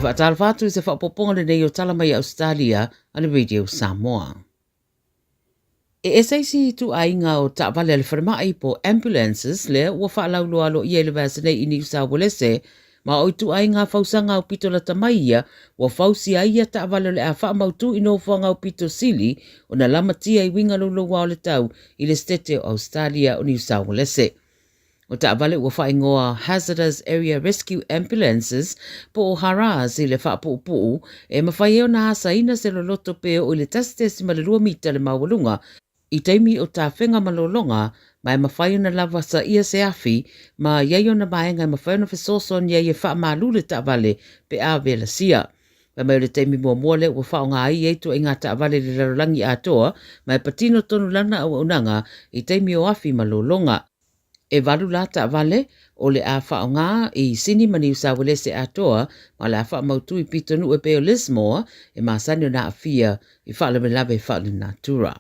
Faatalofa atu i se faaopoopoga lenei o Tala mai Ausetalia a le Radio Samoa. E ese isi ituaiga o taavale a le falemai po ambulances lea ua faalauiloa aloaia i le vaiaso nei i Niu Sauelese, ma o ituaiga fausaga aupito lata mai ia ua fausia ai ia taavale o le a faamautu i nofoaga aupito sili ona lamatia i uiga louloua o le tau i le Setete o Ausetalia o Niu Sauelese. O taavale ua faaigoa Hazardous Area Rescue Ambulances po o HARAs i le faapuupuu e mafai ai ona asaina se loloto pe oo i le 1.2 mita le maualuga i taimi o tafega ma lologa ma e mafai ona lava saia se afi ma i ai ona vaega e mafai ona fesoasoani ai e faamalu le taavale pe a velasia. Fai mai o le taimi muamua lea ua faaaoga ai ia ituaiga taavale i le lalolagi atoa ma e patino tonu lana auaunaga i taimi o afi ma lologa. E valu la taavale o le a faaaoga i Sini ma Niu Sauelese atoa ma o le a faamautu i pitonuu e pei o Lismore e masani ona aafia i faalavelave faalenatura.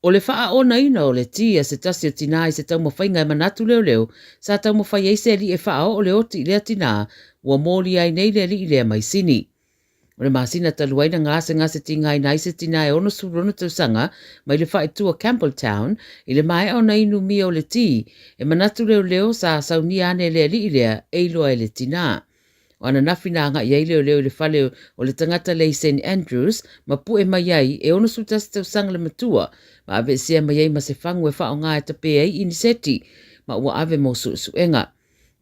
O le faaonaina o le tī a se tasi o tinā i se taumafaiga e manatu leoleo sa taumafai ai se alii e faaoo le oti i lea tinā ua molia ai nei le alii lea mai Sini. O le masina talu ai na gasegase tigaina ai se tinā e 66 tausaga mai le faaitua Campbelltown i le maea ona inumia o le tī e manatu leoleo sa saunia ane e le alii lea e iloa e le tinā. O ananafi na agai ai leoleo i le fale o le tagata lea i St Andrews ma pue mai ai e 61 tausaga le matua ma aveesea mai ai ma se fagu e faaaoga e tape ai iniseti ma ua ave mo suesuega.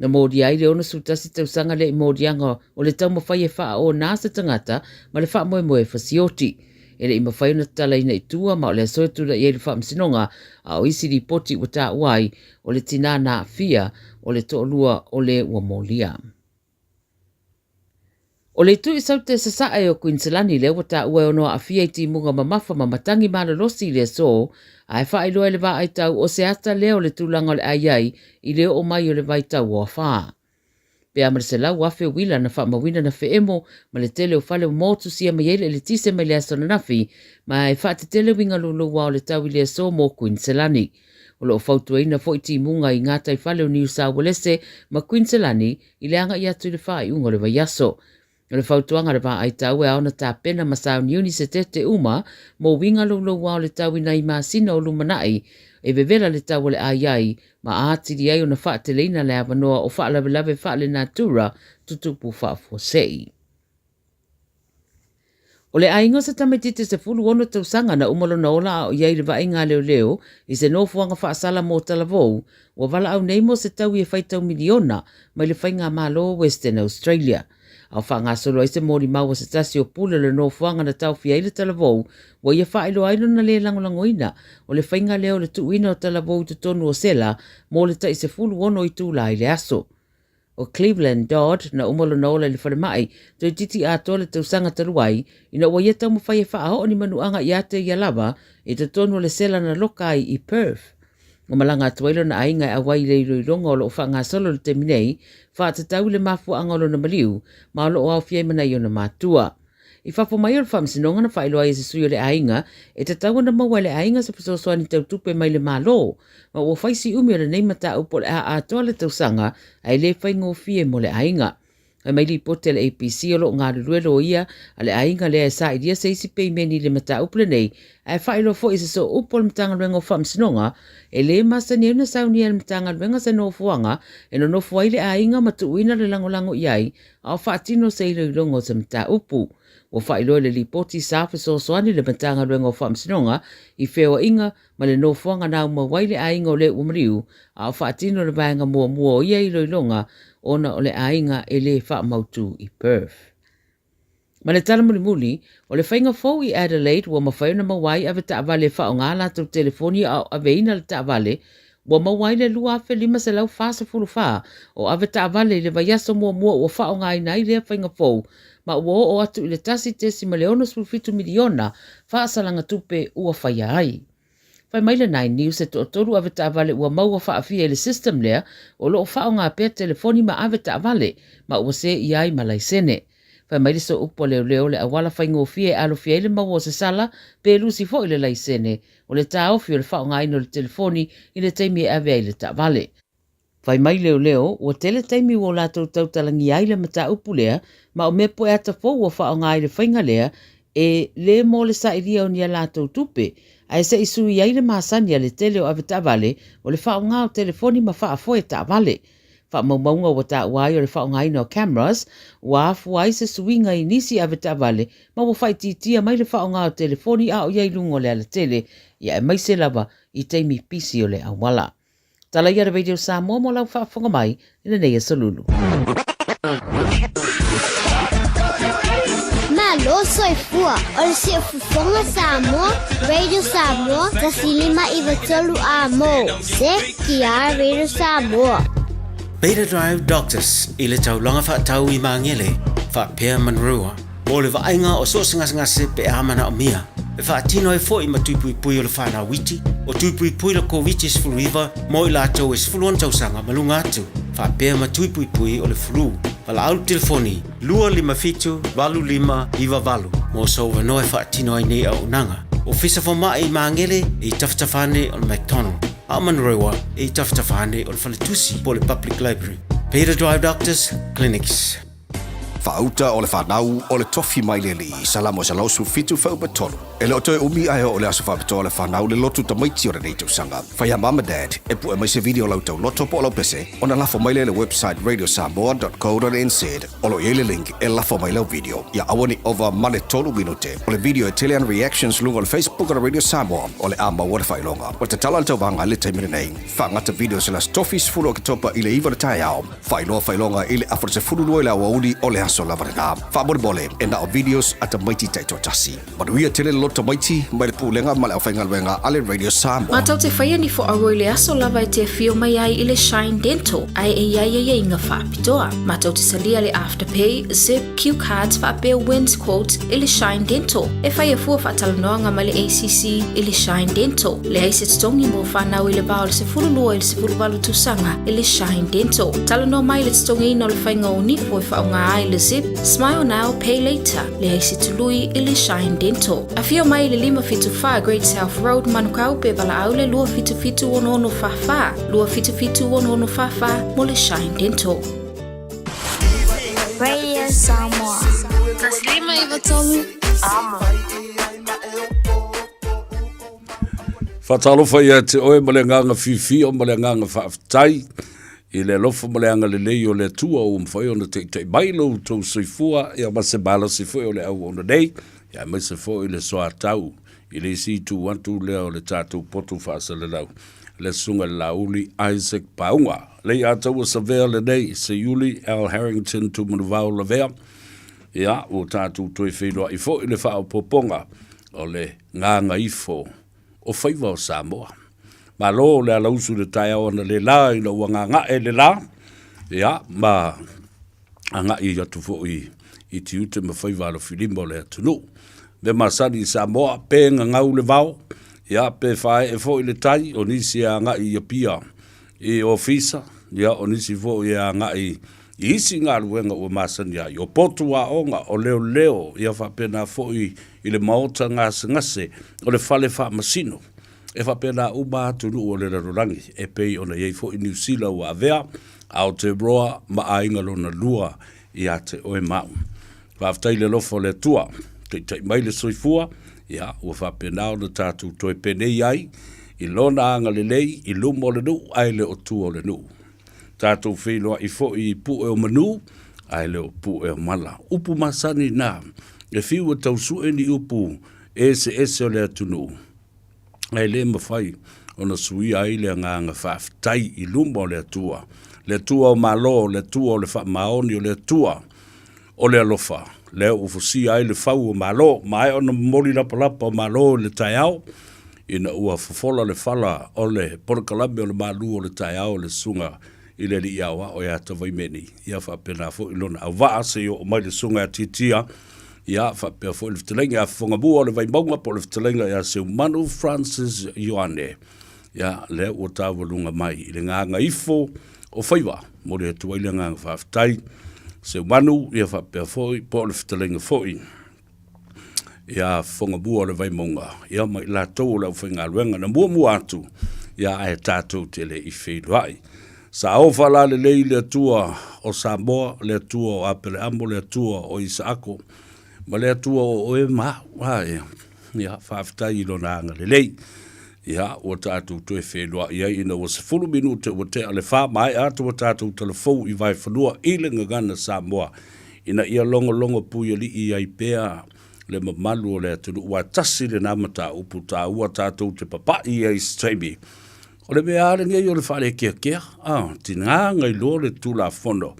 Na molia ai le 61 tausaga lea i moliaga o le taumafai e faaona se tagata ma le faamoemoe e fasioti. E le i mafai ona tatalaina i tua ma o le aso e tulai ai le faamasinoga, a o isi lipoti ua taua ai o le tinā na aafia o le toalua o le ua molia. O le itu i Saute Sasae o Kuiniselani lea ua taua e ono aafia i timuga mamafa ma matagi malolosi i le aso, a e faailoa e le vaai tau o se ata lea o le tulaga o le a i ai i le oo mai o le vaitau o afa. Pe a ma le 100,000 uila na faamauina na feemo ma le tele o fale ua motusia mai ai le eletise mai le aso ananafi ma e faatetele uiga louloua o le tau i le aso mo Kuiniselani. O lo o fautuaina foi timuga i gataifale o Niu Sauelese ma Kuiniselani i le agai atu i le faaiuga o le vaiaso. O le fautuaga a le vaai tau e ao ona tapena ma sauniuni se tete uma mo uiga louloua o le tau i nai masina o lumanai e vevela le tau o le a i ai ma atili ai ona faateleina le avanoa o faalavelave faalenatura tutupu faafuasei. O le aiga o se tamaitiiti 16 tausaga na uma lona ola a o i ai i le vaaiga a leoleo i se nofoaga faasala mo Talavou, ua valaau nei mo se taui e faitau miliona mai le faigamalo o Western Australia. A o faagasolo ai se molimau a se tasi o pule o le nofoaga na taofia ai le Talavou, ua ia faailoa ai lona le lagolagoina o le faiga lea o le tuuina o Talavou i totonu o sela mo le tai 16 itula i le aso. O Cleveland Dodd na uma lona ola i le falemai, toeitiiti atoa le tausaga talu ai, ina ua ia taumafai e faaoo ni manuaga ia te ia lava i totonu o le sela na loka ai i Perth. Ua malaga atu ai lona aiga e auai i le iloiloga o lo o faagasolo i le taimi nei, faatatau i le mafuaaga o lona maliu, ma o lo o aofia ai ma nai ona matua. I fafo mai o le faamasinoga na faailoa ai e se sui o le aiga, e tatau ona maua e le aiga se fesoasoani tau tupe mai le Malo, ma ua fai si umi o lenei mataupu o le a atoa le tausaga ae le faigofie mo le aiga. Fai mai lipoti a le ABC o lo o galulue loia a le aiga lea e sailia se isi peimeni i le mataupu lenei, ae faailoa foi i se sooupu a le Matagaluega o Faamasinoga e le masani ai ona saunia e le Matagaluega se nofoaga e nonofo ai le aiga ma tuuina le lagolago i ai a o faatino se iloiloga o se mataupu. Ua faailoa i le lipoti sa fesoasoani le Matagaluega o Faamasinoga i feoaiga ma le nofoaga na aumau ai le aiga o le ua maliu a o faatino le vaega muamua o ia iloiloga ona o le aiga e le faamautu i Perth. Ma le tala mulimuli, o le faiga fou i Adelaide ua mafai ona maua ai avetaavale e faaaoga latou telefoni a o aveina le taavale, ua maua ai le 2,544 o avetaavale i le vaiaso muamua ua faaaogaina ai lea faiga fou ma ua oo atu i le 1.67 miliona faasalaga tupe ua faia ai. Fai mai le Nine News e toatolu avetaavale ua maua faafia i le system lea o lo o faaaoga pea telefoni ma avetaavale ma ua seia ai ma laisene. Fai mai le sooupu a leoleo le auala faigofie e alofia ai le maua o se sala pe lusi foi le laisene o le taofi o le faaaogaina o le telefoni i le taimi e ave ai le taavale. Fai mai leoleo, ua tele taimi ua o latou tautalagia ai le mataupu lea, ma o mea poe ata fou ua faaaoga ai le faiga lea, e le mo le sailia o ni a latou tupe, ae se i sui ai le masani a le tele o avetaavale o le faaaoga o telefoni ma faafoe taavale. Faamaumauga ua taua ai o le faaaogaina o cameras ua afua ai se suiga i nisi avetaavale ma ua faaitiitia mai le faaaoga o telefoni a o i ai luga o le alatele, ia aemaise lava i taimi pisi o le auala. Tala ia le Radio Samoa mo lau faafofoga mai i lenei aso lulu. Malo soifua o le siufofoga Samoa, Radio Samoa, 1593 amo. ZTR Radio Samoa. Beta Drive Doctors i le taulaga faatau i Magele, faapea Manurewa. Mo le vaaiga o so o se gasegase pe a manaomia, e faatino ai foi ma tui puipui o le whanau iti, o tui puipui le Koviti-19 mo i latou e 16 tausaga ma luga atu, faapea ma tui puipui o le flu. Valaau le telefoni 257 8598 mo sou avanoa e faatino ai nei auaunaga. Ofisa Fomai i Magele e i tafatafa ane o le McDonald, a o Manurewa e i tafatafa ane o le Faletusi po o le Public Library. Peter Drive Doctors Clinics. Faauta o le fanau o le tofi mai le Alii, Salamo 117 fuaiupu 3. E le o toe umi ae oo le aso faapitoa o le fanau le lotu tamaiti o lenei tausaga. Fai a mum ma dad e pue mai se video o lau tauloto po o lau pese ona lafo mai lea i le website radiosamoa.co.nz o lo o i ai le link e lafo mai lau video. Ia aua ne i ova ma le tolu minute o le video e tele ana reactions luga o le Facebook o le Radio Samoa o le a maua le faailoga. Ua tatala le tauvaga i le taimi lenei. Faagata videos i le aso tofi 10 o Oketopa i le 9 o le taeao. Faailoa faailoga i le afa 12 i le aoauli o le aso lava lena. Faamolemole, e na o videos a tamaiti taitoatasi. Manuia tele le loto tamaiti mai le Pulega ma le Aufaigaluega a le Radio Samoa. Matou te faia ni foauo i le aso lava e te afio mai ai i le Shine Dental ae e i ai aiaiga faapitoa. Matou te salia le Afterpay, Zip, Cue Cards faapea Wins Quotes i le Shine Dental. E faia fua faatalanoaga ma le ACC i le Shine Dental. Leai se totogi mo fanau i le va o le 12 i le 18 tausaga i le Shine Dental. Talanoa mai i le totogiina o le faiga o nifo e faaaoga ai le Zip, Smile Now, Pay Later. Leai se tului i le Shine Dental. Afio mai i le 574 Great South Road, Manukau pe valaau le 277 6644, 277 6644 mo le Shine Dental. Radio Samoa. 1593 Amo. Faatalofa ia te oe ma le agaga fiafia ma le agaga faafetai i le alofa ma le agalelei o le Atua ua mafai ona taitai mai lo outou soifua ia ma se malosi foi o le auauna nei, ia aemaise foi le soatau i le isi itu atu lea o le tatou potu faasalalau, le Susuga i le Laauli Isaac Pauga. Leiataua Savea lenei, Seiuli Al Harrington Tumanuvao Lavea, ia ua tatou toe feiloai foi le faaopoopoga o le gagaifo o faiva o Samoa. Malo le alausu i le taeao analeila ina ua gaga'e le la, ia, ma agai atu foi i tiute ma faiva alofilima o le atunuu. Mea masani i Samoa, pe gagau le vao, ia, pe faaee foi le tai, o nisi e agai i Apia i ofisa, ia, o nisi foi e agai i isi galuega ua masani ai, o potu aoga, o leoleo, ia faapena foi i le maota gasegase, o le fale faamasino. E faapena uma atunuu o le lalolagi, e pei ona i ai foi Niu Sila ua avea, Aotearoa ma aiga lona lua. Ia te oe ma au. Faafetai i le alofa o le Atua, taitai mai le soifua, ia, ua faapena ona tatou toe penei ai i Lona agalelei i luma o le nuu ae le o tua o le nuu. Tatou feiloai foi i pue o manu ae le o pue o mala. Upu masani na, e fiu e tau sue ni upu eseese o le atunuu, ae le mafai ona suia ai le agaga faafetai i luma o le Atua, le Atua o Malo, le Atua o le faamaoni, o le Atua o le alofa, lea ua fusia ai le fau o Malo, maea ona momoli lapalapa o Malo i le taeao, ina ua fofola le fala o le polokalame o le malu o le taeao le susuga i le Alii Aoao ia Tavaimeni, ia faapena foi lona auvaa seia oo mai le susuga ia Tiatia, ia faapea foi le fetalaiga ia Fofogamua o le Vaimauga po o le fetalaiga ia Seumanu Francis Ioane, ia lea ua taualuga mai i le gagaifo o faiva. Momoli atu ai le agaga faafetai Seumanu, ia faapea foi po o le fetalaiga foi ia Fofogamua o le Vaimauga, ia ma i latou o le aufaigaluega na muamua atu, ia ae tatou te le i feiloai. Sa o faalalelei le Atua o Samoa, le Atua o Apeleamo, le Atua o Isaako, ma le Atua o oe ma au. A, ia, ia, faafetai i Lona agalelei. Ia, ua tatou toe feiloai ai ina ua 10 minute ua tea le fa, maea atu ua tatou talafou i Vaefanua i le Gagana Samoa, ina ia logologo puialii ai pea le mamalu o le atunuu. Ua tasi lena mataupu taua tatou te papai ai i se taimi. O le mea lava lenei o le faalekeakea, a, tiga na iloa le Tulafono.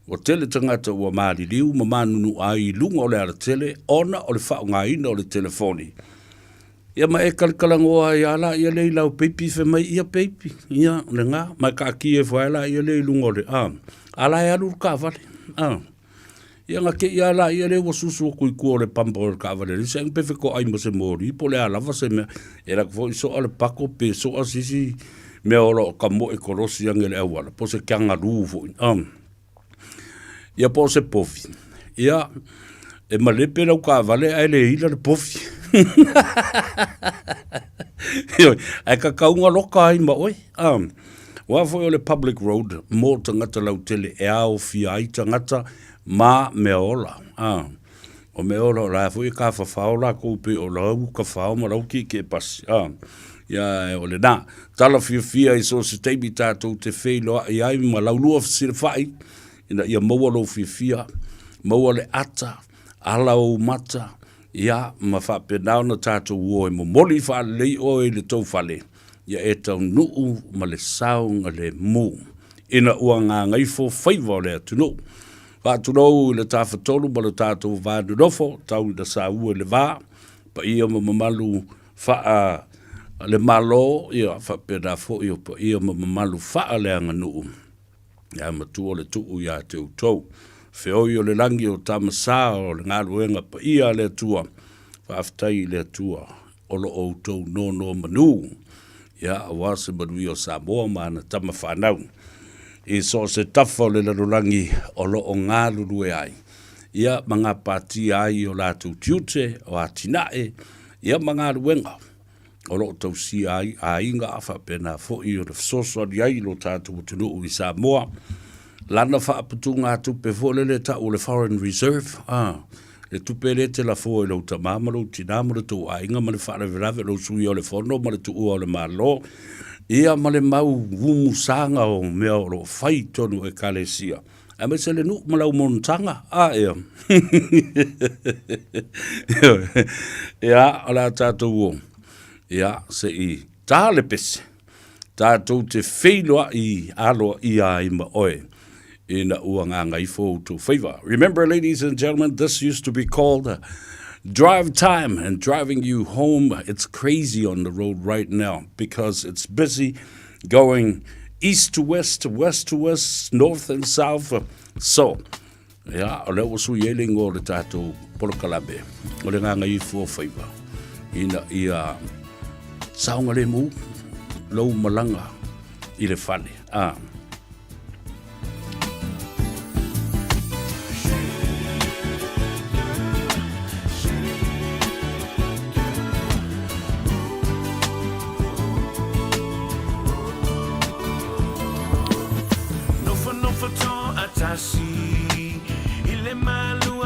Ua tele tagata ua maliliu ma manunua ai i luga o le alatele ona o le faaaogaina o le telefoni. Ia ma e kalakalanoa ai lava laia lea i lau peipi fai mai, ia peipi, ia lena, ma e taatia ifo ai laia lea i luga o le, a, a la e alu le taavale, a. Ia na te i lava laia lea ua susu atu i tua o le pampa o le taavale a isi, pe fetoai ma se moli po o le a lava se mea. E alu atu foi soa le pako pe soa se isi mea o lo o tamoe kolosi ane i le auala, po o se kangaroo foi. Ia po o se povi. Ia, e malepe lau taavale ae le ila le povi. Ioe, ae kakauga loka ai ma oe. Aua foi o le public road mo tagata lautele e aofia ai tagata ma meaola. A, o meaola o la foi e tafafao latou pei o lau tafao ma lau tietie pasi. A, ia o lena. Tala fiafia i so o se taimi tatou te feiloai ai ma laulua fesilafai ina ia maua lou fiafia, maua le ata, ala ou mata, ia ma faapena ona tatou o e momoli faalelei oe i le tou fale. Ia e taunuu ma le saogalemu ina ua gagaifo faiva o le atunuu. Faatulou i le Tafatolu ma lo tatou va nonofo, tau ina saua i le va, paia ma mamalu faa le Malo, ia faapena foi o paia ma mamalu faa le aganuu. Ae matua le tuu ia te outou. Feoi o le lagi o Tama Sa o le galuega paia a le Atua, faafetai i le Atua o lo o outou nonomanu, ia aua se manuia o Samoa ma ana tama fanau. I so o se tafa o le lalolagi o lo o galulue ai, ia ma gapatia ai o latou tiute, o atinae, ia ma galuega o lo o tausia ai aiga a faapena foi ona fesoasoani ai i lo tatou atunuu i Samoa. Lana faaputugatupe foi lele e tau o le foreign reserve, a, le tupe lea e te lafoa i lou tama ma lou tina ma lo tou aiga ma le faalavelave, lou suia o le fono ma le tuua o le Malo, ia ma le mau umusaga o mea o lo o fai i totonu o Ekalesia, aemaise le nuu ma lau monotaga, a ea. Ia, o le a tatou o, ia, se i ta le pese, tatou te feiloai aloaia ai ma oe ina ua gagaifo outou faiva. Remember, ladies and gentlemen, this used to be called drive time and driving you home. It's crazy on the road right now because it's busy going east to west, west to west, north and south. So, ia, o lea ua sui ai le ingoa o le tatou polokalame, o le Gagaifo o Faiva, ina ia saogalemu lou malaga i le fale. Ah.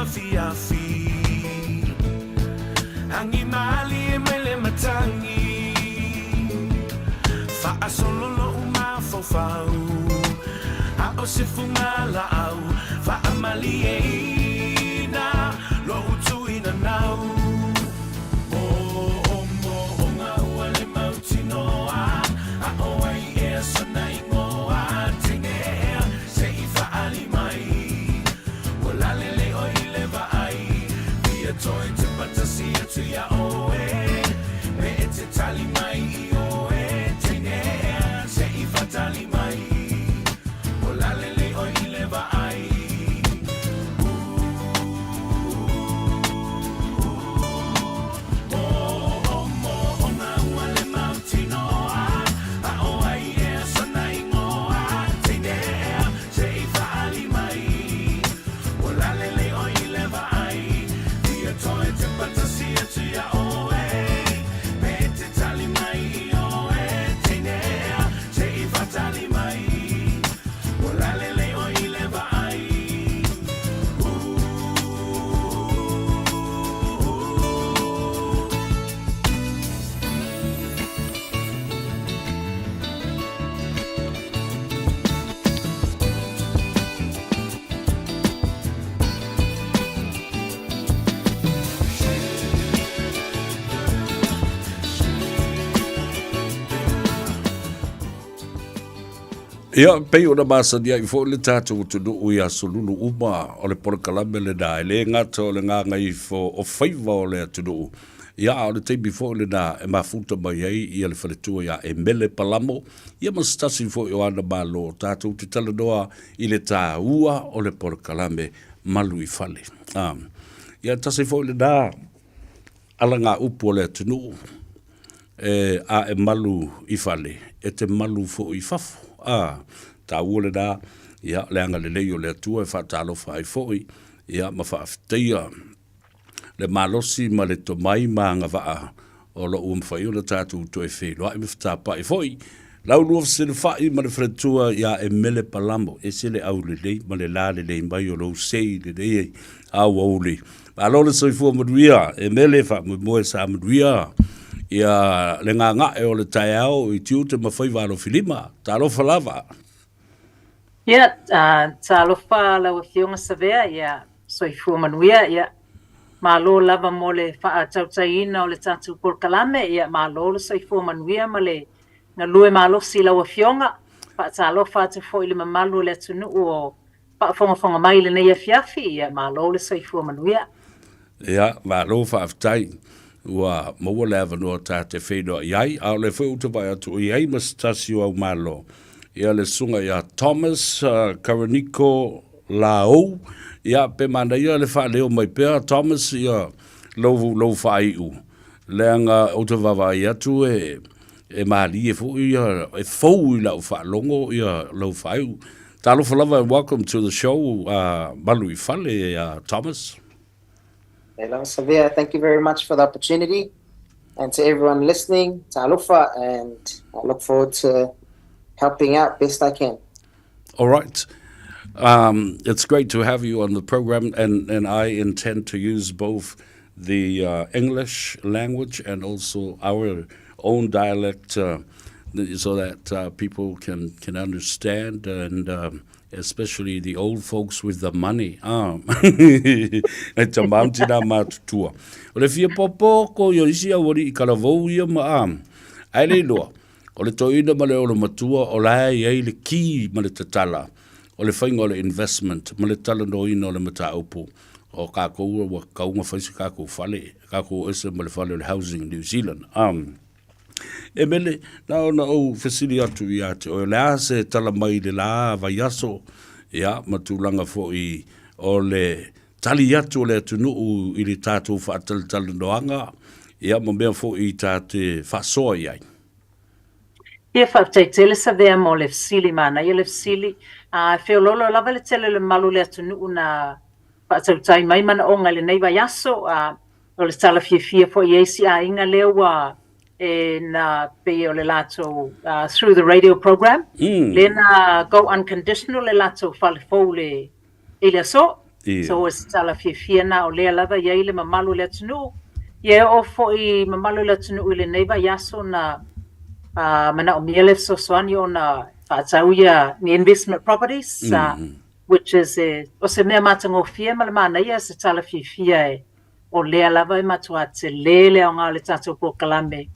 afiafi Agi malie mai le matagi Faasolo lou mafaufau A o se fugalaau Faamalieina lou tuinanau Moomooga ua le mautinoa A o ai ea sona igoa Teine ea se i faaali mai Ua lalele oe i le vaai Fia toe tepa tasi atu iā oe Me e te tali mai i oe Teine ea se i faatali mai Ua lalele oe i le vaai Ia, pei ona masani ai foi le tatou atunuu i aso lulu uma o le polokalame lena, e le gata o le gagaifo o faiva o le atunuu, ia a o le taimi foi lena e mafuta mai ai ia le faletua ia Emele Palamo, ia ma se tasi foi o ana malo tatou te talanoa i le taua o le polokalame Malu i Fale. A, ia tasi foi lena alagaupu o le atunuu, e a e malu i fale, e te malu foi i fafo. A, taua lena, ia, le agalelei o le Atua e faatalofa ai foi, ia, ma faafetaia le malosi ma le tomai ma agavaa o lo o ua mafai ona tatou toe feiloai ma fetapa'i foi. Laulua fesilafai ma le faletua iā Emele Palamo, ese le aulelei ma le lalelei mai o lou sei lenei aoauli. Malo le soifua manuia, Emele, faamoemoe sa manuia ia le gaga'e o le taeao i tiute ma faiva alofilima. Talofa lava. Ia, talofa lau Afioga Savea, ia, soifua manuia, ia, malo lava mo le faatautaiina o le tatou polokalame, ia, malo le soifua manuia ma le galue malosi i lau Afioga. Faatalofa atu foi i le mamalu o le atunuu o faafogafoga mai i lenei afiafi, ia, malo le soifua manuia. Ia, malo faafetai. Ua maua le avanoa ta te feiloai ai, a o lea foi ou te vaai atu o i ai ma se tasi o au malo. Ia le susuga ia Thomas Karaniko Laou, ia pe manaia le faaleo mai pea Thomas ia lou, lou faaiu, leaga ou te vaavaai atu e, e malie foi ia, e fou i lau faalogo ia lou faaiu. Talofa lava and welcome to the show Malu i Fale, Thomas. Hello, Savea. Thank you very much for the opportunity. And to everyone listening, talofa, and I look forward to helping out best I can. All right. Um, it's great to have you on the program, and, and I intend to use both the uh, English language and also our own dialect uh, so that uh, people can, can understand and um, especially the old folks with the money. Ah. E tamam tina matutua. O le fia popo ko i o isi au i kalavou ia ma a. Ai le iloa, o le toeaina ma le olo matua o la e i ai le ki ma le tatala o le faiga o le investment ma le talanoaina o le mataupu o kākou ua tatau ona fai se kākou fale, kākou ese ma le fale o le Housing New Zealand. Um, e mele, na ona ou fesili atu ia te oe, o le a se tala mai i le la vaiaso, ia, ma tulaga foi o le tali atu o le atunuu i le tatou faatalatalanoaga, ia, ma mea foi ta te faasoa i ai. Ia, faafetai tele Savea mo le fesili, manaia le fesili. A e feoloolo lava le tele o le mamalu o le atunuu na faatautai mai manaoga i lenei vaiaso, a o le tala fiafia foi i isi aiga lea ua e na pei o le latou through the radio program, lea na go unconditional le latou fale fou le i le aso. So o se tala fiafia lena o lea lava e i ai le mamalu o le atunuu. Ia e oo foi i mamalu o le atunuu i lenei vaiaso na manaomia le fesoasoani ona faatau ia ni investment properties, which is o se mea matagofie ma le manaia, se tala fiafia e o lea lava e matuā telē le aoga o le tatou polokalame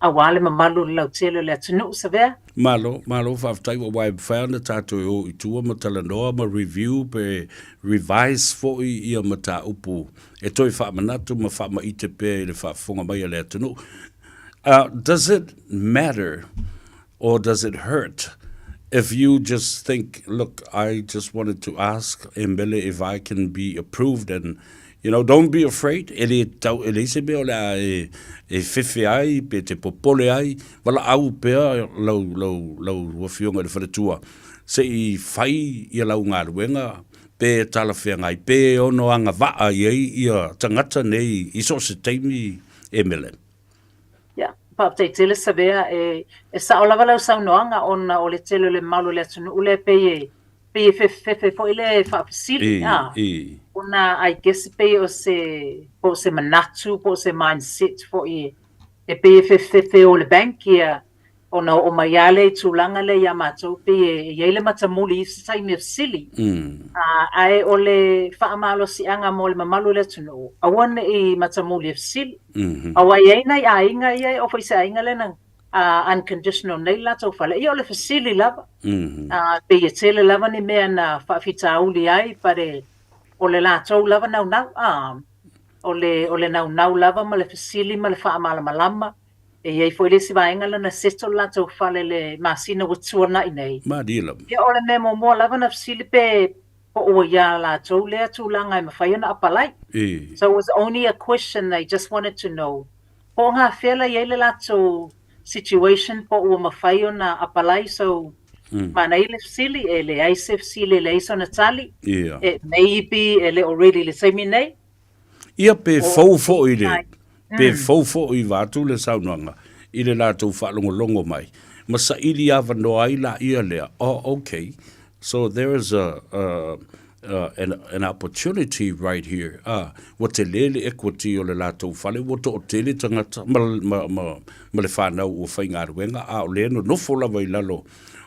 auā le mamalu o le lautele o le atunuu. Savea? Malo, malo faafetai aua e mafai ona tatou e o i tua ma talanoa ma review pe revise foi ia mataupu e toe faamanatu ma faamaite pea i le faafofoga mai a le atunuu. Does it matter or does it hurt if you just think, look, I just wanted to ask Emele if I can be approved and, you know, don't be afraid, e le tau, e leai se mea o le a e, e fefe ai pe te popole ai, valaau pea lau, lau, lau afioga i le faletua se i fai ia lau galuega pe talafeagai, pe ono agavaa i ai ia tagata nei i so o se taimi, Emele. Ia, faafetai tele Savea, e, e sao lava lau saunoaga ona o le tele o le mamalu o le atunuu lea pei e, pei e fefefefe foi le faafesili, a, ona I guess pei o se, po o se manatu po o se mindset foi e pei e fefefefe o le bank ia, Ona oo mai lava lea i tulaga lea ia matou pei e i ai le matamuli i se taimi e fesili. Ae o le faamalosiaga mo le mamalu o le atunuu, aua ne i matamuli e fesili. Aua e i ai nai aiga ia e oo foi i se aiga lea na unconditional nei le latou fale, ia o le fesili lava. Pei e tele lava ni mea na faafitauli ai but o le latou lava naunau. O le naunau lava ma le fesili ma le faamalamalama. E i ai foi le isi vaega lea na settle le latou fale i le masina ua tuanai nei. Malie lava. Ia o le mea muamua lava na fesili pe po ua iā latou lea tulaga e mafai ona apalai. So it was only a question they just wanted to know po o gafea la i ai le latou situation po ua mafai ona apalai so manaia le fesili e leai se fesili e leai sona tali. It may be e le o ready i le taimi nei. Ia pe fou foi le, pe fou foi vaeatu le saunoaga i le latou faalogologo mai, ma saili avanoa ai laia lea, oh okay, so there is a, a, a an, an opportunity right here, ah, ua tele le equity o le latou fale, ua toatele tagata ma, ma, ma, ma le fanau ua faigaluega, a o lea e nonofo lava i lalo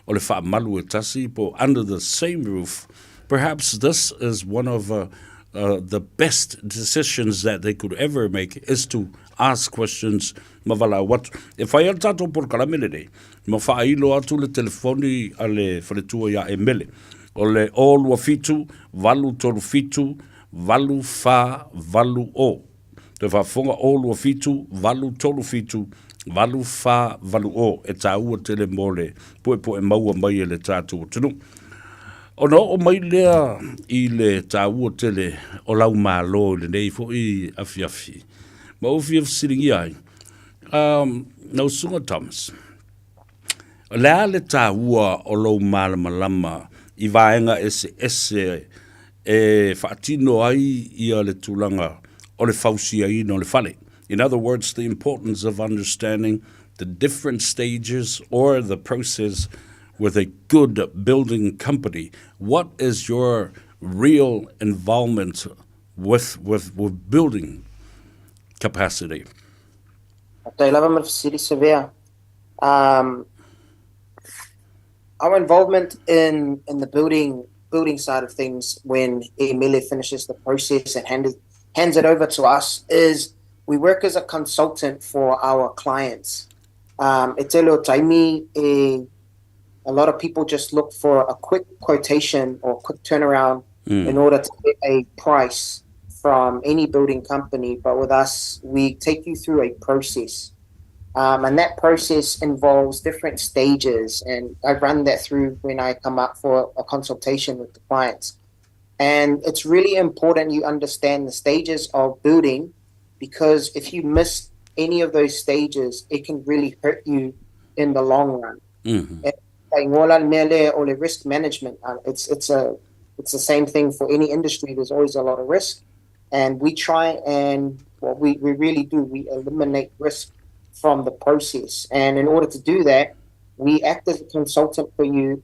o le faamalu e tasi po under the same roof, perhaps this is one of uh, the best decisions that they could ever make is to ask questions ma valaau atu. E fai ai le tatou polokalame lenei, ma faailo atu le telefoni a le faletua ia Emele. O le 027 837 8480. Toe faafofoga 027 837 8480 e taua tele mo le puepu'e maua mai e le tatou atunuu. Ona oo mai lea i le taua tele o lau Malo i lenei foi afiafi, ma ou fia fesiligia ai, um, lau Susuga Thomas, o le a le taua o lou malamalama i vaega eseese e faatino ai ia le tulaga o le fausiaina o le fale? In other words, the importance of understanding the different stages or the process with a good building company. What is your real involvement with, with, with building capacity? Faafetai lava mo le fesili, Savea. Our involvement in, in the building building side of things when Emile finishes the process and hand, hands it over to us is we work as a consultant for our clients. E tele o taimi e a lot of people just look for a quick quotation or quick turnaround in order to get a price from any building company. But with us, we take you through a process. And that process involves different stages. And I run that through when I come up for a consultation with the clients. And it's really important you understand the stages of building, because if you miss any of those stages, it can really hurt you in the long run. E igoa la le mea lea o le risk management. It's the same thing for any industry. There's always a lot of risk. And we try and, well, we really do, we eliminate risk from the process. And in order to do that, we act as a consultant for you.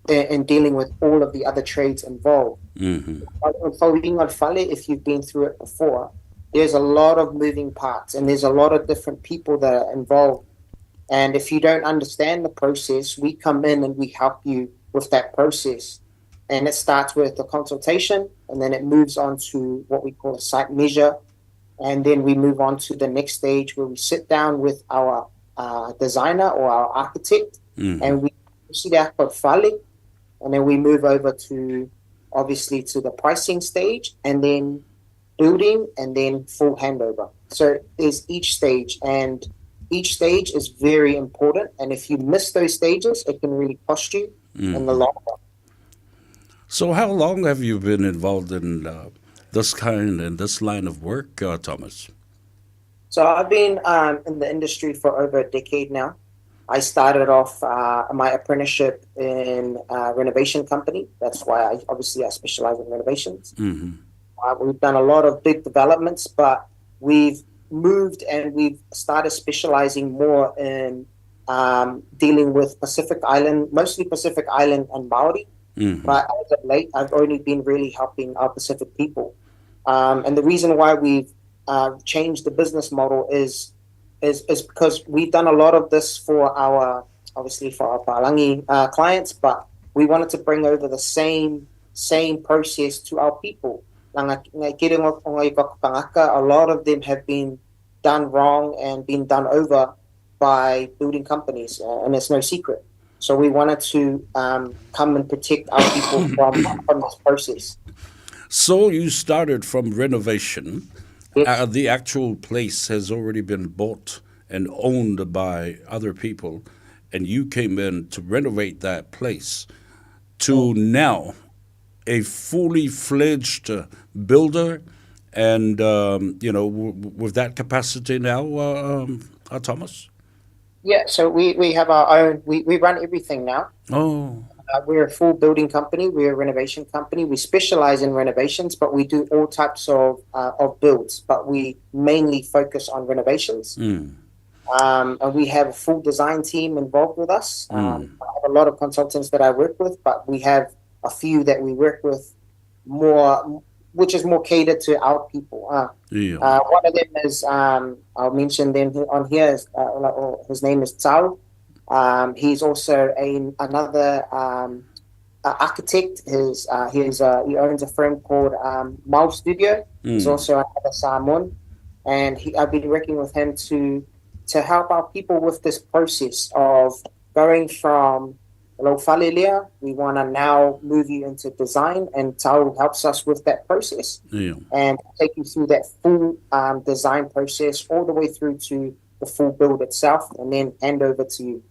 in dealing with all of the other trades involved. Fale, if you've been through it before, there's a lot of moving parts and there's a lot of different people that are involved. And if you don't understand the process, we come in and we help you with that process. And it starts with a consultation, and then it moves on to what we call a site measure. And then we move on to the next stage where we sit down with our designer or our architect, and we see that fale, and then we move over to obviously to the pricing stage, and then building, and then full handover. So there's each stage, and each stage is very important. And if you miss those stages, it can really cost you in the long run. So how long have you been involved in this kind and this line of work, Thomas? So I've been in the industry for over a decade now. I started off my apprenticeship in a renovation company. That's why I obviously I specialize in renovations. We've done a lot of big developments, but we've moved and we've started specializing more in dealing with Pacific Island, mostly Pacific Island and Maori. But as of late, I've only been really helping our Pacific people. And the reason why we've changed the business model is because we've done a lot of this for our, obviously for our Palangi clients, but we wanted to bring over the same process to our people. A lot of them have been done wrong and been done over by building companies, and it's no secret. So we wanted to come and protect our people from this process. So you started from renovation. Yes. The actual place has already been bought and owned by other people, and you came in to renovate that place to now a fully fledged builder, and you know, with that capacity now, Thomas? Yeah, so we have our own, we run everything now. Oh. We're a full building company. We're a renovation company. We specialize in renovations, but we do all types of builds, but we mainly focus on renovations. And we have a full design team involved with us. I have a lot of consultants that I work with, but we have a few that we work with more, which is more catered to our people. One of them is, I'll mention them on here, is, his name is Tsao. He's also another architect. He owns a firm called Mau Studio. He's also another Samoan, and I've been working with him to help our people with this process of going from Falelea. We want to now move you into design, and Tau helps us with that process and take you through that full design process all the way through to the full build itself, and then hand over to you.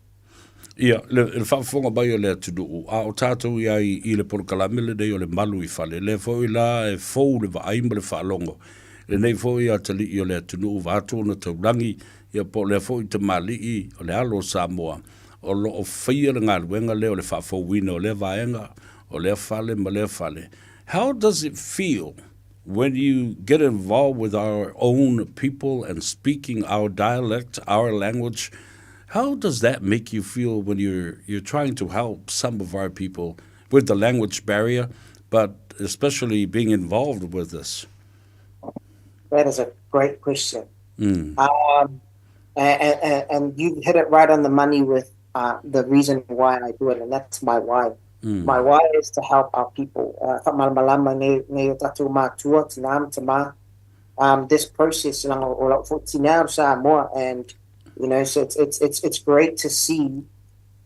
Ia, le faafofoga mai o le atunuu, a o tatou i ai i le polokalame lenei o le malu i fale, lea foi la e fou le vaai ma le faalogo, lenei foi atalii o le atunuu vaeatu ona taulagi, ia po o lea foi tamalii o le alo o Samoa, o loo faia le galuega lea o le faafouina o lea vaega, o lea fale ma lea fale. How does it feel when you get involved with our own people and speaking our dialect, our language? How does that make you feel when you're trying to help some of our people with the language barrier, but especially being involved with this? That is a great question. And you hit it right on the money with the reason why I do it, and that's my why. My why is to help our people. This process, and you know, so it's great to see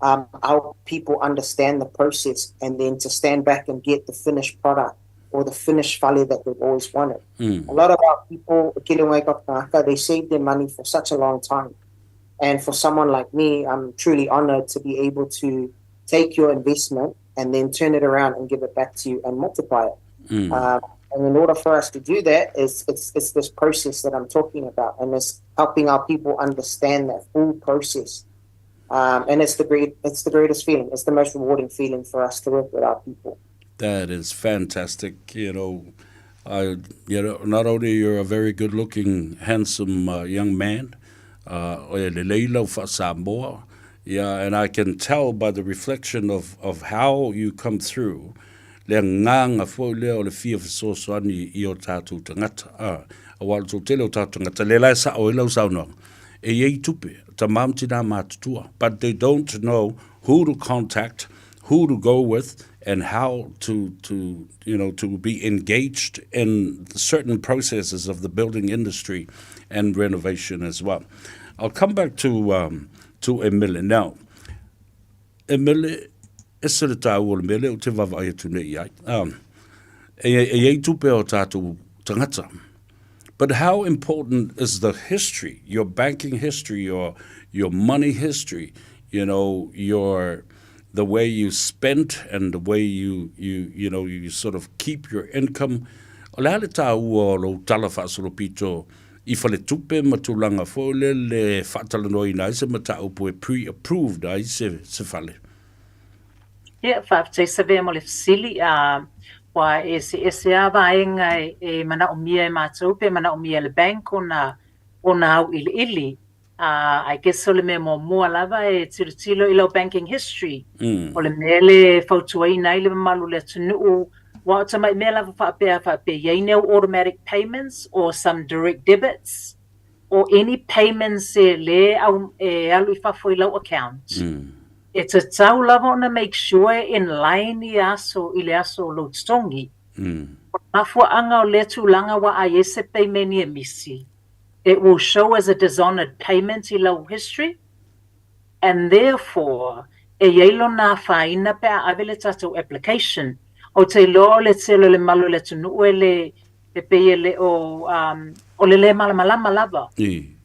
our people understand the process, and then to stand back and get the finished product or the finished fale that they've always wanted. A lot of our people, they saved their money for such a long time. And for someone like me, I'm truly honored to be able to take your investment and then turn it around and give it back to you and multiply it. And in order for us to do that, it's this process that I'm talking about, and it's helping our people understand that full process. And it's the greatest feeling. It's the most rewarding feeling for us to work with our people. That is fantastic. You know, not only you're a very good-looking, handsome young man, o e lelei lau faasamoa, Yeah, and I can tell by the reflection of, of how you come through, le agaga foi lea o le fia fesoasoani i o tātou tagata. Ah, aua o le toatele o tātou tagata, lea la e sa'o ai lau saunoaga, e i ai tupe, tamā ma tinā matutua, but they don't know who to contact, who to go with, and how to, to, you know, to be engaged in certain processes of the building industry and renovation as well. I'll come back to, um, to Emile now. Emile, ese le tāua o le mea lea ou te vaavaai atu nei i ai. Um, e, e i ai tupe o tātou tangata. But how important is the history, your banking history, your, your money history, you know, your, the way you spent and the way you, you, you know, you sort of keep your income. O le a le tāua o lou tala faasolopito i faletupe ma tulaga foi lele e faatalanoaina ai se mataupu e pre-approved ai se, se fale? Ia, faafetai Savea mo le fesili. Uh, ua eseese lava vaega e, e manaomia e matou pe manaomia e le bank ona, ona auiliili. Uh, I guess o le mea muamua lava e tilotilo i lau banking history. Mm. O le mea le fautuaina ai le mamalu o le atunuu, aua o tamai mea lava faapea faapea i ai ni au automatic payments or some direct debits or any payments e le au, e alu i fafo i lau account. Mm. E tatau lava ona make sure e in line ia aso i le aso o lou totogi. Mm. O le mafuaaga o lea tulaga ua ai ai se peimeni e misi, it will show as a dishonoured payment i lau history and therefore e i ai lona afaina pe a ave le tatou application. Ou te iloa o le tele o le malu o le atunuu e le e pei e le o um o le lē malamalama lava.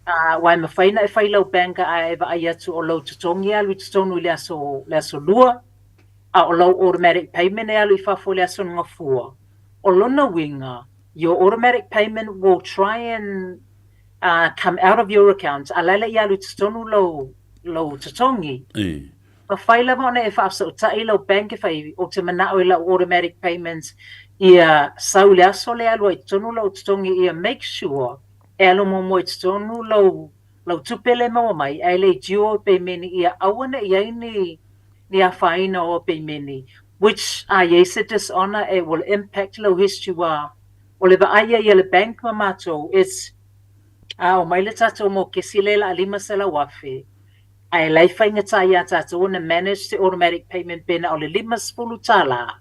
Aua e mafai ona e fai lau bank ae e vaai atu o lou totogi e alu i totonu i le aso le aso lua, a o lau automatic payment e alu i fafo i le aso gafua. O lona uiga, your automatic payment will try and uh, come out of your account, a laila i alu i totonu lou, lou totogi. Mafai lava ona e faafesootai lau bank e fai, ou te manao i lau automatic payments ia sau i le aso lea e alu ai i totonu lou totogi ia make sure e alu muamua i totonu lou, lau tupe lea e maua mai ae le i due au peimeni ia aua ne i ai ni, ni afaina o au peimeni which a i ai se dishonour it will impact lou history ua o le vaai ai a le bank ma matou it's a omai le tatou mokesi lea la 500,000 Ae la e faigata iā tātou ona manage te automatic payment pēnā o le $50.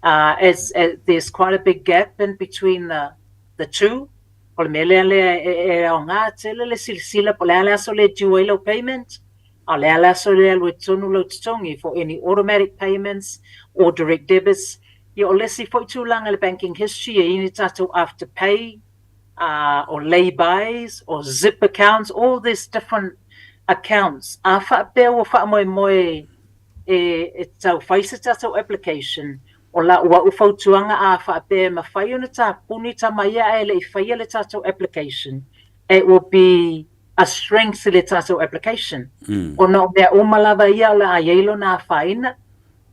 Uh, as, as, there's quite a big gap in between the, the two. O le mea lea lea e, e aoga tele le silasila po o le a le aso lea e due ai lau payment, a o le a le aso lea e alu ai totonu lau totogi for any automatic payments or direct debits. Ia o le isi foi tulaga i le banking history e i ai ni tātou afterpay, uh, or lay-bys or zip accounts, all these different accounts. A faapea ua faamoemoe e, e tau fai se tatou application, o lau au fautuaga a faapea e mafai ona tapuni tama ia ae le i faia le tatou application, it will be a strength i le tatou application. Mm. Ona o mea uma lava ia o le a i ai lona afaina,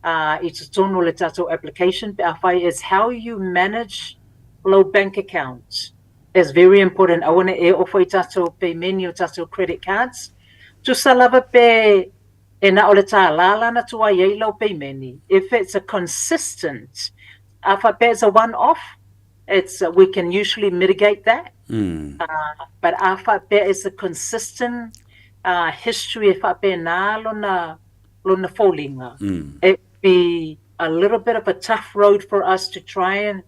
uh, i totonu o le tatou application pe afai is how you manage lou bank account is very important aua ne i e oo foi i tatou peimeni o tatou credit cards tusa lava pe e na o le tālā la na tuai ai lau peimeni if it's a consistent a faapea it's a one off it's uh, we can usually mitigate that mm. uh, but a faapea it's a consistent uh, history e faapena lona lona foliga. It would be a little bit of a tough road for us to try and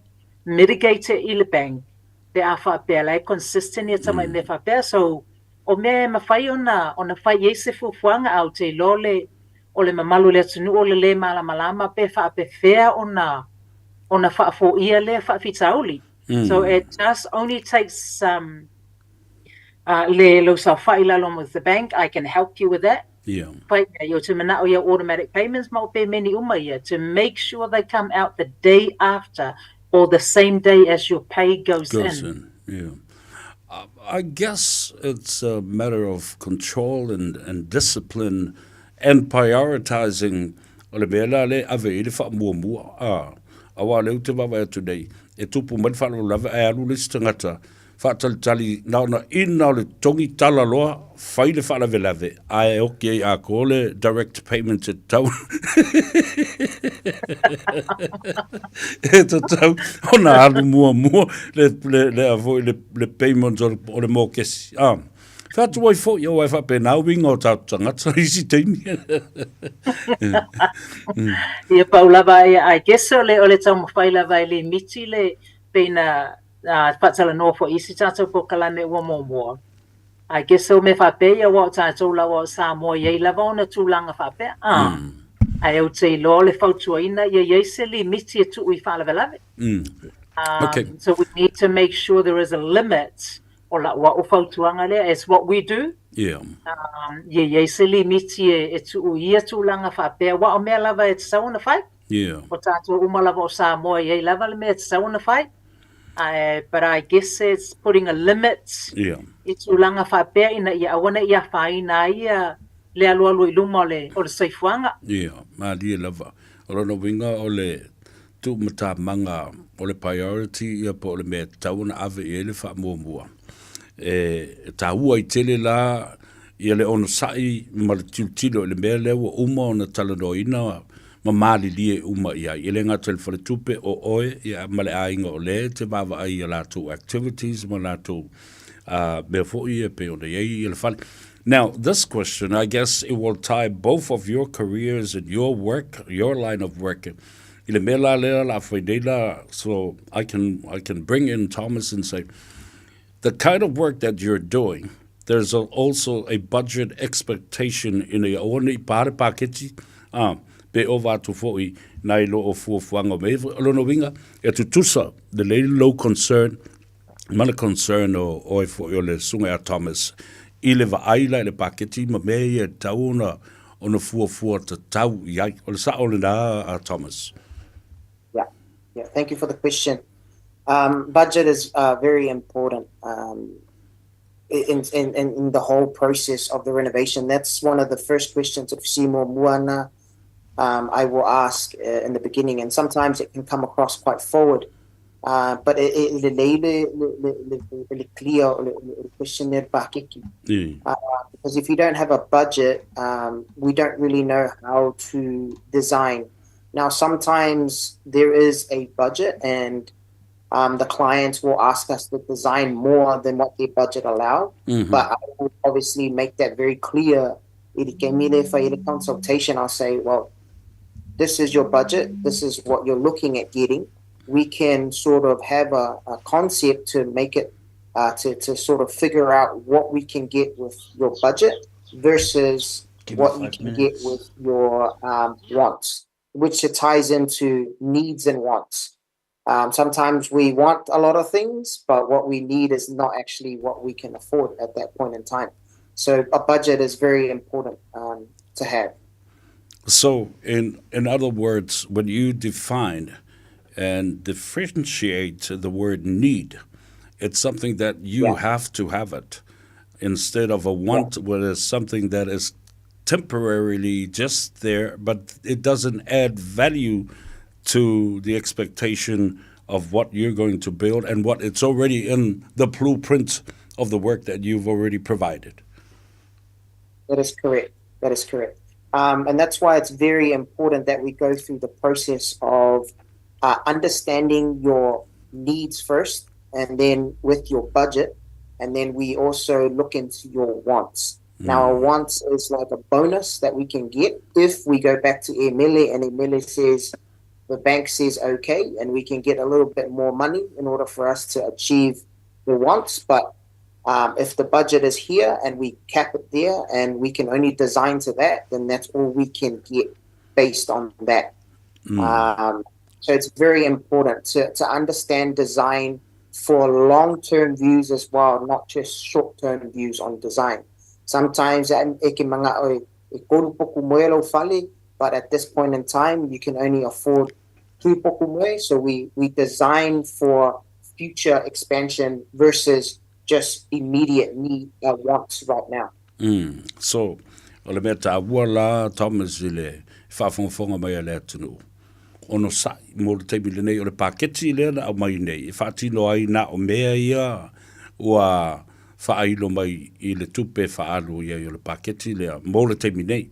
mitigate it i le bank pe a faapea la e consistent ia tamai mea faapea. So, o mea e mafai ona, ona fai i ai se fuafuaga a ou te iloa le, o le mamalu o le atunuu o le lē malamalama pe faapefea ona, ona faafoia lea faafitauli. So it just only takes um, uh, le lou saofai i lalo with the bank, I can help you with that. Yeah. Fai ia, o te manao ia automatic payments ma o pemeni uma ia to make sure they come out the day after or the same day as your pay goes, goes in. in. Yeah. I guess it's a matter of control and, and discipline and prioritizing o le mea la le ave i le faamuamua. Ah, aua o lea ou te vaavaai atu nei, e tupu mai le faalavelave ae alu le isi tagata. faatalitali na ona ina o le togi tala loa fai le faalavelave ae oki ai atoa le direct payment e tatau e tatau ona alu muamua le le le a foi le le payment o le, o le mokesi. Ah. Fai atu ai foi aua e faapena uiga o tatou tagata i isi taimi. Ia pau lava ia I guess o le o le taumafai lava e limiti le pei na faatalanoa foi i isi tatou polokalame ua muamua. I guess o mea faapea ia aua o tatou lava o Samoa e i ai lava ona tulaga faapea. Ah. Ae ou te iloa o le fautuaina ia i ai se limiti e tuu i faalavelave. Okay. So we need to make sure there is a limit o lau au fautuaga lea, it's what we do. Ia i ai se limiti e tuu i ia tulaga faapea, aua o mea lava e tatau ona fai. O tatou uma lava o Samoa e i ai lava le mea e tatau ona fai. Ae, but I guess it's putting a limit i tulaga faapea ina ia aua ne i afaina ai ia le alualu i luma o le, o le soifuaga. Yeah, malie lava. O lona uiga o le tuumatamaga o le priority ia po o le mea e tatau ona ave i ai le faamuamua. E taua ai tele la ia le onosai ma le tilotilo i le mea lea ua uma ona talanoaina ma malilie uma i ai. E le gata i le faletupe, o oe ia ma le aiga o lea e te vaavaai i a latou activities ma latou mea foi e pei ona i ai ia le fale. Now, this question, I guess it will tie both of your careers and your work, your line of work, i le mea la lea la fai nei la, so I can, I can bring in Thomas and say, the kind of work that you're doing, there's a, also a budget expectation ina ia aua ne i pā le paketi, ā, pe ova atu foi nai lo o fuafuaga o mea ia. O lona uiga, e tutusa lelei le lou concern ma le concern o oe foi o le Susuga ia Thomas i le vaai la i le paketi ma mea ia e tatau ona ona fuafua tatau i ai. O le sao lena a Thomas. Yeah, yeah. Thank you for the question. Budget is very important in, in, in the whole process of the renovation. That's one of the first questions if Seymour Muana I will ask in the beginning, and sometimes it can come across quite forward. But e lelei le, le, le, le clear o le, le questionnaire pakeki. Because if you don't have a budget, we don't really know how to design. Now, sometimes there is a budget and the clients will ask us to design more than what their budget allow. But I will obviously make that very clear. I le taimi lea e fai ai le consultation, I'll say, well, this is your budget, this is what you're looking at getting. We can sort of have a concept to make it, to sort of figure out what we can get with your budget versus what you can get with your wants, which it ties into needs and wants. Sometimes we want a lot of things, but what we need is not actually what we can afford at that point in time. So a budget is very important to have. So, in, in other words, when you define and differentiate the word need, it's something that you have to have it instead of a want, where it's something that is temporarily just there, but it doesn't add value to the expectation of what you're going to build and what it's already in the blueprint of the work that you've already provided. That is correct. That is correct. And that's why it's very important that we go through the process of understanding your needs first, and then with your budget, and then we also look into your wants. Now, our wants is like a bonus that we can get if we go back to Emele and Emele says, the bank says okay, and we can get a little bit more money in order for us to achieve the wants. But if the budget is here and we cap it there and we can only design to that, then that's all we can get based on that. So it's very important to understand design for long-term views as well, not just short-term views on design. Sometimes e ke mga o e kolu poku moe lau fale, but at this point in time, you can only afford two poku moe. So we design for future expansion versus just immediate need wants right now. So, o le mea taua la, Thomas, i le faafogafoga mai a le atunuu, onosai mo le taimi lenei o le paketi lea na aumai nei e faatino ai na o mea ia. ua faailo mai i le tupe e faaalu i ai o le paketi lea mo le taimi nei.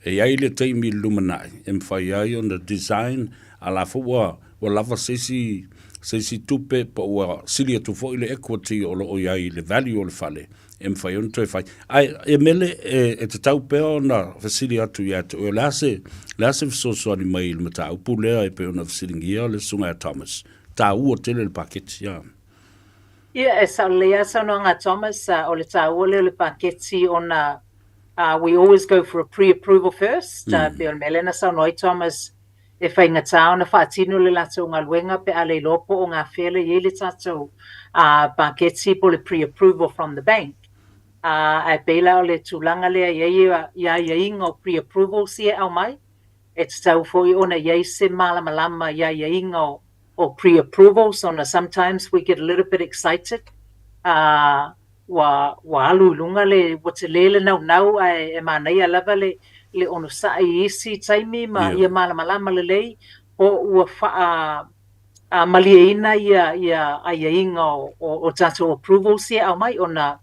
E i ai le taimi i le lumanai e mafai ai ona design a la foi ua ua lava se isi se isi tupe po ua sili atu foi le equity o lo o i ai i le value o le fale e mafai ai ona toe fai. Ae e mele e, e tatau pea ona fesili atu ia te oe, o le a se, le a se fesoasoani mai i le mataupu lea e pei ona fesiligia le Susuga ia Thomas. Taua tele le paketi, ia. Ia, e sao lelei lava saunoaga a Thomas, o le taua lea o le paketi ona we always go for a pre-approval first, pei o le mea lea na saunoa ai Thomas, e faigata ona faatino le latou galuega pe a le iloa po o gafea le i ai le tatou paketi po o le pre-approval from the bank. Ae pei la o le tulaga lea e i ai i aiaiga o pre-approvals ia e aumai, e tatau foi ona i ai se malamalama i aiaiga o pre-approvals ona sometimes we get a little bit excited ua ua alu i luga le, ua tele le naunau ae e manaia lava le le onosai i isi taimi ma ia malamalama lelei po ua faa malieina ia ia aiaiga o o tatou approvals ia e aumai ona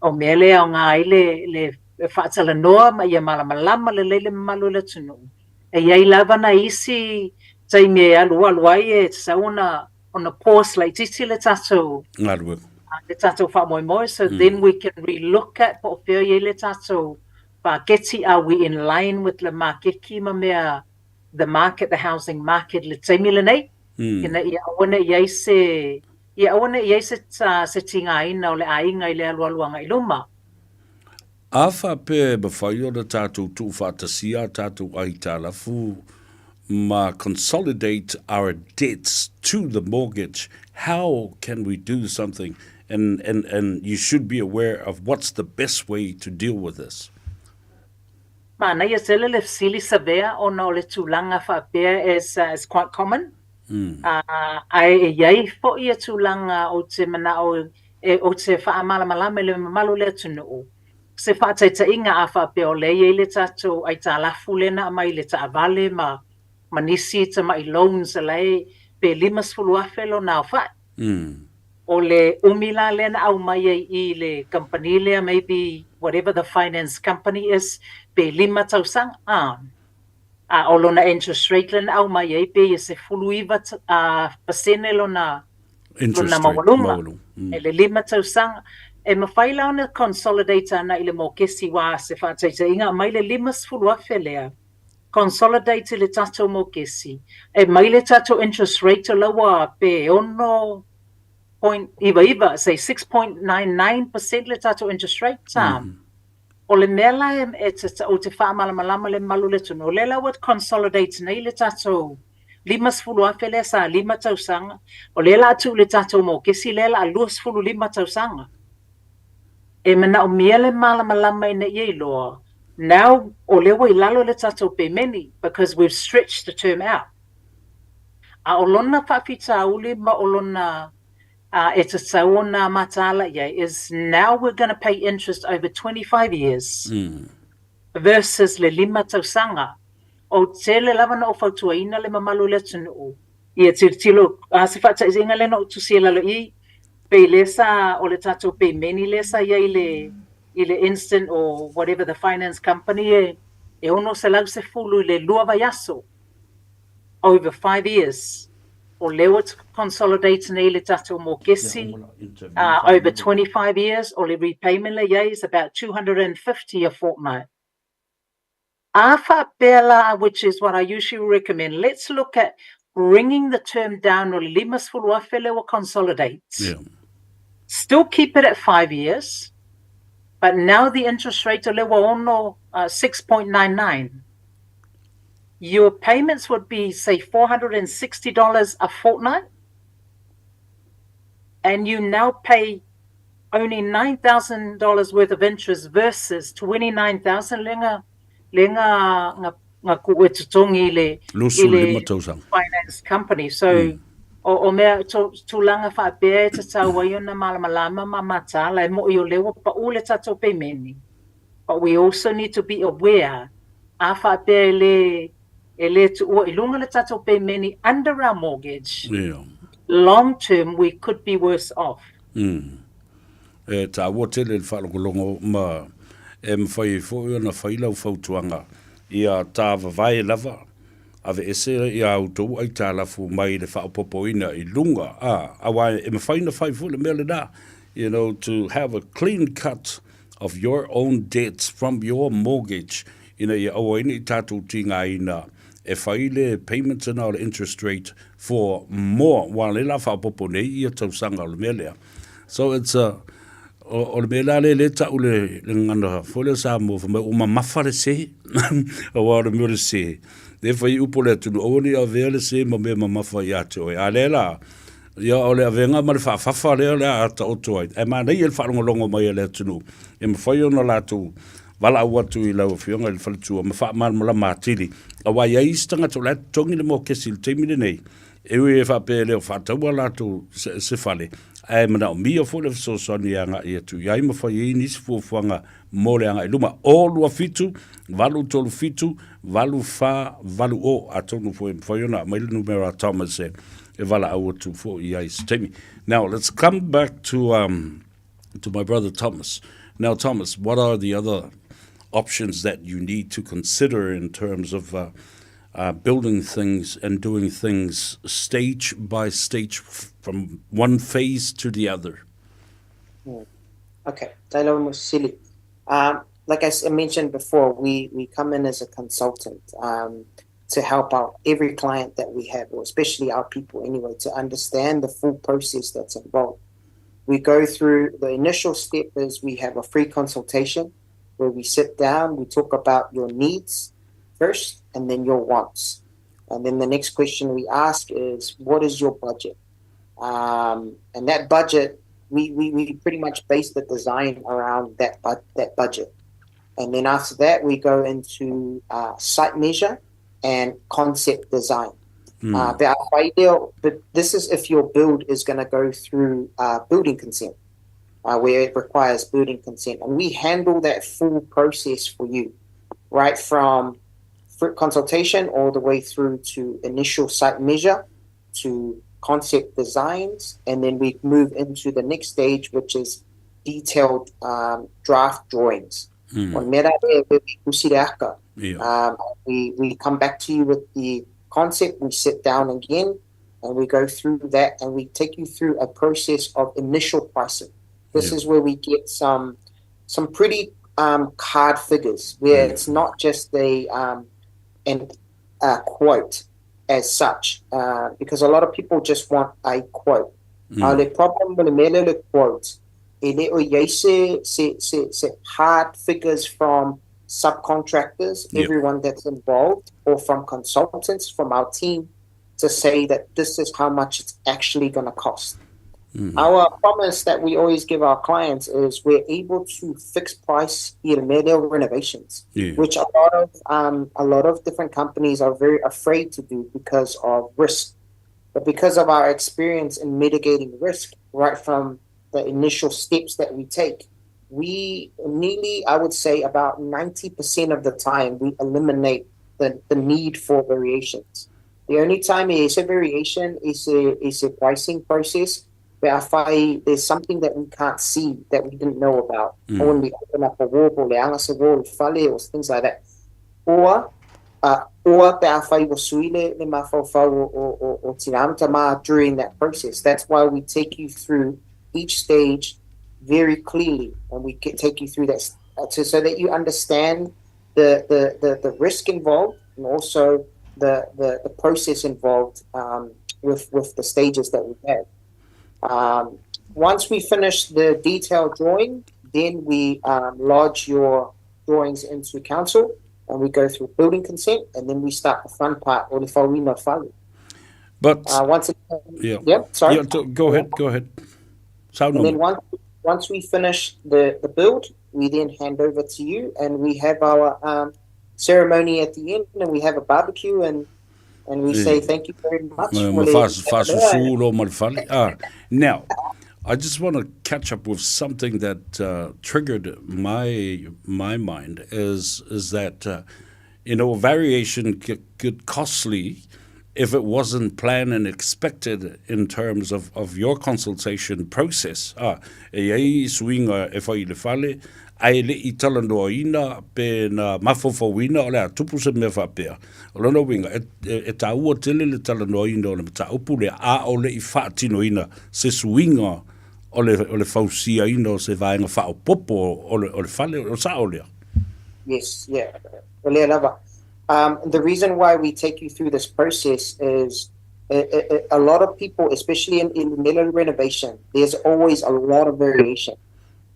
o mea lea e aoga ai le le faatalanoa ma ia malamalama lelei le mamalu o le atunuu. E i ai lava nai isi taimi e alualu ai e tatau ona ona pause laitiiti le tatou galuega, le tatou faamoemoe, so then we can relook at po o fea o i ai le tatou paketi, are we in line with le makeki ma mea, the market, the housing market i le taimi lenei, ina ia aua ne i i ai se, ia aua ne i i ai se, se tigaina o le aiga i le alualu agai i luma. A faapea e mafai ona tatou tuufaatasia a tatou aitalafu ma consolidate our debts to the mortgage, how can we do something and, and, and you should be aware of what's the best way to deal with this. Manaia tele le fesili Savea ona o le tulaga faapea is, is quite common. Ae e i ai foi ia tulaga ou te manao e ou te faamalamalama i le mamalu o le atunuu, se faataitaiga a faapea o lea e i ai le tatou aitalafu lea na aumai i le taavale ma ma nisi tamai loans o la e pe $50,000 lona aofai. O le umi la lea na aumai ai i le kamupani lea maybe whatever the finance company is pe lima tausaga a, a o lona interest rate lea na aumai ai pe ia 19 pasene lona lona maualuga e le lima tausaga. E mafai la ona consolidate ana i le mokesi wa se faataitaiga aumai le $50,000 lea, consolidate i le tatou mokesi, e mai le tatou interest rate o la ua pe 6.99, say 6.99% le tatou interest rate. O le mea la e ou te faamalamalama le mamalu o le atunuu, o lea la ua consolidate nei le tatou $50,000 lea sa 5 tausaga, o lea la a tuu i le tatou mokesi lea la a 25 tausaga. E manaomia le malamalama ina ia iloa, now o lea ua i lalo le tatou pemeni because we've stretched the term out. A o lona faafitauli ma o lona e tatau ona mataala i ai is now we're going to pay interest over 25 years versus le 5 tausaga. O tele lava na ou fautuaina le mamalu o le atunuu ia tilotilo a se faataitaiga lea na ou tusi ai lalo i i, pei lea sa o le tatou pemeni lea sa i ai i le instant or whatever the finance company e e 610 i le lua vaiaso over 5 years. O lea ua consolidate nei le tatou mokesi over 25 years, o le repayment lea i ai is about 250 a fortnight. A faapea la, which is what I usually recommend, let's look at bringing the term down o le $50,000 lea ua consolidate. Still keep it at 5 years, but now the interest rate o lea ua ono 6.99. Your payments would be, say, $460 a fortnight, and you now pay only $9,000 worth of interest versus 29,000 le nga le nga nga nga ku e totogi i le i le finance company. So o mea to tulaga faapea e tatau ai ona malamalama ma mataala e mo'i o lea ua pa'u le tatou pemeni. But we also need to be aware a faapea e le e le tuua i luga le tatou pemeni under our mortgage. Long term we could be worse off. E taua tele le faalogologo ma e mafai ai foi ona fai lau fautuaga ia tavavae lava, aveese ia outou aitalafu mai le faaopoopoina i luga, a, aua e mafai ona fai foi le mea lena, you know, to have a clean cut of your own debts from your mortgage, ina ia aua ai ne i tatou tigaina e fai le payment lena o le interest rate for more, aua o lea o le a faaopoopo nei ia tausaga o le mea lea. So it's a, o, o le mea la lea lea tau le, le gagana foi lea Samoa, fai mai ua mamafa le se, aua o le mea o le se, lea fai upu o le atunuu, aua ne i avea le se ma mea mamafa ia te oe. A lea la, ia o le avega ma le faafafa lea o le a taoto ai. Ae manaia le faalogologo mai a le atunuu, e mafai ona latou valaau atu i lau Afioga i le faletua ma faamalamalama atili, aua e i ai isi tagata o la e totogi le mokesi i le taimi lenei, E ui e faapea e le o faataua latou se fale, ae manaomia foi le fesoasoani e agai atu i ai ma fai ai nisi fuafuaga mo le agai i luma. O 27 837 8480 atonu foi e mafai ona aumai le numera a Thomas e e valaau atu foi i ai i se taimi. Now, let's come back to, um, to my brother Thomas. Now, Thomas, what are the other options that you need to consider in terms of uh, uh, building things and doing things stage by stage from one phase to the other? Hmm. Okay, Taylor Musili. Um, like I mentioned before, we, we come in as a consultant um, to help out every client that we have, or especially our people anyway, to understand the full process that's involved. We go through the initial step is we have a free consultation where we sit down, we talk about your needs first and then your wants. And then the next question we ask is, what is your budget? Um, and that budget, we, we, we pretty much base the design around that, bu- that budget. And then after that, we go into uh, site measure and concept design. Uh, but ideal, but this is if your build is going to go through uh, building consent, uh, where it requires building consent, and we handle that full process for you, right from consultation all the way through to initial site measure, to concept designs, and then we move into the next stage, which is detailed um, draft drawings. Mm. Yeah. Um, we, we come back to you with the concept, we sit down again and we go through that and we take you through a process of initial pricing. This Yeah. is where we get some some pretty um, hard figures where it's not just a um, an a quote as such, uh, because a lot of people just want a quote. Mm. le problem le mele le quote e le o iai se, se, se, se hard figures from subcontractors, Yeah. everyone that's involved, or from consultants from our team to say that this is how much it's actually going to cost. Our promise that we always give our clients is we're able to fix price remedial renovations, which a lot of um, a lot of different companies are very afraid to do because of risk. But because of our experience in mitigating risk right from the initial steps that we take, we nearly, I would say, about 90% of the time, we eliminate the, the need for variations. The only time is a variation is a, is a pricing process where if I, there's something that we can't see that we didn't know about, or when we open up a wall, or le anga se wall, fale, or things like that. Or uh, or pe a whai o sui le, le mawhauwhau o, o, o, o Tinamta mā during that process. That's why we take you through each stage very clearly and we get, take you through that uh, to, so that you understand the, the, the, the risk involved and also the, the, the process involved um, with, with the stages that we have. Um, once we finish the detailed drawing, then we um, lodge your drawings into council and we go through building consent and then we start the fun part, o le fauina fale. But Uh, once again, yeah. yeah, sorry. Yeah, go ahead, go ahead. Sound And then on. once once we finish the, the build, we then hand over to you and we have our um, ceremony at the end and we have a barbecue and and we say thank you very much. Ma mo le- fasusu lo ma le fale. Ah, now, I just want to catch up with something that uh, triggered my my mind is is that uh, you know a variation get, get costly. if it wasn't planned and expected in terms of, of your consultation process. Ah, e iai suiga e fai i le fale, ae le i talanoaina pe na mafaufauina o le a tupu se mea faapea. O lona uiga, e, e, e tāua tele le talanoaina o le mataupu lea, a o le i faatinoina se suiga o le, o le fausiaina o se vaega faaopoopo o le, o le fale, o le sao lea. Yes, yeah. O lea lava. Um, the reason why we take you through this process is a, a, a lot of people, especially in, in middle renovation, there's always a lot of variation.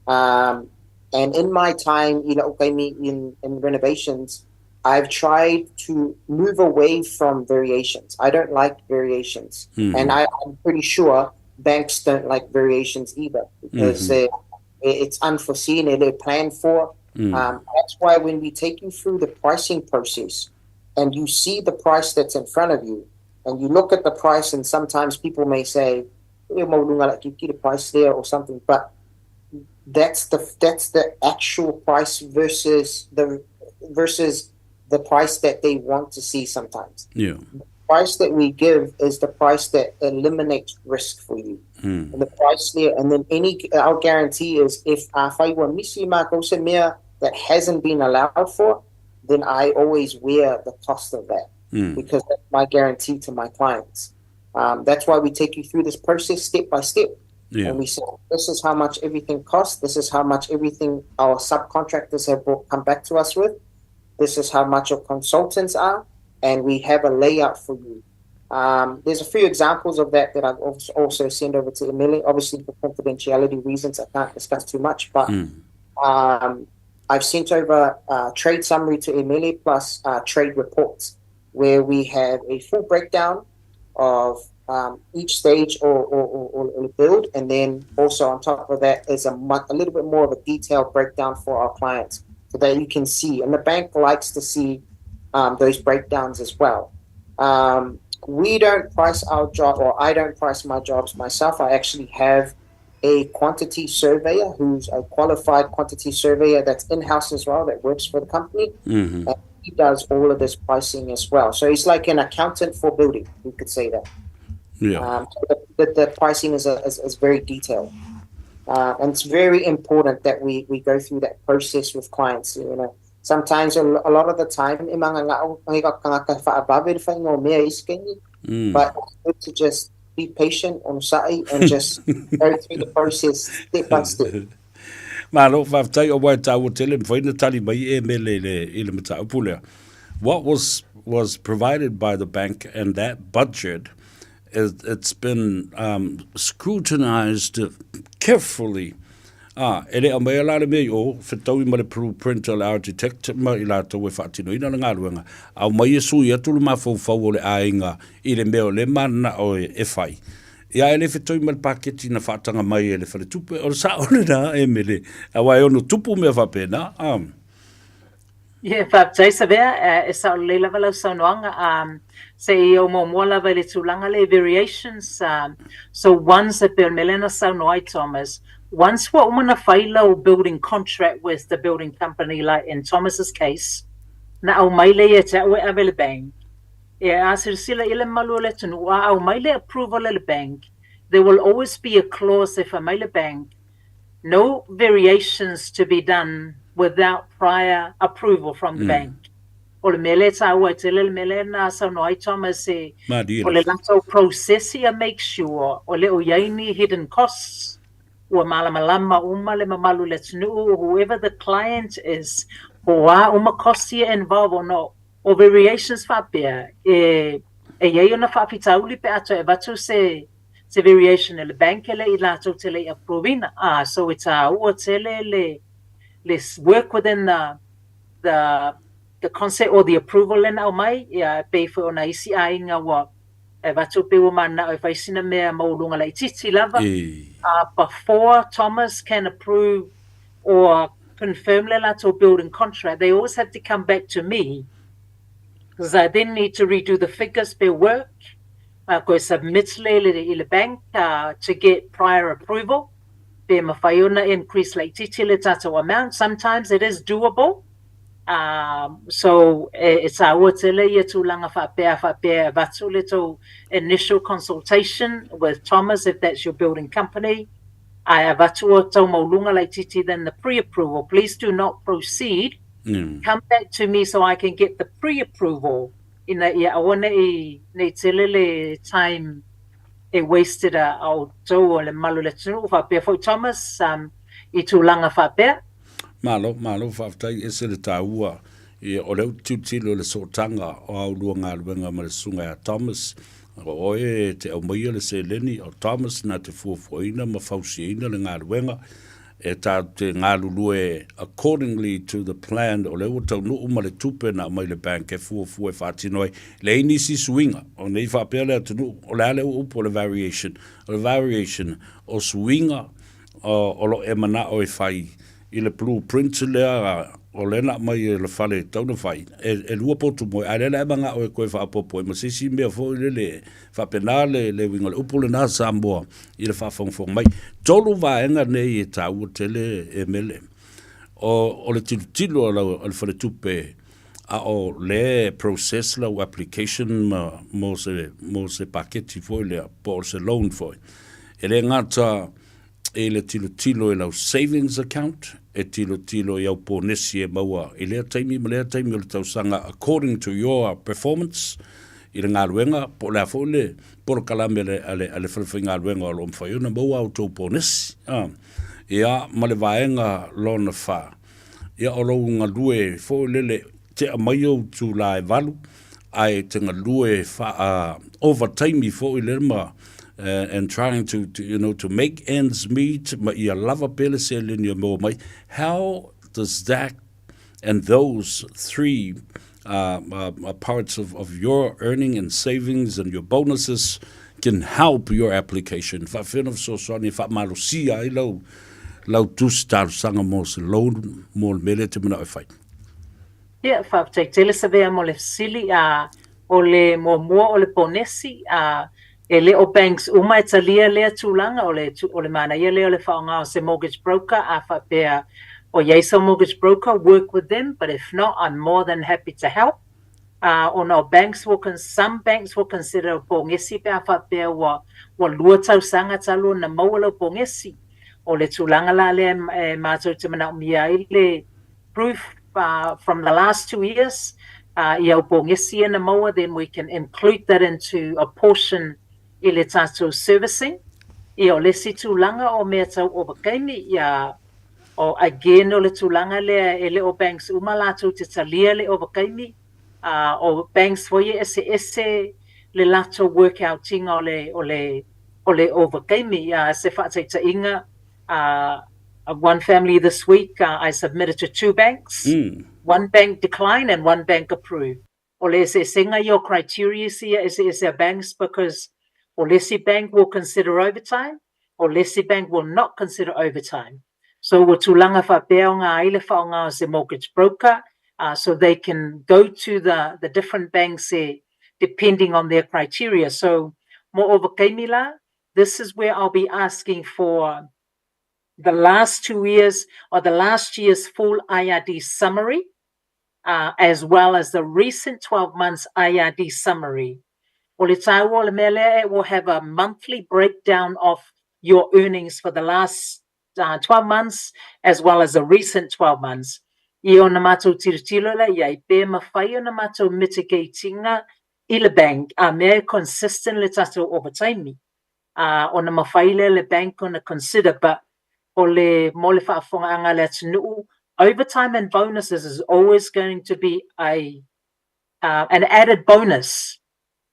Um, and in my time, you know, in, in renovations, I've tried to move away from variations. I don't like variations. And I, I'm pretty sure banks don't like variations either because it's unforeseen and they're planned for. That's why when we take you through the pricing process and you see the price that's in front of you and you look at the price and sometimes people may say, "Eh, maulunga la kiki the price there or something, but that's the that's the actual price versus the versus the price that they want to see sometimes. The price that we give is the price that eliminates risk for you. And the price there, and then any our guarantee is if afai ua misi mākou se mea that hasn't been allowed for, then I always wear the cost of that because that's my guarantee to my clients. That's why we take you through this process step by step. And we say, this is how much everything costs. This is how much everything our subcontractors have brought, come back to us with. This is how much our consultants are. And we have a layout for you. There's a few examples of that that I've also also sent over to Emily. Obviously, for confidentiality reasons, I can't discuss too much, but I've sent over a trade summary to Emily plus trade reports where we have a full breakdown of each stage or, or, or, or build. And then also on top of that is a, a little bit more of a detailed breakdown for our clients so that you can see. And the bank likes to see those breakdowns as well. We don't price our job, or I don't price my jobs myself. I actually have a quantity surveyor who's a qualified quantity surveyor that's in house as well that works for the company. And he does all of this pricing as well. So he's like an accountant for building, you could say that. So the, the pricing is, a, is, is very detailed. And it's very important that we go through that process with clients. You know, sometimes a lot of the time, e mga ngao- mga kangaka whaabave le whainga o mea isi kengi, but it's good to just be patient on sa'i and just go through the process step by step. Malo, faafetai o wae tāua tele, mawhai na tali mai e mele i le, i le mataupu lea. What was provided by the bank and that budget, it's been scrutinized carefully. Ah, e le aumaia la le mea i o, fetaui ma le blueprint o le architect ma i latou e faatinoina le galuega, aumai e sui atu le mafaufau o le aiga i le mea o le mananao e, e fai. Ia e le fetaui ma le paketi na faataga mai e le faletupe, o le sao lena e mele, aua e ono tupu mea faapena. Ah. Ie, faafetai Savea, e sao lelei lava lau saunoaga. Um, se i o muamua lava i le tulaga le variations. Um, so once e pei o le mea lea na saunoa ai Thomas, once ua uma na fai lau building contract with the building company like in Thomas's case, na aumai lea ia te au e ave i le bank. E a silasila i le mamalu o le atunuu, a aumai le approval e le bank, there will always be a clause e fai mai le bank, no variations to be done without prior approval from the bank. O le mea lea e tāua ai tele le mea lea na saunoa ai Thomas e o le latou process ia make sure o le o i ai ni hidden costs ua malamalama uma le mamalu o le atunuu whoever the client is po o a uma costs ia involve ona o variations faapea e e i ai ona faafitauli pe a toe avatu se se variation e le bank e le i latou te le i approve ina. Ah, so e tāua tele le le work within the the the concept or the approval lena aumai, ia e pei foi ona isi aiga ua e avatu pei ua mananao e fai sina mea maualuga laitiiti lava. Before Thomas can approve or confirm le latou building contract, they always have to come back to me because I then need to redo the figures per work, koe submit le i le bank to get prior approval. Pe mawhai ona increase laitiiti le tatou amount. Sometimes it is doable. So e tāua tele ia tulaga faapea a faapea e avatu le tou initial consultation with Thomas if that's your building company ae avatu o tou mauluga laititi then the pre-approval please do not proceed come back to me so I can get the pre-approval ina ia aua nei nei tele le time e wasted a outou o le mamalu o le atunuu faapea foi Thomas i tulaga faapea. Malo, malo faafetai ese le taua ia o lea ou te tilotilo i le sootaga o a ulua galuega ma le susuga ia Thomas, o oe e te aumaia le seleni, o Thomas na te fuafuaina ma fausiaina le galuega e tatou te galulue accordingly to the plan o lea ua taunuu ma le tupe na aumai le bank e fuafua e faatino ai. Leai nisi suiga, o nei faapea le atunuu, o le a le upu o le variation? O le variation o suiga o lo o e manao e fai i le blue print lea o lea na aumai e le fale e tatau ona fai, e lua potu moe, a o lea la e manao e toe faaopoopo ai ma se isi mea foi lele, faapena le uiga o le upu lena Samoa i le faafogafoga mai. Tolu vaega nei e taua tele e Mele, o le tilotilo a le faletupe a o lea e process lau application ma mo se mo se paketi foi lea po o se loan foi. E le gata i le tilotilo i lau savings account, e tilotilo i au ponesi e maua i lea taimi ma lea taimi o le tausaga according to your performance i le galuega po o le a foi le polokalame a le, a le, a le falefaigaluega o lo o mafai ona maua a outou ponesi. Ah, ia, ma le vaega lona fa, Ia o lou galue foi lele te aumai ou itula e valu ae te galue faa ovataimi foi lele ma and trying to, to you know to make ends meet ma ia lava pea le seleni e maua mai. How does that and those three uh, uh, parts of, of your earning and savings and your bonuses can help your application. Faafefea ona fesoasoani e faamalosia ai lau, lau tusi talosaga mo se loan mo le mea lea e te manao e fai. Ia, faafetai tele Savea mo le fesili. A, o le muamua o le ponesi, a, e le o banks uma e talia lea tulaga, o le, o le manaia lea o le faaaoga o se mortgage broker, a faapea o i ai sau mortgage broker, work with them, but if not, I'm more than happy to help. A, ona o banks will, some banks will consider pogesi pe a faapea ua, ua lua tausaga talu ona maua lau pogesi. O le tulaga la lea e matou te manaomia ai le proof from the last 2 years i au pogesi ia na maua, then we can include that into a portion i le tatou servicing. Ia o le isi tulaga o mea tau ovakaimi, ia o again o le tulaga lea e le o banks uma latou te talia le ovakaimi, o banks foi e eseese le latou workout-iga o le o le o le ovakaimi. Se faataitaiga, one family this week, I submitted to two banks. One bank declined and one bank approved. O le eseesega ia o criteria ia eseese a banks because o le isi bank will consider overtime, o le isi bank will not consider overtime. So ua tulaga faapea o ngā ai le faaaoga o se mortgage broker, so they can go to the different banks e, depending on their criteria. So mo ovakaimi la, this is where I'll be asking for the last 2 years or the last year's full IRD summary, as well as the recent 12 months IRD summary. O le tāua o le mea lea, it will have a monthly breakdown of your earnings for the last 12 months as well as the recent 12 months. I ona mātou tirotiro la ia i pe mawhai ona mātou mitigatinga i le bank a mea e consistent le tātou ovataimi. Ona mawhai lea le bank ona consider, but o le mo le faafofoga le atunuu, overtime and bonuses is always going to be a an added bonus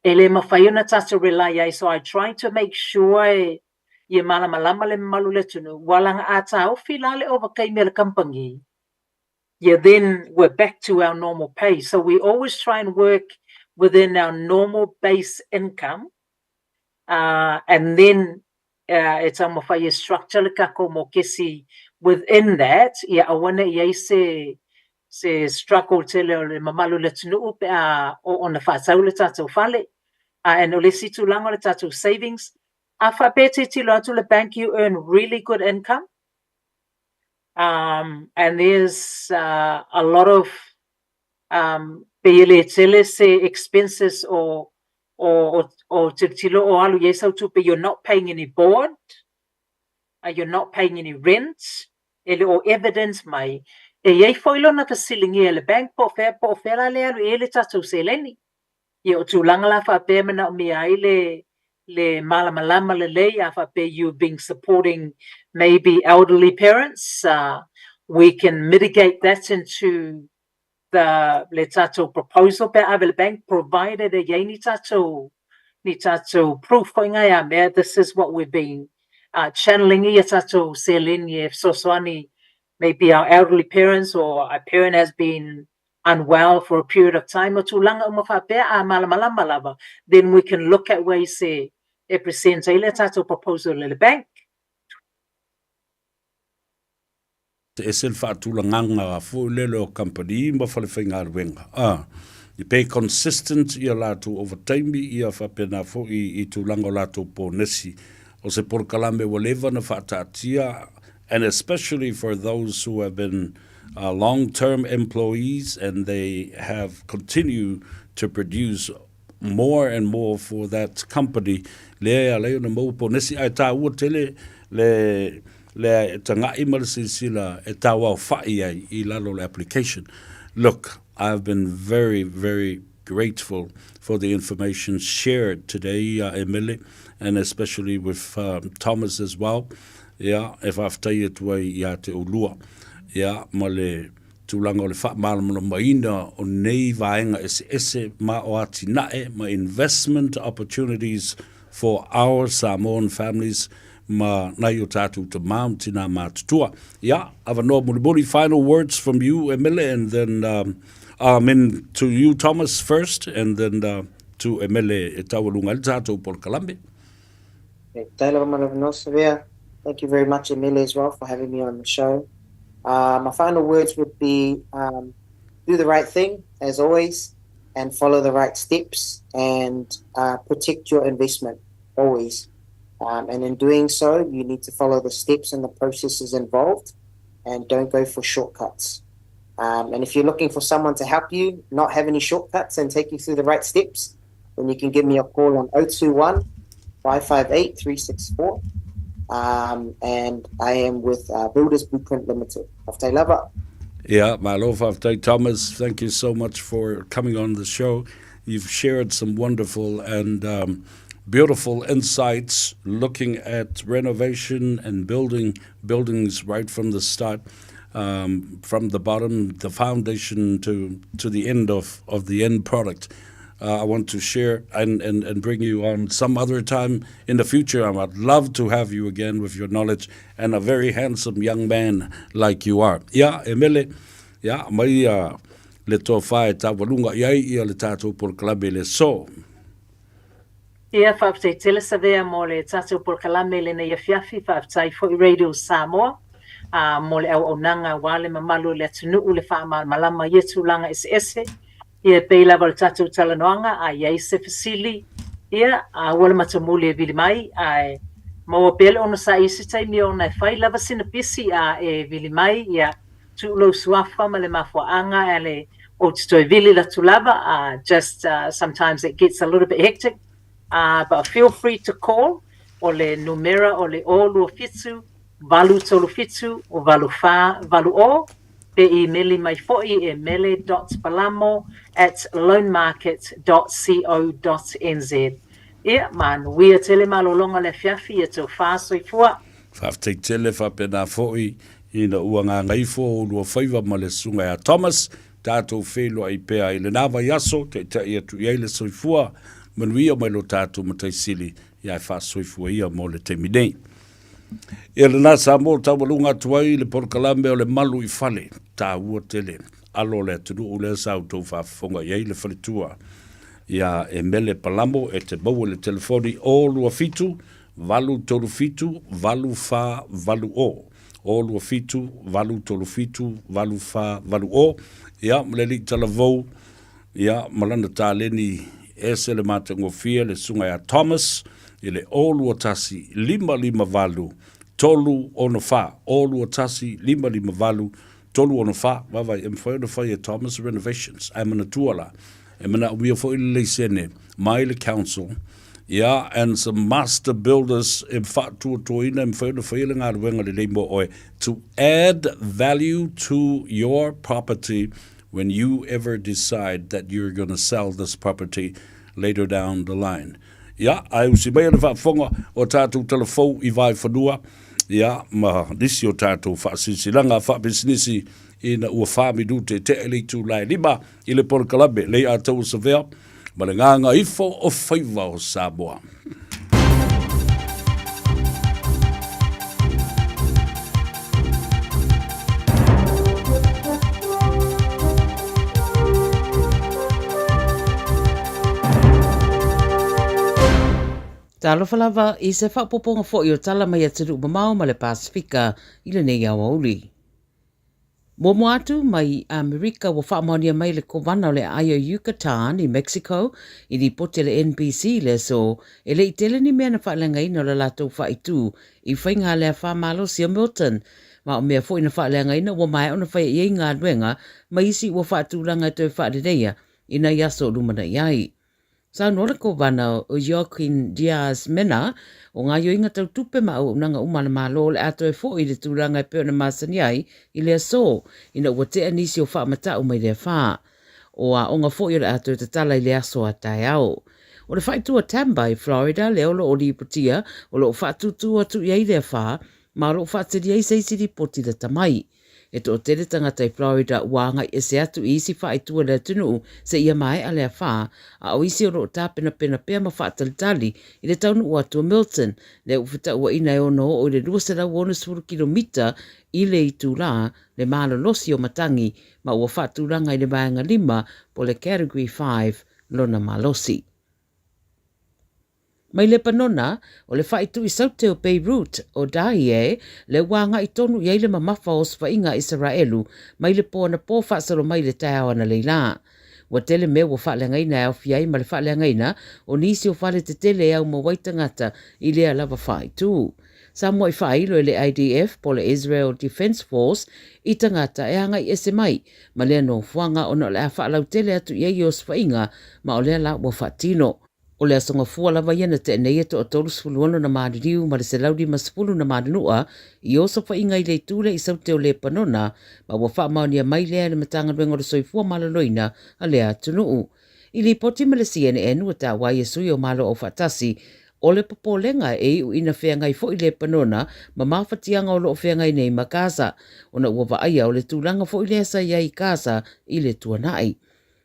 e le mawhai ona tātou rely ai. So I try to make sure e ia malamalama le mamalu le atunuu, ua laga a tāofi la le ovakaimi a le kamupani, yeah, then we're back to our normal pay. So we always try and work within our normal base income, and then e taumafai e structure le tatou mokesi within that, ia aua ne i ai se struggle tele o le mamalu le atunuu pe a o ona faatau le tatou fale. And o le isi tulaga o le tatou savings, a faapea tilotilo atu le bank you earn really good income, and there's a lot of Um, pei e le tele se expenses o o o o tilotilo o alu i ai sau tupe, you're not paying any board, you're not paying any rent, e le o evident mai. E i ai foi lona fesiligia e le bank po o fea, po o fea la le alu i ai le tatou seleni. Ia o tulaga la faapea e manaomia ai le le malamalama lelei a faapea you've been supporting maybe elderly parents, we can mitigate that into the le tatou proposal pe a ave i le bank provided e i ai ni tatou ni tatou proof foi nga ia mea this is what we've been channeling ia tatou seleni e fesoasoani maybe our elderly parents or a parent has been unwell for a period of time o tulaga uma faapea a malamalama lava then we can look at ways e e present ai le tatou proposal i le bank. Ese le faatulagaga foi lele o kamupani ma falefaigaluega, a pe consistent ia latou ovataimi ia faapena foi i tulaga o latou ponesi. O se polokalame ua leva ona faataatia and especially for those who have been long term employees and they have continue to produce more and more for that company lea e ala ai ona maua ponesi ae taua tele le le taga'i ma le silasila e tauaofa'i ai i lalo o le application. Look, I've been very, very grateful for the information shared today, Emele, and especially with Thomas as well. Ia, e faafetai atu ai iā te oulua, ia, ma le tulaga o le faamalamalamaina o nei vaega eseese ma o atinae ma investment opportunities for our Samoan families ma nai o tātou tamā ma tinā mātutua. Ia, avanoa mulimuli, final words from you, Emele, and then, I mean, to you, Thomas, first, and then to Emele e taualuga ai le tātou polokalame. Thank you very much, Emele, as well, for having me on the show. My final words would be do the right thing, as always, and follow the right steps and protect your investment, always. And in doing so, you need to follow the steps and the processes involved and don't go for shortcuts. And if you're looking for someone to help you not have any shortcuts and take you through the right steps, then you can give me a call on 021 558 364. And I am with Builders Blueprint Limited. Faafetai lava. Yeah, malo faafetai Thomas. Thank you so much for coming on the show. You've shared some wonderful and beautiful insights looking at renovation and building buildings right from the start, from the bottom, the foundation to, to the end of, of the end product. I want to share and, and, and bring you on some other time in the future. I'd love to have you again with your knowledge and a very handsome young man like you are. Ia, Emele, ia, mai le tofa e taualuga i ai ia le tatou polokalame i le aso. Ia, faafetai tele Savea mo le tatou polokalame i lenei afiafi, faafetai foi Radio Samoa mo le auaunaga aua le mamalu o le atunuu le faamalamalama i ia tulaga eseese. Ia, e pei lava o le tatou talanoaga, a i ai se fesili, ia, aua le matamuli e vili mai, ae maua pea le onosai i isi taimi ona e fai lava sina pisi a e vili mai, ia, tuu lou suafa ma le mafuaaga ae le ou te toe vili atu lava, just sometimes it gets a little bit hectic, but feel free to call, o le numera o le 027 837 8480, pe imeli mai foi e mele dot palamo at loanmarket dot co dot nz. Ia, manuia tele malologa le afiafi ia tofa soifua. Faafetai tele faapena foi ina ua gagaifo o ulua faiva ma le Susuga ia Thomas, tatou feiloai pea i lena vaiaso, taitai atu i ai le soifua manuia mai lo tatou Matai Sili ia e faasoifua ia mo le taimi nei. Ia lena Samoa taualuga atu ai le polokalame o le malu i fale, taua tele alo o le atunuu lea sa outou faafofoga i ai le faletua ia Emele Palamo e te maua i le telefoni 027 837 8480 027 837 8480 ia ma le alii talavou ia ma lana taleni ese le matagofie le susuga ia Thomas i le 021 558 364 021 558 364, vaavaai, e mafai ona fai e Thomas Renovations, ae manatua la, e manaomia foi le laisene mai le council, ia, and some master builders e faatuatuaina e mafai ona faia le galuega lelei mo oe to add value to your property when you ever decide that you're gonna sell this property later down the line. Ia, ae usi mai le faafofoga o tatou talafou i Vaefanua, ia, ma nisi o tatou faasilasilaga faapisinisi ina ua fa minute tea i le itula e lima i le polokalame Leiataua Savea ma le Gagaifo o Faiva o Samoa. Talofa lava i se faaopoopoga foi o tala mai atunuu mamao ma le Pasefika i lenei aoauli. Muamua atu mai Amerika ua faamaonia mai le Kovana o le Aai o Yucatan i Mexico i lipoti a le NBC i le aso e le i tele ni mea na faaleagaina o le latou faaitu i faiga malosi o Milton. Ma o mea foi na faaleagaina ua maea ona faia i ai galuega ma isi ua faatulaga e toe faaleleia i nai aso o lumanai ai. Saunoa le Kovana o Joaquin Diaz Mena, o gaoioiga tau tupe ma auaunaga uma a le Malo o le a toe foi i le tulaga e pei ona masani ai i le aso, ina ua tea nisi o faamatau mai le afa. O aoga foi o le a toe tatala i le aso a taeao. O le faaitu o Tampa i Florida lea o lo o lipotia o lo o faatūtū atu i ai le afa ma o lo o faatali ai se isi lipoti lata mai. E toatele tagata i Florida ua agai ese atu i isi faaitu o le atunuu seia maea le afa, a o isi o lo o tapenapena pea ma faatalitali i le taunuu atu o Milton, lea ua fetauaina e ono oo i le 260 kilomita i le itulā le malolosi o matagi ma ua faatulaga i le vaega lima po o le Category 5 lona malosi. Mai Lepanona, o le faaitu i Saute o Beirut, o Dahieh, lea ua agai tonu i ai le mamafa o osofaiga a Isaraelu mai le po anapō faasolo mai i le taeao analeila. Ua tele mea ua faaleagaina e aofia ai ma le faaleagaina o nisi o fale tetele e aumau ai tagata i lea lava faaitu. Sa muai faailo e le IDF po o le Israel Defense Force i tagata e agai ese mai ma lea nofoaga ona o le a faalautele atu i ai i osofaiga ma o lea la ua faatino. O le Aso Gafua lava ia na tea nei e toa 36 na maliliu ma le 150 na malunua i osofaiga i le itu lea i Saute o Lepanona ma ua faamaonia mai lea e le Matagaluega o le Soifua Maloloina a lea atunuu. I lipoti ma le CNN ua taua ai e sui o Malo Aufaatasi o le popolega e iu ina feagai foi Lepanona ma mafatiaga o lo o feagai nei ma Gaza ona ua vaaia o le tulaga foi lea sa i ai i Gaza i le tuanai.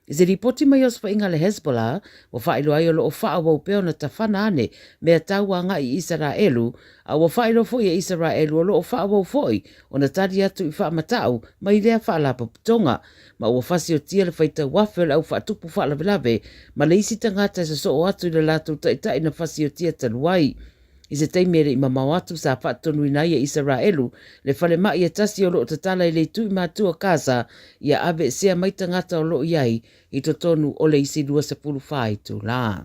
I se lipoti mai osofaiga a le Hezbollah, ua faailoa ai o lo o faaauau pea ona tafana ane mea tau agai i Isaraelu, a ua faailoa foi e Isaraelu o lo o faaauau foi ona tali atu i faamatau mai lea faalapotopotoga, ma ua fasiotia le faitau afe o le au faatupu faalavelave ma le isi tagata e sosoo atu i le latou taitai na fasiotia talu ai. I se taimi e le i mamao atu sa faatonuina ai e Isaraelu le falemai e tasi o lo o tatala i le itu i matua Gaza ia aveesea mai tagata o lo o i ai i totonu o le isi 24 itulā.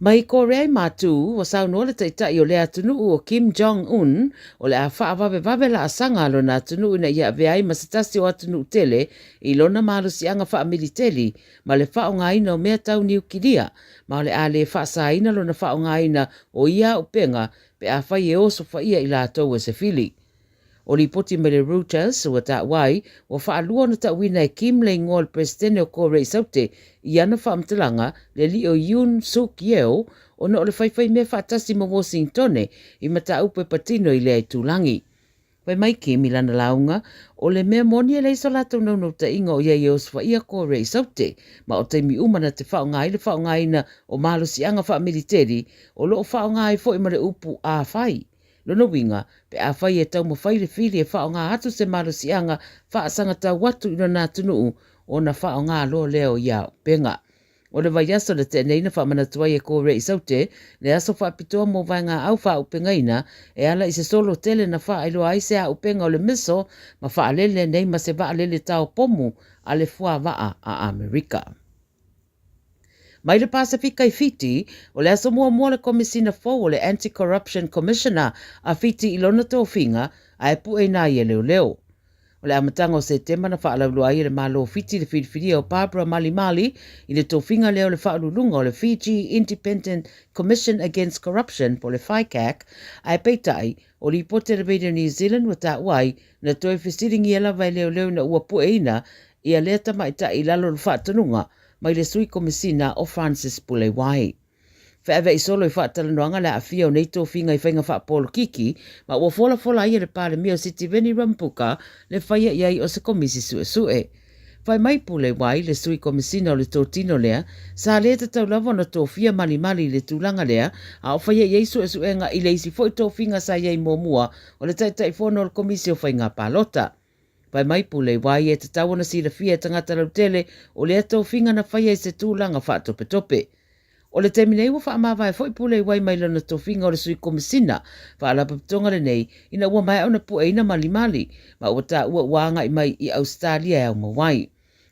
Mai Korea i Matū, ua saunoa le taitai o lea atunuu o Kim Jong Un o le a faavavevave laasaga a lona atunuu ina ia avea ai ma se tasi o atunuu tele i lona malosiaga faamiliteli ma le faaaogaina o mea tau niukilia, ma o le a le faasaina lona faaaogaina o ia auupega pe afai e osofaia i latou e se fili. O lipoti mai le Reuters ua taua ai, ua faalua ona tauina e Kim le igoa o le Peresetene o Korea i Saute i ana faamatalaga, le alii o Yoon Suk Yeol, ona o le faifaimea faatasi ma Washingtone i mataupu e patino i lea itulagi. Fai mai Kim i lana lauga, o le mea moni e leai so latou naunautaiga o ia i e osofaia Korea i Saute, ma o taimi uma na te faaaoga ai le faaaogaina o malosiaga faamiliteli, o lo o faaaoga ai foi ma le upu afai. Lona uiga, pe afai e taumafai le fili e faaaoga atu se malosiaga faasagatau atu i lona atunuu, ona faaaoga loa lea o ia auupega. O le vaiaso na tea nei na faamanatu ai e Korea i Saute le aso faapitoa mo vaegaau faaaupegaina e ala i se solo tele na faailoa ai se auupega o le missile ma faalele nei ma se vaalele tao pomu a le fuavaa a Amerika. Mai le Pasefika i Fiti, o le aso muamua o le Komisina fou o le Anti-Corruption Commissioner a Fiti i lona tofiga, ae pueina ai e leoleo. O le amataga o Setema na faalauiloa ai e le Malo o Fiti le filifilia o Barbara Malimali i le tofiga lea o le faauluuluga o le Fiji Independent Commission Against Corruption po o le FICAC, ae peitai, o lipoti a le Radio New Zealand ua taua ai na toe fesiligia lava e leoleo ina ua pueina ia lea tamaitai i lalo o le faatonuga mai le Sui Komesina o Francis Puleiwai. Feaveai solo i faatalanoaga le aafia o nei tofiga i faiga faapolokiki ma ua folafola ai e le Palemia o Sitiveni Rambuka le faia i ai o se komisi suesue. Fai mai Puleiwai, le Sui Komesina o le totino lea, sa le tatau lava ona tofia malimali i le tulaga lea a o faia i ai suesuega i le isi foi tofiga sa i ai muamua o le Taitaifono o le Komisi o Faiga Palota. Fai mai Puleiwai e tatau ona silafia e tagata lautele o lea tofiga na faia i se tulaga faatopetope. O le taimi nei ua faamavae foi Puleiwai mai lona tofiga o le Sui Komesina Faalapotopotoga lenei ina ua maea ona pueina malimali ma ua taua ua agai mai i Ausetalia e aumau ai.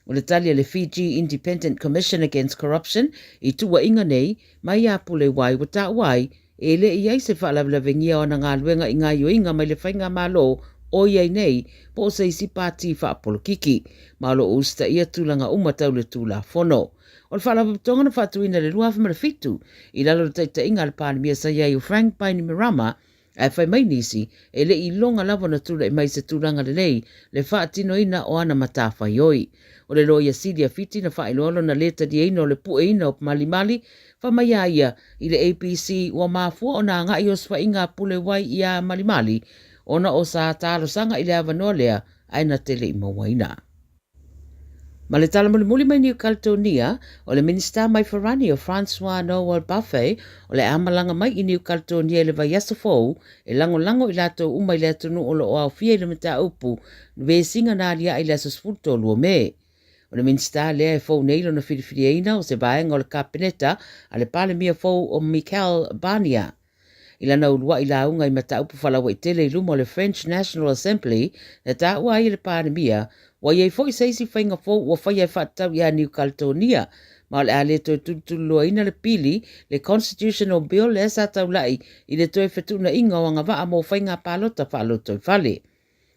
O le tali a le Fiji Independent Commission Against Corruption i tuuaiga nei mai iā Puleiwai ua taua ai e le i ai se faalavelavegia o ana galuega i gaioiga mai le faigamalo o i ai nei po o se isi pati faapolokiki, ma o lo o usitaia tulaga uma tau le Tulafono. O le Faalapotopotoga na faatuina i le 2007 i lalo o le taitaiga a le Palemia sa i ai o Frank Bainimarama, Ae fai mai nisi, e le i iloga lava ona tulai mai i se tulaga lelei le faatinoina o ana matafaioi. O le Loia Sili a Fiti na faailoa lona lē taliaina o le pueina o Malimali, fai mai a ia i le ABC ua mafua ona agai osofaiga a Pulewai iā Malimali ona o sa talosaga i le avanoa lea ae na te le i mauaina. Ma le tala mulimuli mai New Caledonia, o le Minisita mai Farani o François Noel Buffet o le a malaga mai i New Caledonia i le vaiaso fou e lagolago i latou uma i le atunuu o lo o aofia i le mataupu vesiga na aliae i le aso 13 o Me. O le Minisita lea e fou nei lona filifiliaina o se vaega o le Kapeneta a le Palemia fou o Michel Barnier. I lana uluai lauga i mataupu faalauaitele i luma o le French National Assembly, na taua ai e le Palemia, ua i ai foi se isi faiga fou ua faia e faatatau iā Niu Kaletonia, ma o le a le toe tulutululoaina le pili, le Constitutional Bill lea sa taulai i le toe fetuunaiga o agavaa mo faiga palota faalotoifale.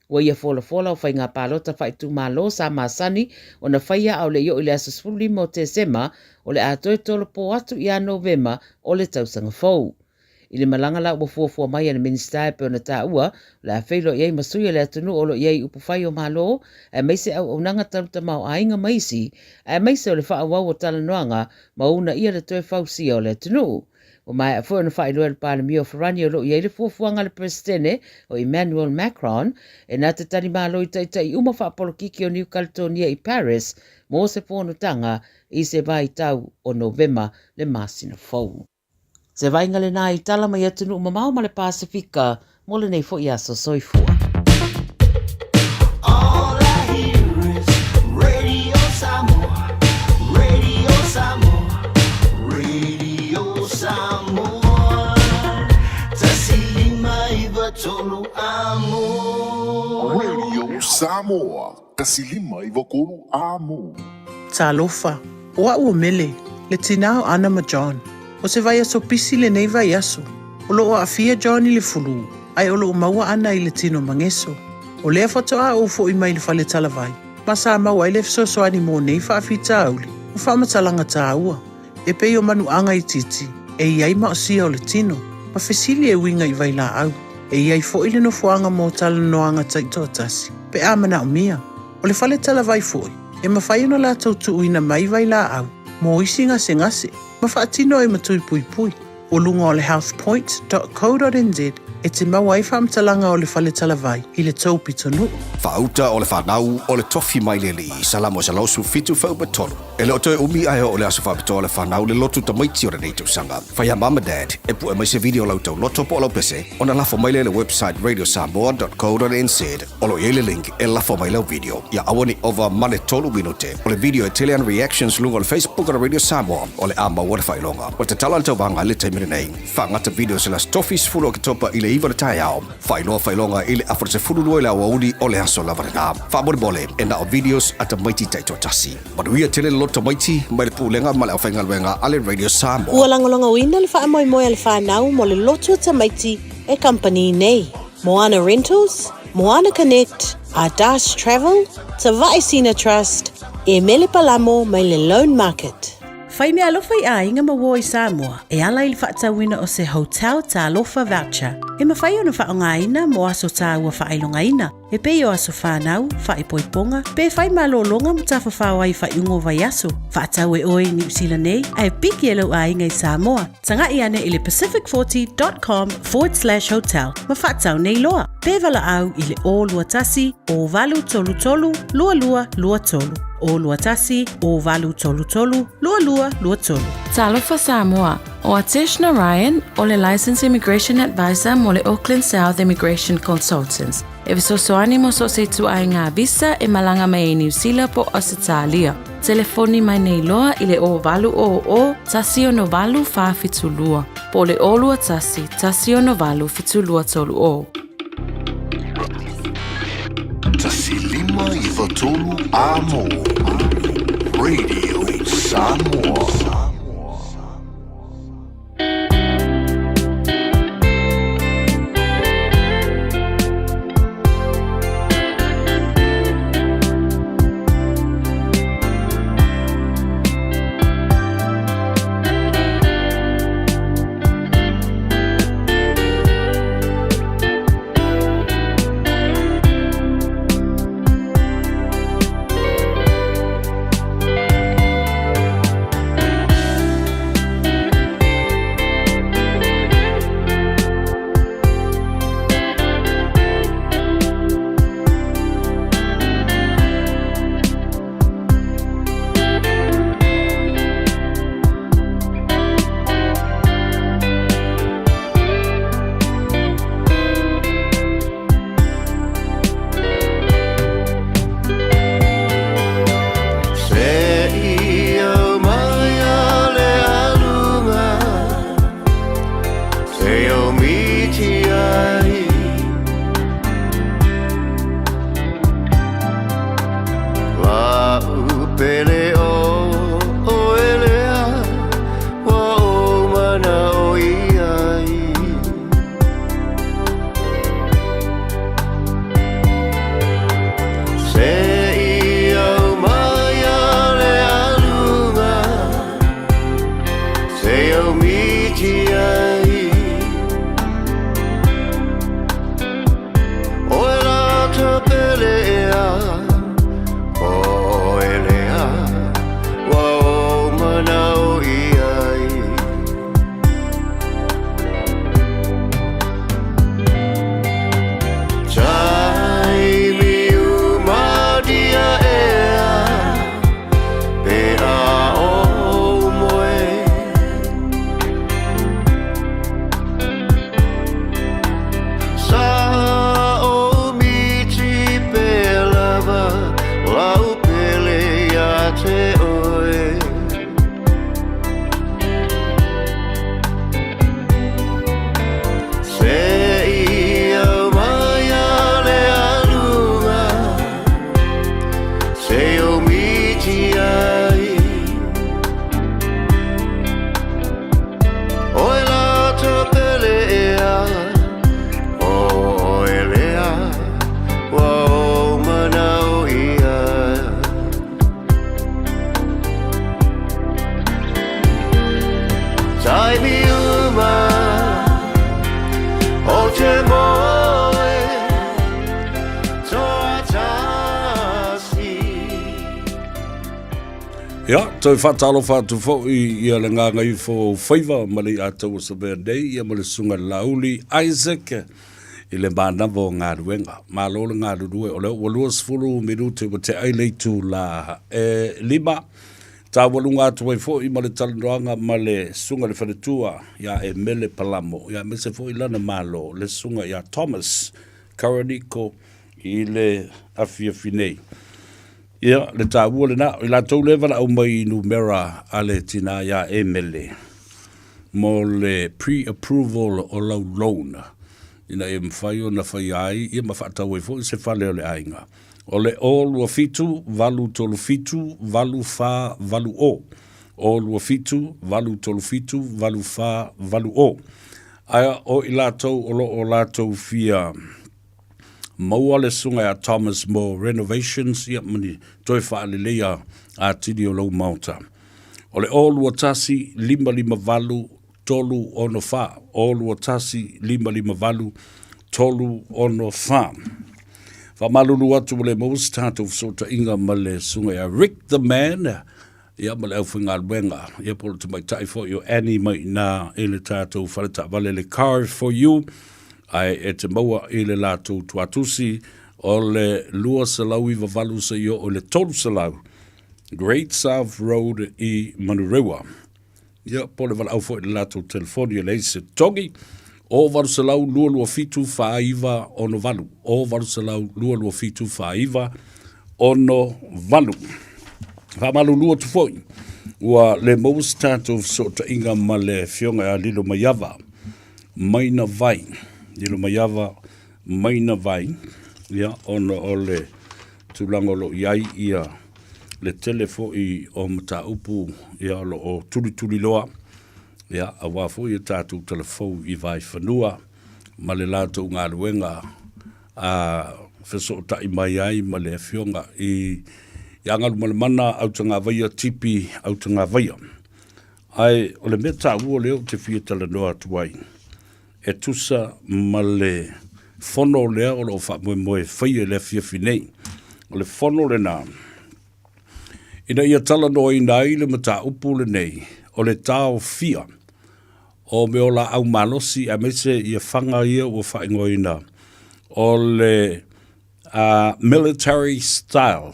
Ua ia folafola o faiga palota faaitumalo sa masani ona faia a o le i oo i le aso 15 o Tesema o le a toe tolopo atu ia Novema o le tausaga fou. I le malaga la ua fuafua mai a le Minisita e pei ona taua, o le a feiloai ai ma sui o le atunuu o lo o i ai i upufai o Malo, aemaise auaunaga talu tamaoaiga ma isi, aemaise o le faaauau o talanoaga ma uunaia le toe fausia o le atunuu. Ua maea foi ona faailoa e le Palemia o Farani o lo o i ai le fuafuaga a le Peresetene o Emmanuel Macron e na te talimalo i taitai uma faapolokiki o Niu Kaletonia i Paris mo se fonotaga i se vaitau o Novema le masina fou. Se vaaiga lena i tala mai atunuu mamao ma le Pasefika mo lenei foi aso. Soifua. All I hear is Radio Samoa, Radio Samoa, Radio Samoa. Tasi lima iva tolu amo. Radio Samoa, tasi lima iva tolu amo. Talofa, o a'u o Mele, le tinā o Ana ma John. O se vaiaso pisi lenei vaiaso. O lo'o aafia John i le fulū, ae o lo'o maua ana i le tino mageso. O lea faatoā ou fo'i mai le fale talavai, ma sa maua ai le fesoasoani mo nei faafitauli ma faamatalaga tāua, e pei o manuaga itiiti e i ai maosia o le tino, ma fesili e uiga i vailaau. E i ai fo'i le nofoaga mo talanoaga taitoatasi, pe a manaomia. O le fale talavai fo'i, e mafai ona latou tuuina mai vailaau mo isi gasegase ma faatino ai ma tui puipui. O luga o le healthpoint.co.nz e te maua ai faamatalaga o le fale talavai i le tou pitonuu. Faauta o le fanau o le tofi mai le alii, Salamo 117 fuaiupu 3. E le o toe umi ae oo le aso faapitoa o le fanau le lotu tamaiti o lenei tausaga. Fai a mum ma dad e pue mai se video o lau tauloto po o lau pese ona lafo mai lea i le website radiosamoa.co.nz o lo o i ai le link e lafo mai lau video. Ia aua ne i ova ma le tolu minute o le video e tele ana reactions luga o le Facebook o le Radio Samoa o le a maua le faailoga. Ua tatala le tauvaga i le taimi lenei. Faagata video se las tofi 10 Oketopa i le 9 o le taeao. Faailoa faailoga i le afa 12 i le aoauli o le aso lava lena. Faamolemole, e na o videos a tamaiti taitoatasi. Manuia tele le loto tamaiti mai le Pulega ma le Aufaigaluega a le Radio Samoa. Ua lagolagoina le faamoemoe a le whanau mo le lotu o tamaiti e kampanī nei. Moana Rentals. Moana Connect, Adas Travel, Tava'i Sina Trust, Emele Palamo mai le Loan Market. Fai meaalofa i aiga ma uo i Samoa e ala i le faatauina o se Hotel Talofa Voucher e mafai ona faaaogaina mo aso tāua faailogaina e pei o aso whānau, whaipoiponga, pe whai malōlōga ma tafafao ai i faaiuga o vaiaso. Faatau e oe i Niu Sila nei, ae piki e lou aiga i Samoa. Taga'i ane i le pacific40.com forward slash hotel ma faatau nei loa. Pe valaau i le 021 0833 2223. 021 0833 2223. Talofa Samoa, ʻO Atesh Narayan, ʻo le Licensed Immigration Advisor mo le Auckland South Immigration Consultants, e fesoasoani mo so o se ituaiga visa e malaga mai ai Niu Sila po o Ausetalia. Telefoni mai nei loa i le 0800 168 472 po o le 021 168 7230. 1593 Amo Radio Samoa. Ia, toe faatalofa atu foi ia le gagaifo o faiva ma le iataua Savea nei, ia ma le susuga i le Laauli Isaac i le manava o galuega. Malo le galulue, o lea ua 20 minute ua tea ai le itula e 5. Taualuga atu ai foi ma le talanoaga ma le susuga i le faletua ia Emele Palamo, ia aemaise foi lana malo, le susuga ia Thomas Karaniko i le afiafi nei. Ia, le taua lena, o i latou lea e valaau mai i numera a le tinā iā Emele mo le pre-approval o lau loan ina ia mafai ona faia ai ia ma faatau ai foi se fale o le aiga. O le 0 2 7 8 3 7 8 4 8 0. 0 2 7 8 3 7 8 4 8 0. Ae o i latou o lo o latou fia. Maua le susuga ia Thomas mo renovations ia ma ni toe faaleleia atili o lou maota. O le 0 2 1 5 5 8 3 6 4, 0 2 1 5 5 8 3 6 4. Faamalulu atu ua le maua se tatou fesootaiga ma le susuga ia Rick the Man, ia ma le aufaigaluega, ia po o le tamaitai foi o Annie mai i ina i le tatou faletaavale le Car for You, ae e te maua i le latou tuatusi o le 298 seia oo i le 300 Great South Road i Manurewa. Ia, po o le valaau foi i le latou telefoni e leai se togi, o 800 227 4968, o 800 227 4968. Faamalulu atu foi, ua le maua se tatou fesootaiga ma le Afioga ia Lilo Maiava Maina Vai, Lilo Maiava Maina Vai, ia, ona o le tulaga o lo o i ai ia le tele foi o mataupu ia o lo o tulituliloa ia aua foi a tatou talafou i Vaifanua ma le latou galuega a fesootai mai ai ma le afioga i ia Galumalemana Autagavaia Tipi Autagavaia. Ae o le mea taua lea ou te fia talanoa atu ai, e tusa ma le fono lea o lo o faamoemoe e faia i le afiafi nei. O le fono lena, ina ia talanoaina ai le mataupu lenei o le taofia o mea o laau malosi aemaise ia faga ia ua faaigoaina o le military style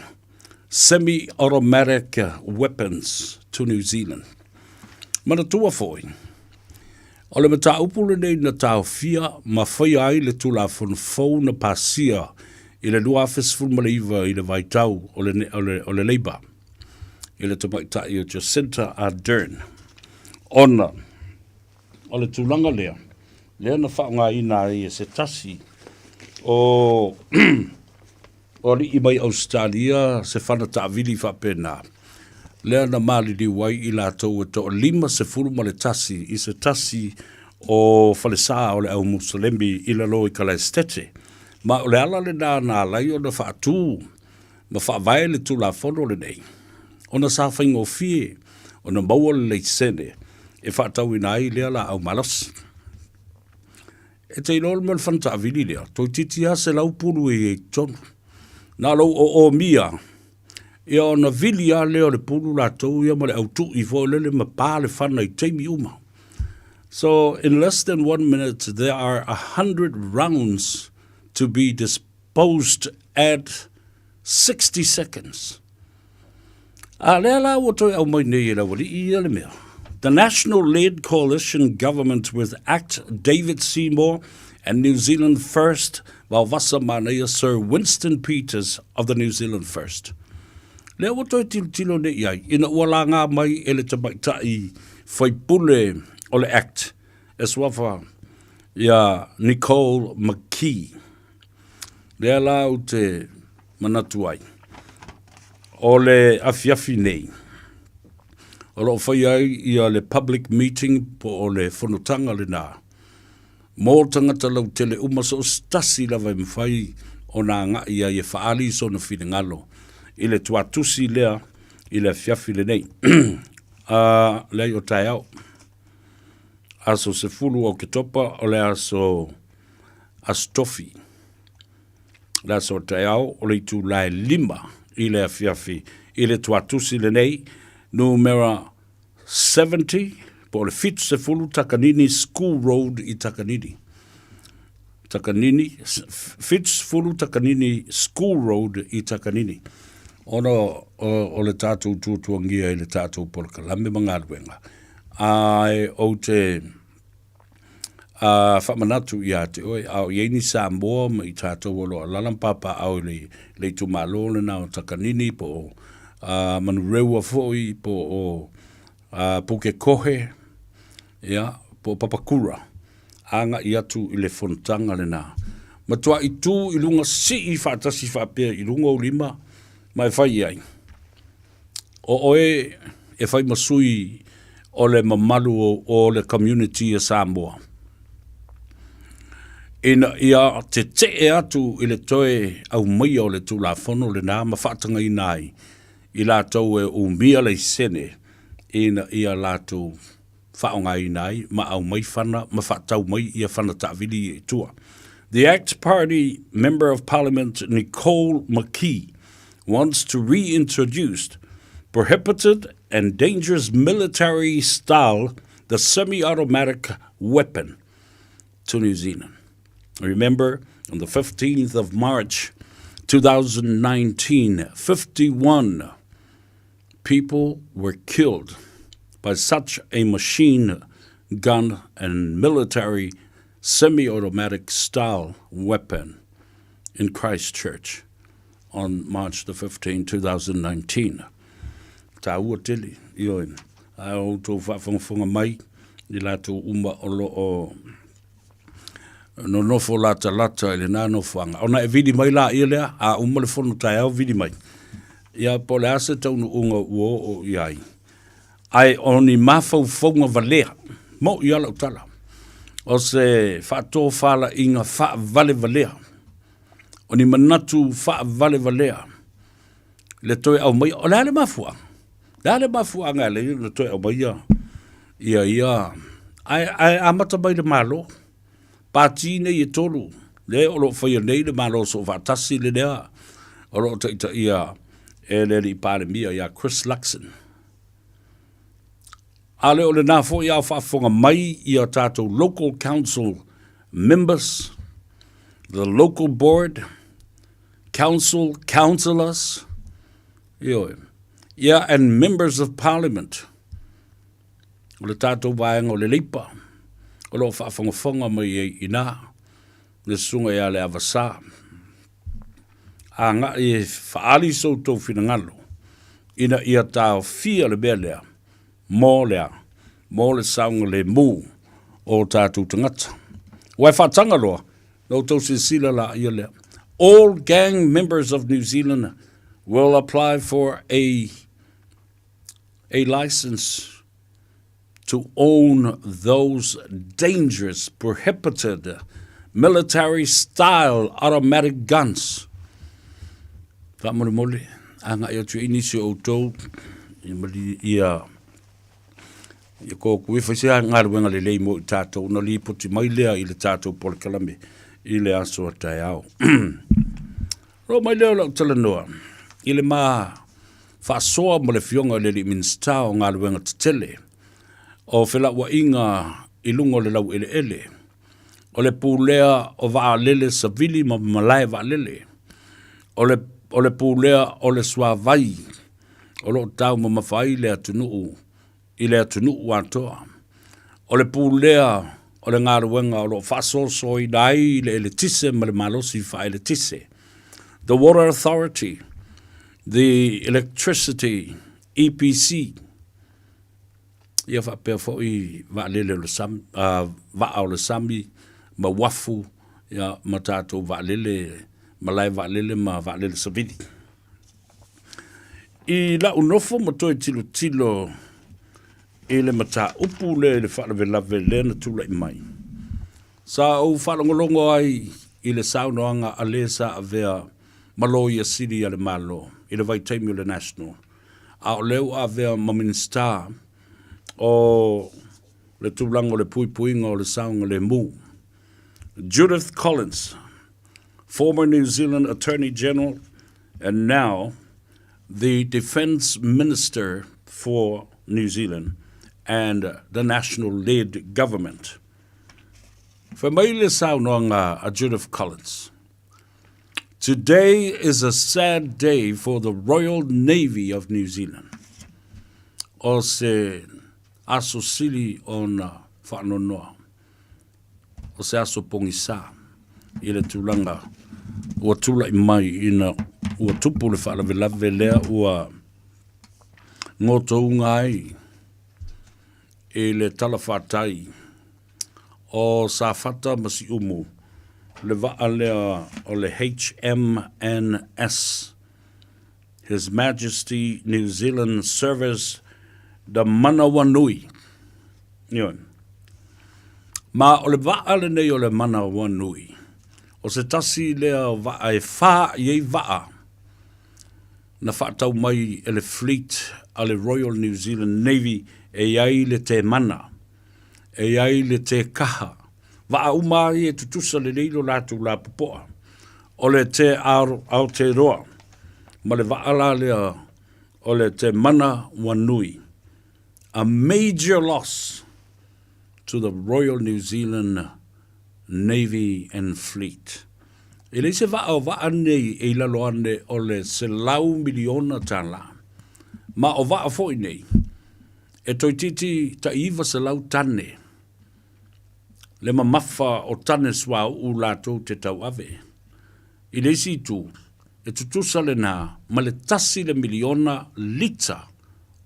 semi-automatic weapons to New Zealand. Manatua foi, o le mataupu lenei na taofia ma faia ai le Tulafono fou na pasia i le 2019 i le vaitau o le, o le, o le Labour i le tamaitai o Jacinta Ardern, ona o le tulaga lea, lea na faaaogaina ai e se tasi o o alii mai Ausetalia se fana taavili faapena, lea na maliliu ai i latou e toa-51 i se tasi o falesa o le au Musalemi i lalo i Kalaesetete. Ma o le ala lena na ala ai ona faatu ma faavae le Tulafono lenei, ona sa faigofie ona maua le laisene e faatauina ai lea laau malosi. E te iloa le mea o le fana taavili lea, toeitiiti lava 100 pulu e i ai i totonu. Na o lou oomia, ia ona vili lava lea o le pulu latou ia ma le autui foi lele ma pa le fana i taimi uma. So in less than one minute there are 100 rounds to be disposed at 60 seconds. A lea la ua toe aumai nei e le aualii ia le mea. The National-led coalition government with Act David Seymour and New Zealand First Vaovasa Manaia Sir Winston Peters of the New Zealand First. Lea ua toe tilotilo nei i ai ina ua lagā mai e le tamaitai faipule o le Act e suafa ia Nicole McKee. Lea la ou te manatu ai, o le afiafi nei, o lo o faia ai ia le public meeting po o le fonotaga lena mō tagata lautele uma so o se tasi lava e mafai ona agai ai e faaali sona finagalo i le tuatusi lea i le afiafi lenei. A, leai o taeao. Aso 10 o Oketopa o le aso Aso Tofi. Le aso taeao o le itula e 5 i le afiafi i le tuatusi lenei, numera 70 po o le 70 Takanini School Road i Takanini. Takanini, 70 Takanini School Road i Takanini. Ona o, o le tātou tuatuangia i le tātou polokalame ma galuega. Ae ou te A faamanatu ia te oe, a o i ai ni Samoa ma i tatou o lo o alaala ma papaaao i le, le itumalo lena o Takanini po o a, Manurewa foi po o a, Pukekohe, ia, po o Papakura, agai atu i le fonotaga lena. Matuai tu i luga sii faatasi faapea i luga o lima ma e fai i ai. O oe e fai ma sui o le mamalu o le community a Samoa. Ina ia tetee atu i le toe aumaia o le Tulafono lena ma faatagaina ai i latou e umia laisene ina ia latou faaaogaina ai ma aumai fana ma faatau mai ia fana taavili ia i tua. The ACT Party Member of Parliament Nicole McKee wants to reintroduce prohibited and dangerous military style the semi-automatic weapon to New Zealand. Remember, on the 15th of March 2019, 51 people were killed by such a machine gun and military semi-automatic style weapon in Christchurch on March the 15, 2019. Tāua tele, ioe, a o outou faafogafoga mai i latou uma o lo o nonofo latalata i lena nofoaga. Ona e vili mai laia lea, a uma le fono taeao vili mai. Ia, po o le a se taunuuga ua oo i ai. Ae o ni mafaufauga valea, moʻi lava lau tala, o se faatofalaiga faavalevalea, o ni manatu faavalevalea, le toe aumaia. O le a le mafuaaga? O le a le mafuaaga e ala ai ona toe aumaia ia ia ae, ae amata mai le Malo. Pati nei e tolu, le o lo o faia nei le Malo Soofaatasi le lea o lo o taitaia e le Alii Palemia ia Chris Luxon. A le o lena foi a o faafofoga mai ia tatou local council members, the local board, council councillors, ioe, ia and members of parliament o le tatou vaega o le Leipa o lo o faafogafoga mai ai i ina le susuga ia Leavasā. Agai e faaali so outou finagalo ina ia taofia le mea lea mo le a? Mo le saogalemu o tatou tagata. Ua e faataga loa, na outou silasila laia lea. All gang members of New Zealand will apply for a a license to own those dangerous, prohibited, military-style automatic guns. Faamolemole, agai atu i nisi o outou ia ia kōkui e whai se galuega lelei mo i tātou ona lipoti mai lea i le tātou polokalame i le aso a taeao. Rō mai lea o lau talanoa i le ma faasoa ma le Afioga i le Alii Minisita o Galuega Tetele o Felauaiga i luga o le laueleele, o le pulea o vaalele savili ma malae vaalele, o le, o le pulea o le suavai o lo o taumamafa ai le atunuu i le atunuu atoa. O le pulea o le galuega o lo o faasoasoaina ai le eletise ma le malosi faaeletise, the Water Authority, the Electricity, EPC, ia faapea foi vaalele o le sami, uh, vaa o le sami ma uafu ia, ma tatou vaalele, malae vaalele ma vaalele savili. I lau nofo ma toe tilotilo i le mataupu lea i le faalavelave lea na tulai mai, sa ou faalogologo ai i le saunoaga a le sa avea ma Loia Sili a le Malo i le vaitaimi o le National, a o lea ua avea ma Minisita o le tulaga o le puipuiga o le saogalemu. Judith Collins, former New Zealand Attorney General and now the Defence Minister for New Zealand and the National-led government. Fai mai le saunoaga a Judith Collins, Today is a sad day for the Royal Navy of New Zealand. O se aso sili ona faanoanoa. O se aso pogisā i le tulaga ua tulai mai ina ua tupu le faalavelave lea ua gotouga ai i le talafatai o Safata ma Siumu le vaa lea o le HMNS His Majesty New Zealand Service the Manawanui. Ioe. Ma o le vaa lenei o le Manawanui, o se tasi lea o vaa e fā i ai vaa na faatau mai e le Fleet a le Royal New Zealand Navy e i ai le temana, e i ai le tekaha. Vaa uma lava ia e tutusa lelei lo latou lapopoa. O le Te Aotearoa ma le vaa la lea o le Te Manawanui, a major loss to the Royal New Zealand Navy and Fleet. E leai se vaa o vaa nei e i lalo ane o le $100 miliona. Ma o vaa foi nei, e toeitiiti tai 900 tane le mamafa o tane suauu latou te tauave. I le isi itu, e tutusa lena ma le 1 le miliona lita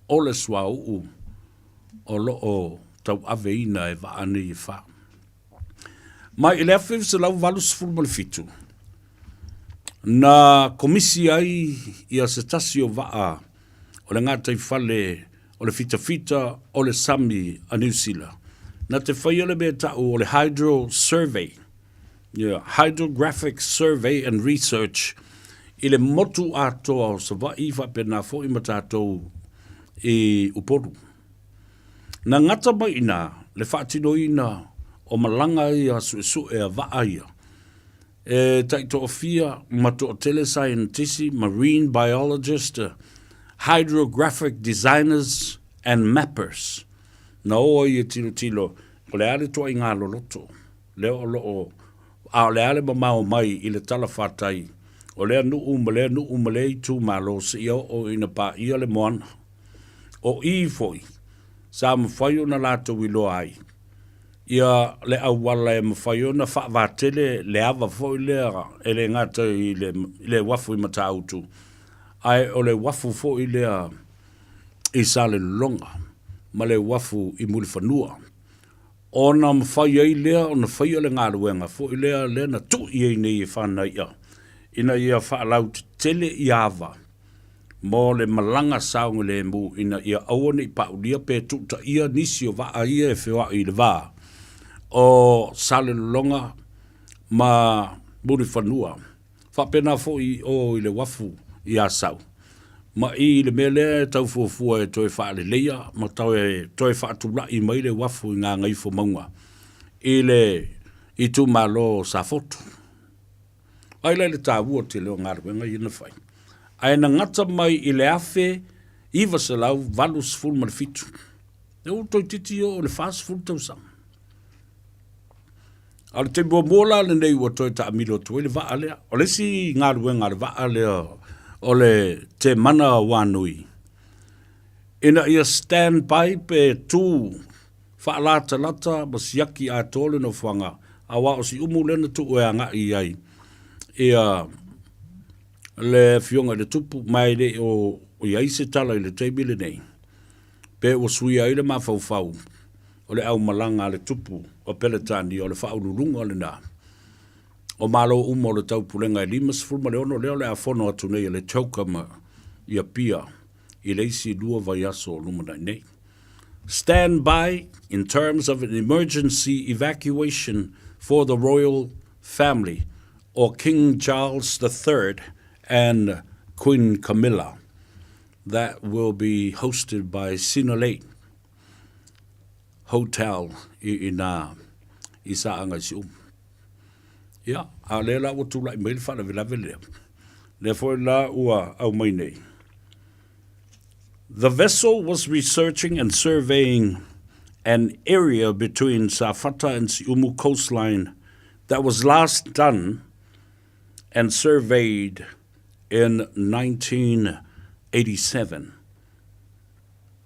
o le suauu o lo o tauaveina e vaa nei e fā. Ma i le 1987, na komisi ai ia se tasi o vaa o le gataifale o le fitafita o le sami a Niu Sila, na te faia le mea ta'u o le hydro survey, yeah, hydrographic survey and research i le motu atoa o Savaii faapena foi ma tatou i Upolu. Na gata mai i ina le faatinoina o malaga ia suesue a vaa ia e taitoafia ma toatele saienitisi, marine biologist, hydrographic designers and mappers na o ai e tilotilo o le a le ituaiga loloto lea o lo o a o le a le mamao mai i le talafatai o lea nuu ma lea nuu ma lea itumalo seia oo ina paia le moana. O i foi sa mafai ona latou iloa ai ia le auala e mafai ona faavatele le ava foi lea e le gata i le, i le uafu i Matautu, ae o le uafu foi lea i Salelologa ma le uafu i Mulifanua. Ona mafai ai lea ona faia le galuega foi lea lea na tui ai nei e Fanaia ina ia faalautetele ia ava mo le malaga saogalemu ina ia aua ne i paulia pe tuutaia nisi o vaa ia e feoai i le va o Salelologa ma Mulifanua. Faapena foi i o i le uafu i Asau ma i le mea lea e tau fuafua e toe faaleleia ma toe, toe faatulai mai le uafu i Gagaifomauga i le itumalo o Safotu. Ai la i le taua tele o galuega ia na fai. Ae na gata mai i le 1987. E ua toeitiiti oo i le 40 tausaga. A o le taimi muamua la lenei ua toe taamilo atu ai le vaa lea. O le isi galuega a le vaa lea o le Temana Wanui, ina ia stand by pe tu faalatalata ma siaki atoa le nofoaga, aua o Siumu lea na tuu e agai i ai ia le afioga i le tupu, ma e le o i ai se tala i le taimi lenei pe ua suia ai le mafaufau o le aumalaga a le tupu o Peretania, o le faauluuluga lena o Malo uma o le Taupulega e 56 lea o le a fono atu nei e le CHOGM i Apia i le isi lua vaiaso o lumanai nei. Stand by in terms of an emergency evacuation for the royal family or King Charles III and Queen Camilla. That will be hosted by Sinalei Hotel i ina i Saaga i Siumu. Ia, a o lea la ua tulai mai le faalavelave lea, lea foi la ua aumai nei. The vessel was researching and surveying an area between Safata and Siumu coastline that was last done and surveyed in 1987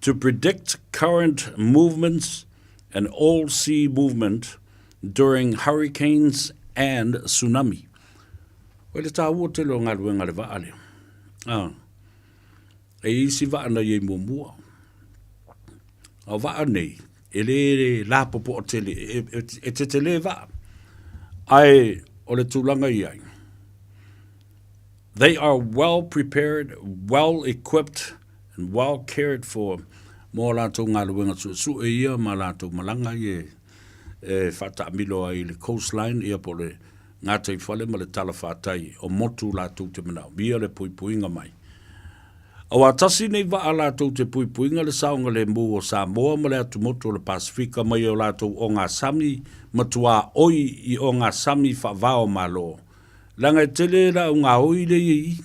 to predict current movements and all sea movement during hurricanes and tsunami. O le tāua tele o galuega le vaa lea. Ah. E isi vaa na i muamua. A o vaa nei, e le lapopoa tele, e, e, e tetele vaa. Ae o le tulaga i ai. They are well prepared, well equipped and well cared for mō a latou galuega suesue ia ma latou malaga ia e faataamilo ai i le coastline ia po o le gataifale ma le talafatai o motu latou te manaomia le puipuiga mai. Auā tasi nei vaa latou te puipuiga le saogalemu o Samoa ma le atumotu o le Pasefika mai o latou ogasami matuā oi i ogasami faavao Malo. Leaga e tele le augaoi lea i i.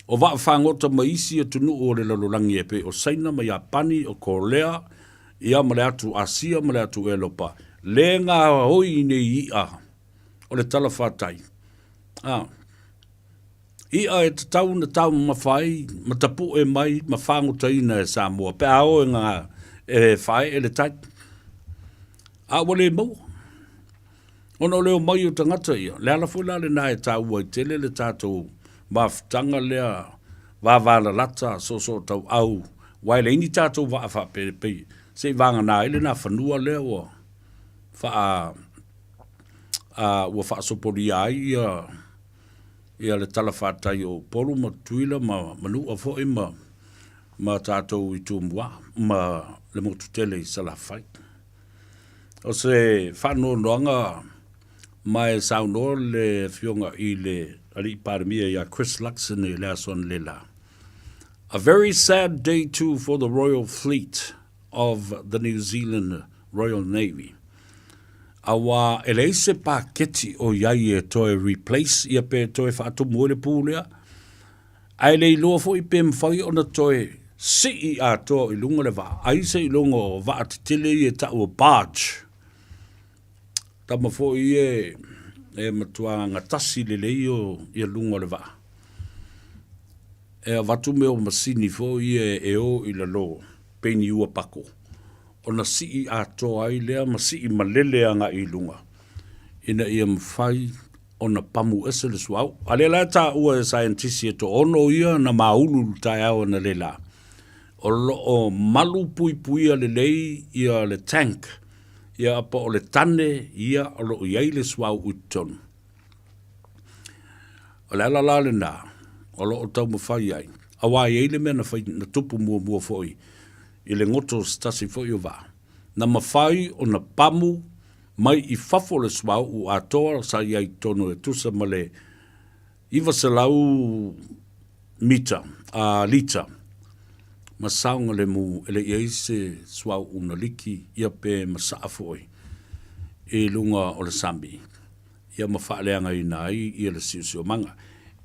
O vaa fagota mai isi atunuu o le lalolagi e pei o Saina ma Iapani, o Kolea, ia ma le atu Asia ma le atu Elopa, le gaoi nei i'a o le talafatai. A. I'a e tatau ona taumamafa ai ma tapu'e mai ma fagotaina e Samoa pe a o e ga e faae'e le tai. A ua le maua. Ona o le omai o tagata ia, le ala foi la lena e taua ai tele le tatou mafutaga lea vavalalata soosootauau aua e leai ni tatou vaa faapea e pei se i vagana ai lena fanua lea ua faa a ua faasopolia ai ia ia le talafatai o Upolu ma Tutuila ma Manua foi ma ma tatou i Tumua ma le motu tele i Salafai. O se faanoanoaga ma e saunoa le Afioga i le Alii Palemia ia Chris Luxon i le aso analeila. A very sad day too for the Royal Fleet of the New Zealand Royal Navy. Auā e leai se paketi o i ai e toe replace ia pe toe faatumu ai le pū lea, ae le iloa foi pe mafai ona toe sii atoa i luga le vaa, ai seiloga o vaa tetele ia e tau o barge. Tama foi ia e matua gatasi lelei o ia luga o le vaa. E avatu mea o masini foi ia e o i lalo, pei ni ua pako. ona sii atoa ai lea ma sii malele agai i luga ina ia mafai ona pamu ese le suauu. A lea la e taua e saienitisi e toaono ia na maulu i le taeao analeila, o lo o malu puipuia lelei ia le tank ia po o le tane ia o lo o i ai le suauu i totonu. O le ala la lena o lo o taumafai ai, aua e i ai le mea na fai, na tupu muamua foi i le goto o se tasi foi o vaa, na mafai ona pamu mai i fafo le suauu atoa sa i ai i totonu e tusa ma le 900 mita, a, lita, ma saogalemu e le i ai se suauu na liki ia pe masaa foi i luga o le sami ia ma faaleagaina ai ia le siosiomaga.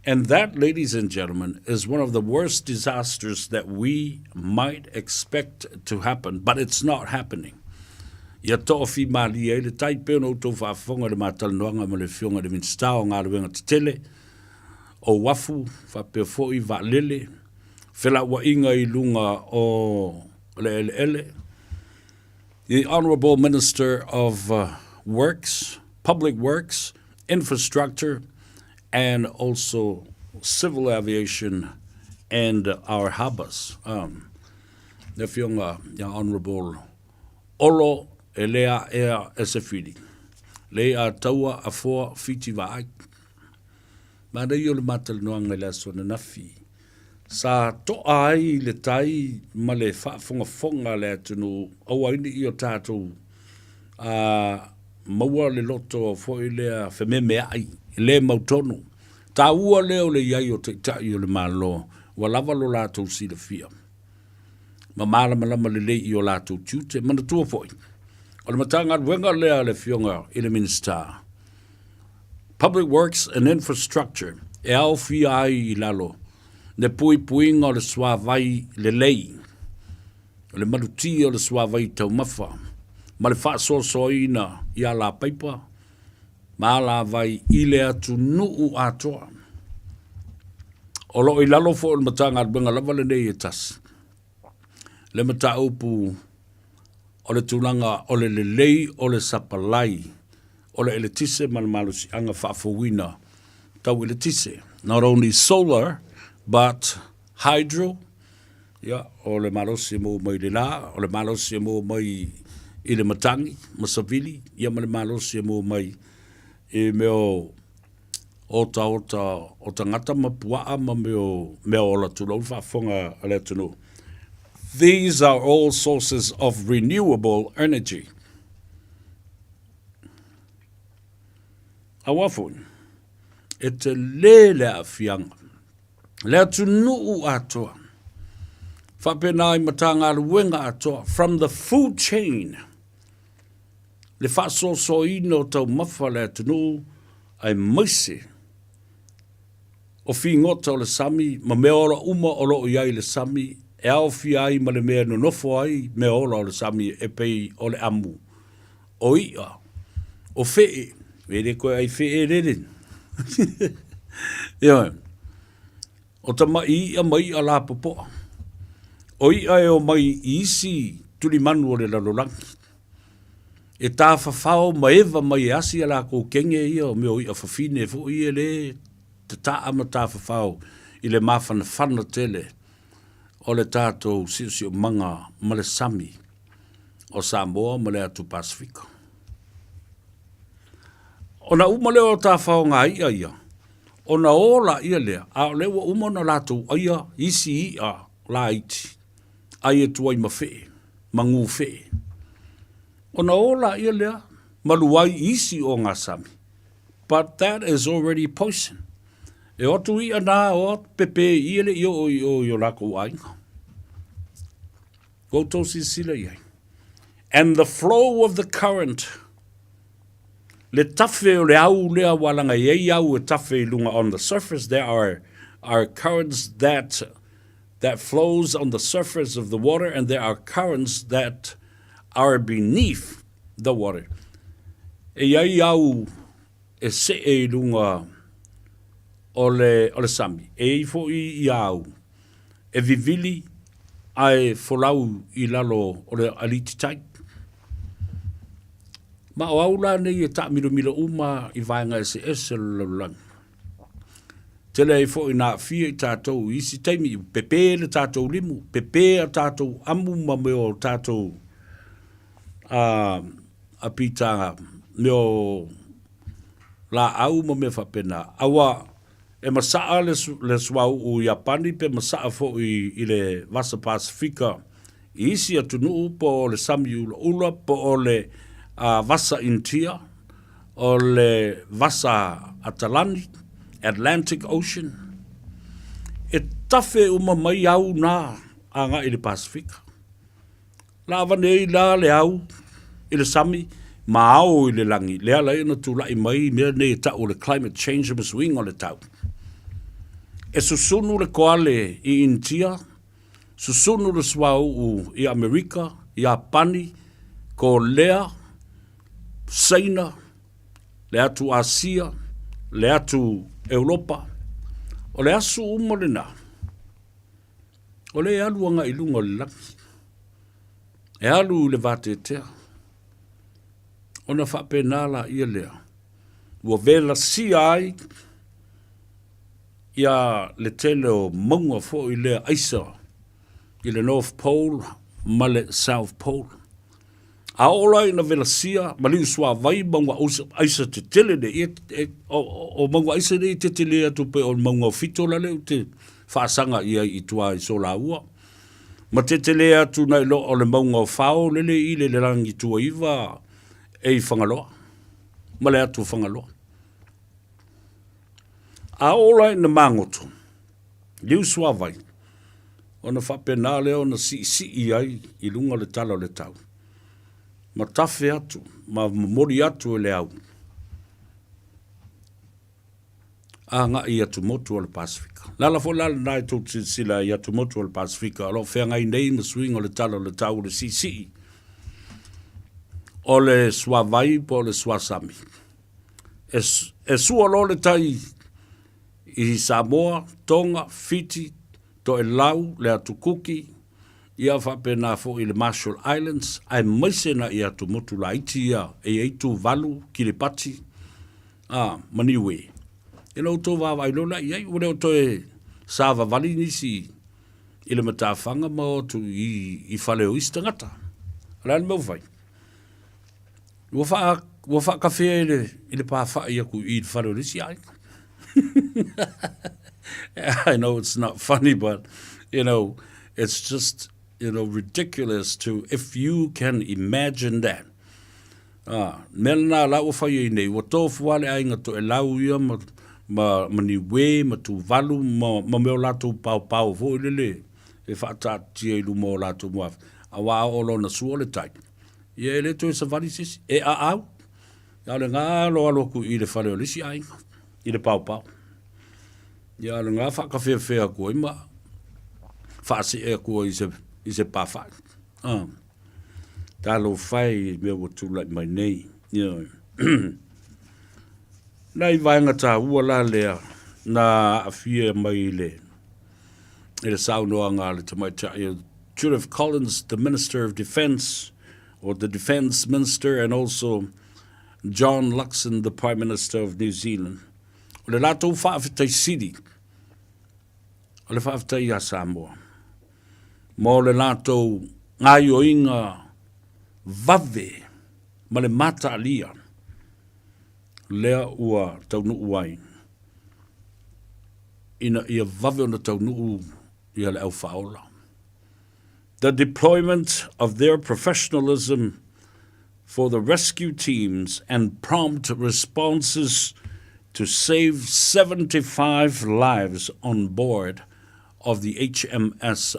And that, ladies and gentlemen, is one of the worst disasters that we might expect to happen, but it's not happening. Ia toafimalie ai le tai pei ona outou faafofoga i le matalanoaga ma le Afioga i le Minisita o Galuega Tetele, o Uafu, faapea foi Vaalele, felauaiga i luga o le eleele, The Honourable Minister of Works, Public Works, Infrastructure and also Civil Aviation and our harbours, um, le Afioga ia Honourable Olo e le aea e se whiri. Le a taua a foa Fiti vaai. Manaia o le matalanoaga i le aso ananafi. Sa toa ai le tai ma le faafogafoga a le atunuu aua ai ne i o tatou a maua le loto foi lea fememeai e le mautonu. Taua lea o le i ai o Taitai o le Malo ua lava lo latou silafia ma malamalama lelei i o latou tiute. Manatua foi, o le Matagaluega lea a le Afioga i le Minisita, Public Works and Infrastructure, e aofia ai i lalo le puipuiga o le suavai lelei, o le malutia o le suavai taumafa, ma le faasoasoaina i alapaipa ma alavai i le atunuu atoa. O lo o i lalo foi o le Matagaluega lava lenei e tasi le mataupu o le tulaga o le lelei o le sapalai o le eletise ma le malosiaga faafouina tau eletise, not only solar but hydro, ia, o le malosi e maua mai i le la, o le malosi e maua mai i le matagi ma savili, ia ma le malosi e maua mai i mea o otaota o tagata ma puaa ma mea o mea ola tulou le faafofoga a le atunuu. These are all sources of renewable energy. Auā foi, e telē le aafiaga, le atunuu atoa, faapena i Matagaluega atoa, from the food chain, le faasoasoaina o taumafa a le atunuu aemaise o figota o le sami ma meaola uma o lo o i ai i le sami e aofia ai ma le mea e nonofo ai meaola o le sami e pei o le amu, o iʻa, o feʻe, e le koe ai feʻe lele. Ioe. O tamaʻi iʻa ma iʻa lapopoa. O iʻa e omai i isi tulimanu o le lalolagi. E tafafao ma eva mai e asi a lakou kege ia o mea o iʻa fafine foi ia le tataa ma tafafao i le mafanafana tele o le tatou siosiomaga ma le sami o Samoa ma le atu Pasefika. Ona uma lea o tafaoga iʻa ia, ona o laia lea, a o lea ua uma ona latou ʻaia isi iʻa laiti, ʻai atu ai ma feʻe, ma gū feʻe. Ona o laia lea, malu ai i isi ogasami. But that is already poison. E o atu iʻa nā, o atu pepe i e le i oo i o i o lakou aiga. Ua outou silasila i ai. And the flow of the current, le tafe o le au lea ua laga i ai au e tafe i luga on the surface, there are, are currents that, that flows on the surface of the water and there are currents that are beneath the water. E i ai au e see i luga o le, o le sami, e i ai foi i au e vivili ae folau i lalo o le aliti tai. Ma o au la nei e taamilomilo uma i vaega eseese o le lalolagi. Tele ai foi ina aafia i tatou i isi taimi, pepe le tatou limu, pepe a tatou amu ma mea o tatou a pita mea o laau ma mea faapena. Aua e masaa le, le suauu i Iapani pe masaa foi i le Vasa Pasifika i isi atunuu po o le sami ulaula po o le Vasa Initia, o le Vasa Atalani, Atlantic Ocean, e tafe uma mai au na agai i le Pasifika. La avane ai la le au i le sami ma ao i le lagi, le ala ai ona tulai mai mea nei e tau o le climate change ma suiga o le tau. E susunu le koale i Initia, susunu le suauu i Amerika, Iapani, Kolea, Saina, le atu Asia, le atu Europa. O le asu uma lena, o lea e alu agai i luga o le lagi. E alu i le vateatea. Ona faapena laia lea, ua velasia ai ia le tele o mauga foi lea aisa i le North Pole ma le South Pole. A oo la ina velasia ma liusuavai mauga aisa tetele nei, e, e, o, o mauga aisa nei e tetele atu pei o le mauga o Fito la lea ou te faasaga i ai i tua i Solaua. Ma tetele atu nai lo o le mauga o Fao lele i le lagi tuaiva e i Fagaloa ma le atu o Fagaloa. A oo la ina magoto, liusuavai, ona faapena lea ona siisii ai i luga o le tala o le tau, ma tafe atu ma momoli atu e le au agai i atumotu o le Pasefika. O le ala foi la lena e tou te silasila ai i atumotu o le Pasefika o lo o feagai nei ma suiga o le tala o le tau o le siisii o le suavai po o le suasami. E, e sua loa le tai i Samoa, Tonga, Fiti, Toelau, le Atu Kuki, ia faapena foi i le Marshall Islands, aemaise nai atumotu laiti ia e i ai Tuvalu, Kiribati, a, ma Niue. Ia na outou vaavaai loa la i ai, ua le o toe savavali nisi i le matafaga ma o atu i, i fale o isi tagata. O le a le mea ua fai? Ua faa, ua faakafea i le, i le pafa'i aku i le fale o le isi aiga. I know it's not funny, but, you know, it's just, you know, ridiculous to, if you can imagine that. A, mea lena la ua fai ai nei, ua tofu lava le aiga Toelau ia ma, ma, ma Niue ma Tuvalu ma, ma mea o latou paopao foi lele e faataatitia i luma o latou muafa, aua a oo loa ina sua le tai, ia e le toe savali se isi, e aau. A o lena aloalo atu i le fale o le isi aiga, i le paopao. Ia a o lena faatafeafea atu ai ma faasee atu ai i se, i se pafa'i. Ah. Talofa e i mea ua tulai mai nei. Ioe. Nai vaega taua la lea na aafia mai i le i le saunoaga a le tamaitai o Judith Collins, the Minister of Defence, or the Defence Minister, and also John Luxon, the Prime Minister of New Zealand. O le latou faafetai sili, o le faafetai iā Samoa mo le latou gaoioiga vave ma le mataalia lea ua taunuu ai ina ia vave ona taunuu ia le au faaola. The deployment of their professionalism for the rescue teams and prompt responses to save 75 lives on board of the HMS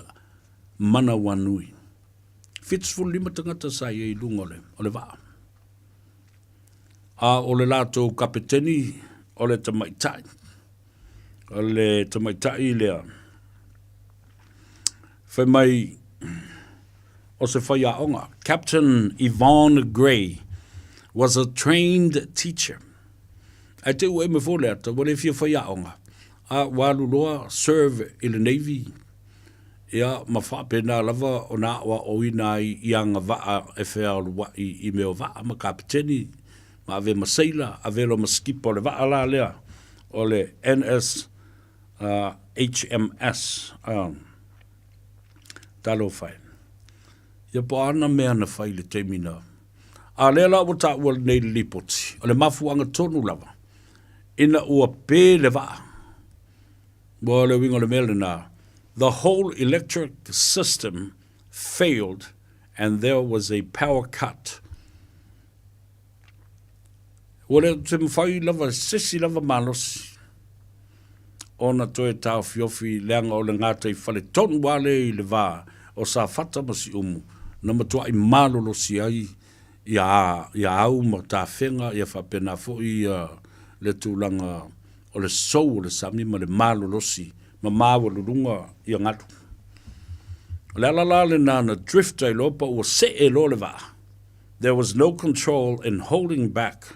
Manawanui. 75 tagata sa i ai i luga o le, o le vaa. A o le latou kapeteni o le tamaitai. O le tamaitai lea. Fai mai o se faiaoga. Captain Yvonne Gray was a trained teacher. Ae te ua eme fo le ata, ua le fia faiaoga. A ua alu loa serve i le Navy, ia ma faapena lava ona aoaoina ai i agavaa e fealuai i mea o vaa ma kapeteni, ma ave ma seila, ave loa ma skipa o le vaa la lea o le NS HMS. Talofa e. Ia po o a ana mea na fai i le taimi na. A lea la ua taua nei le lipoti, o le mafuaaga tonu lava, ina ua pē le vaa. Ua o le uiga o le mea lena, the whole electric system failed and there was a power cut. Ua le te mawhai lava, sesi lava malosi ona toe taofiofi leaga o le gataifale tonu lava lea i le va o Safata ma Siumu na matuai malolosi ai ia ia au ma tafega ia faapena foi ia le tulaga o le sou o le sami ma le malolosi ma maualuluga ia galu. O le ala la lena na drift ai loa pa ua see loa le vaa. There was no control in holding back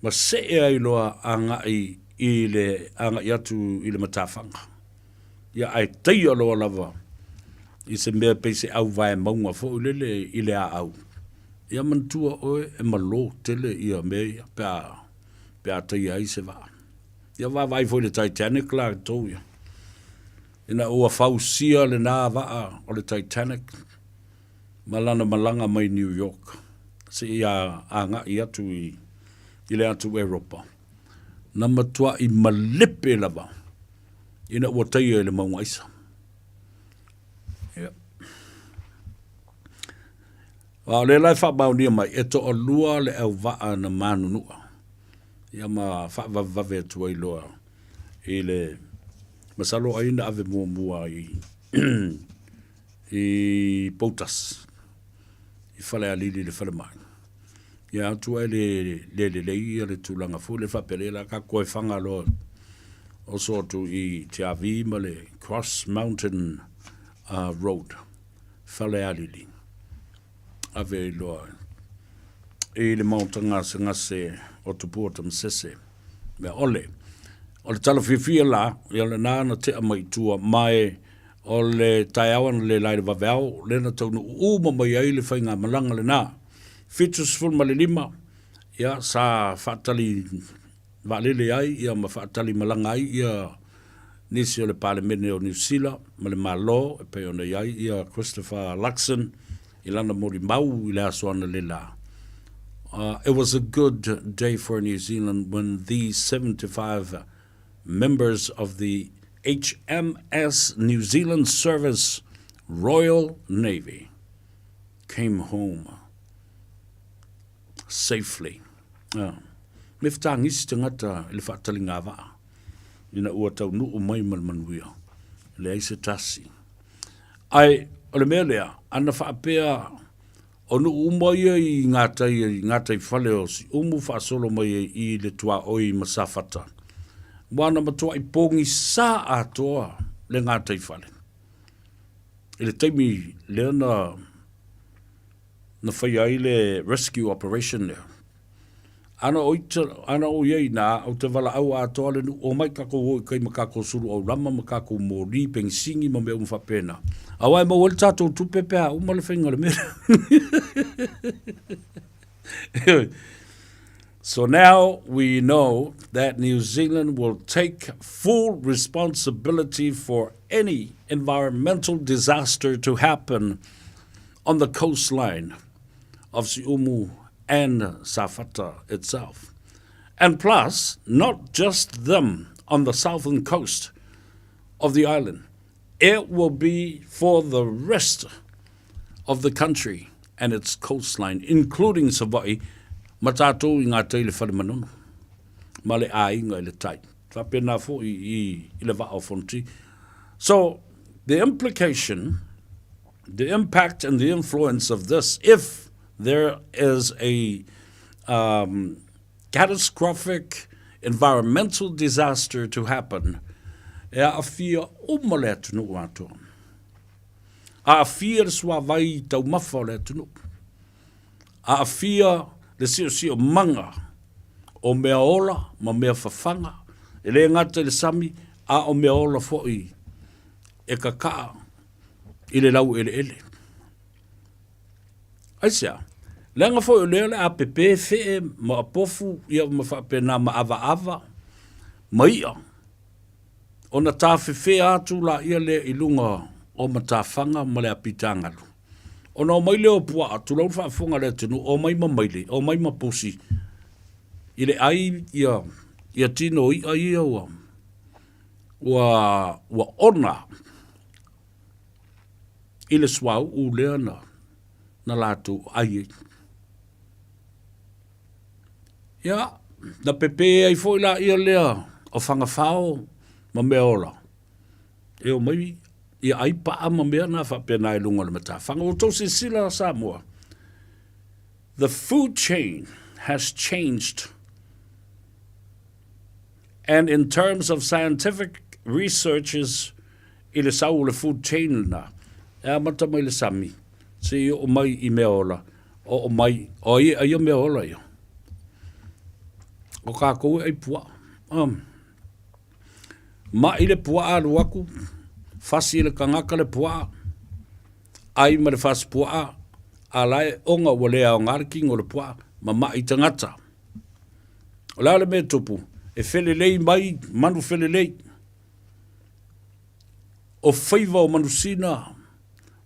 ma see ai loa agai i le agai atu i le matafaga. Ia ae taia loa lava i se mea pei se auvae mauga foi lele i le aau. Ia manatua oe e malo tele ia mea ia pe a pe a taia ai se vaa. Ia vaavaai foi i le Titanic latou ia. Ina ua fausia lena vaa o le Titanic ma lana malaga mai New York seia agai atu i i le atu Eropa, na matuai malepe lava ina ua taia i le mauga aisa. Ia. A o lea la e faamaonia mai, e toalua le auvaa na manunua, ia ma faavavevave atu ai loa i le, masalo ai na ave muamua i i Poutasi, i Falealili i le falemai. Ia atu ai le le lelei ia le tulaga foi lea faapea lea la ka koe fanga loa oso atu i Tiavi ma le Cross Mountain uh, Road, Falealili. Ave ai loa i le maota gasegase o Tupua Tamasese. Mea ole. O le tala fiafia la, ia lena na tea mai i tua, ma e o le taeao analeila i le vaveao, lea na taunuu uma mai ai le faigamalaga lena. 75, ia, sa faatali vaalele ai ia ma faatali malaga ai ia nisi o le Palemene o Niu Sila ma le Malo e pei ona i ai ia Christopher Luxon i lana molimau i le aso analeila. It was a good day for New Zealand when these 75 members of the HMS New Zealand Service Royal Navy came home. safely. Ah. Me fetagisi tagata i le faataligāvaa ina ua taunuu mai ma le manuia. E leai se tasi. Ae o le mea lea, ana faapea o nuu uma ia i gatai i gataifale o Siumu faasolo mai ai i le tuaoi ma Safata, ua na matuai pogisa atoa le gataifale. I le taimi lea na na faia ai le rescue operation lea. Ana o ita, ana o i ai inā, ou te valaau atoa le nuu, omai takou o i kai ma takou sulu aurama ma takou moli, penisini ma mea uma faapena. Aua e maua ai le tatou tupe pe a uma le faiga o le mea lea. So now we know that New Zealand will take full responsibility for any environmental disaster to happen on the coastline of Siumu and Safata itself. And plus, not just them on the southern coast of the island. It will be for the rest of the country and its coastline, including Savaii, ma tātou i ngā tai le whare manono, ma le āinga i le tai. Whapena foi i, i le vaa o Fonoti. So, the implication, the impact and the influence of this, if there is a um, catastrophic environmental disaster to happen, e aafia uma le atunuu atoa. Aafia le suavai taumafa o le atunuu. Aafia le siosiomaga o mea ola ma mea fafaga, e le gata i le sami, a o mea ola foi e kakaa i le laueleele. Aisea? Leaga foi o lea o le a pepē fee ma apofu ia ma faapena ma avaava ma i'a, ona tafefea atu laia lea i luga o matafaga ma le apitagalu. Ona omai lea o puaa, tulou le faafofoga a le atunuu, omai ma maile, omai ma pusi i le ai ia, ia tino i'a ia ua, ua, ua ona i le suauu lea na, na latou ai ai. Ia, na pepē ai foi laia lea o Fagafao ma mea ola, e omai ia ai paa ma mea na faapena i luga o le matafaga. Ua outou silasila Samoa, the food chain has changed and in terms of scientific researches i le sau o le food chain lena, e amata mai le sami, seia oo mai i mea ola, oo mai, o ai e aia mea ola ia? O kākou e ai puaa. Um, maʻi le puaa alu aku, fasi e le kangaka le puaa, ai ma le fasi puaa, a la e oga ua le aoga le kino o le puaa, ma maʻi tagata. O le a le mea e tupu? E felelei mai manu felelei. O faiva o manusina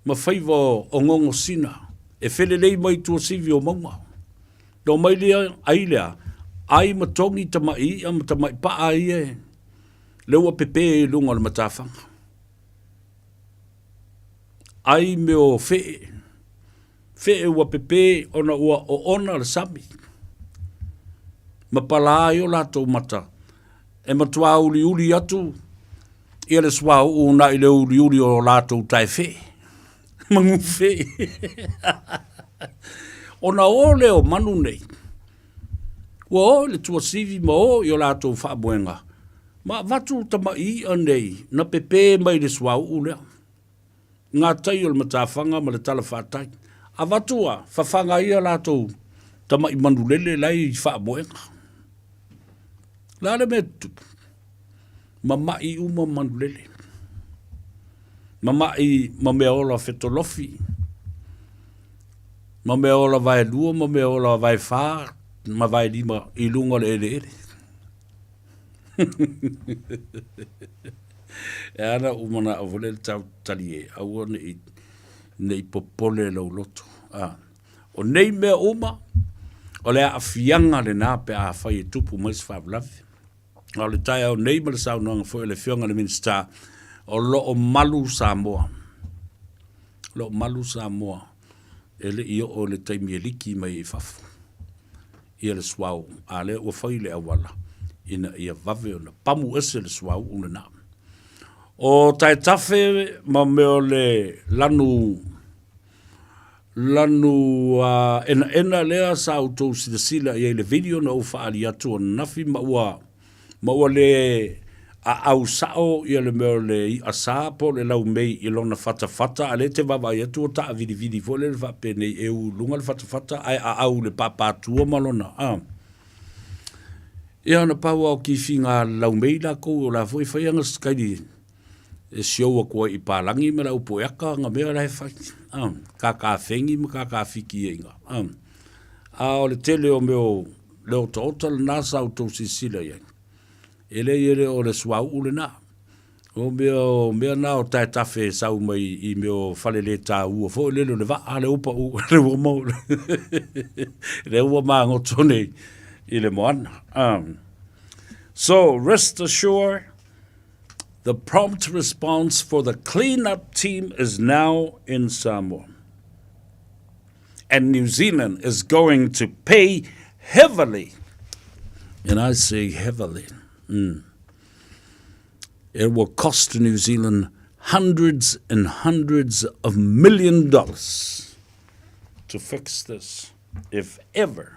ma faiva o gogosina e felelei mai i tuasivi o mauga. Na omai lea ai lea, ai ma togi tamai i'a ma tamai pa'a ia e lea ua pepē i luga o le matafaga. Ai mea o fe'e, fe'e ua pepē ona ua oona le sami ma palā ai o latou mata e matuā uliuli atu ia le suauu naʻi le uliuli o latou taefeʻe ma gufeʻe. Ona o lea o manu nei, ua o i le tuasivi ma o i o latou faamoega, ma avatu tamaʻi iʻa nei na pepē mai le suauu lea. Ngā tai o le matafaga ma le talafatai. Avatu a, fafaga ai a latou tamaʻi manulele la e i faamoega. O le a le mea e tutupu? Mamaʻi uma manulele. Mamaʻi ma mea ola fetolofi, ma mea ola vaelua, ma mea ola vaefā, ma vaelima i luga o le eleele. E ala ou manaʻo foi lele tau tali e aua neʻi nei popole lou loto. A, o nei mea uma, o le aafiaga lenā pe afai e tupu mai se faalavelave. A o le taeao nei ma le saunoaga foi a le Afioga i le Minisita, o lo o malu Samoa. O lo o malu Samoa e le i oo i le taimi e liki mai ai i fafo. ia le suauu, a lea ua fai le auala ina ia vave ona pamu ese le suauu lena. O taetafe ma mea o le lanu lanu enaena lea sa outou silasila i ai i le video na ou faaali atu ananafi ma ua ma ua le aau sao ia le mea o le i'a sa po o le laumei i lona fatafata, a o lea e te vaavaai atu ua taavilivili foi lele faapenei e u i luga le fatafata ae aau i le papatua ma lona a. Ia ona pau lava o kifiga a le laumei lakou o la foi e fai ana sikaili e siou atu ai i palagi ma le au pueaka ana mea la e fai, a, kakafegi ma kakafiki ai i ina, a. A o le tele o mea o le otaota lena sa outou silasila i ai, e leai e le o le suauu lena. O mea o mea na o taetafe e sau mai i mea o faleletaua foi lele o le vaa lea ua pau lea ua mau lea ua magoto nei i le moana. So rest assured the prompt response for the clean-up team is now in Samoa. And New Zealand is going to pay heavily. And I say heavily. It will cost New Zealand hundreds and hundreds of million dollars to fix this, if ever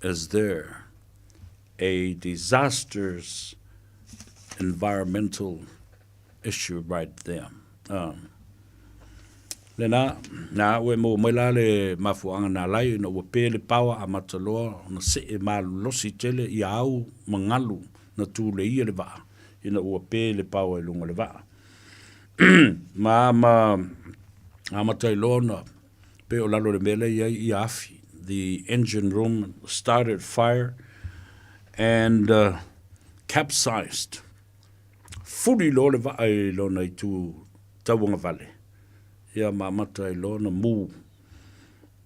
is there a disastrous environmental issue right there. Um, lena, na ua e maua mai la le mafuaaga na ala ai ona ua pe le paoa amata loa ona see malolosi tele ia au ma galu na tuleia le vaa ina ua pe le paoa i luga o le vaa. Ma ma amata ai loa ona pei o lalo o le mea lea e i ai ia afi. The engine room started fire and capsized. Fuli loa le vaa i lona itu tauagavale, ia ma amata ai loa ona mū.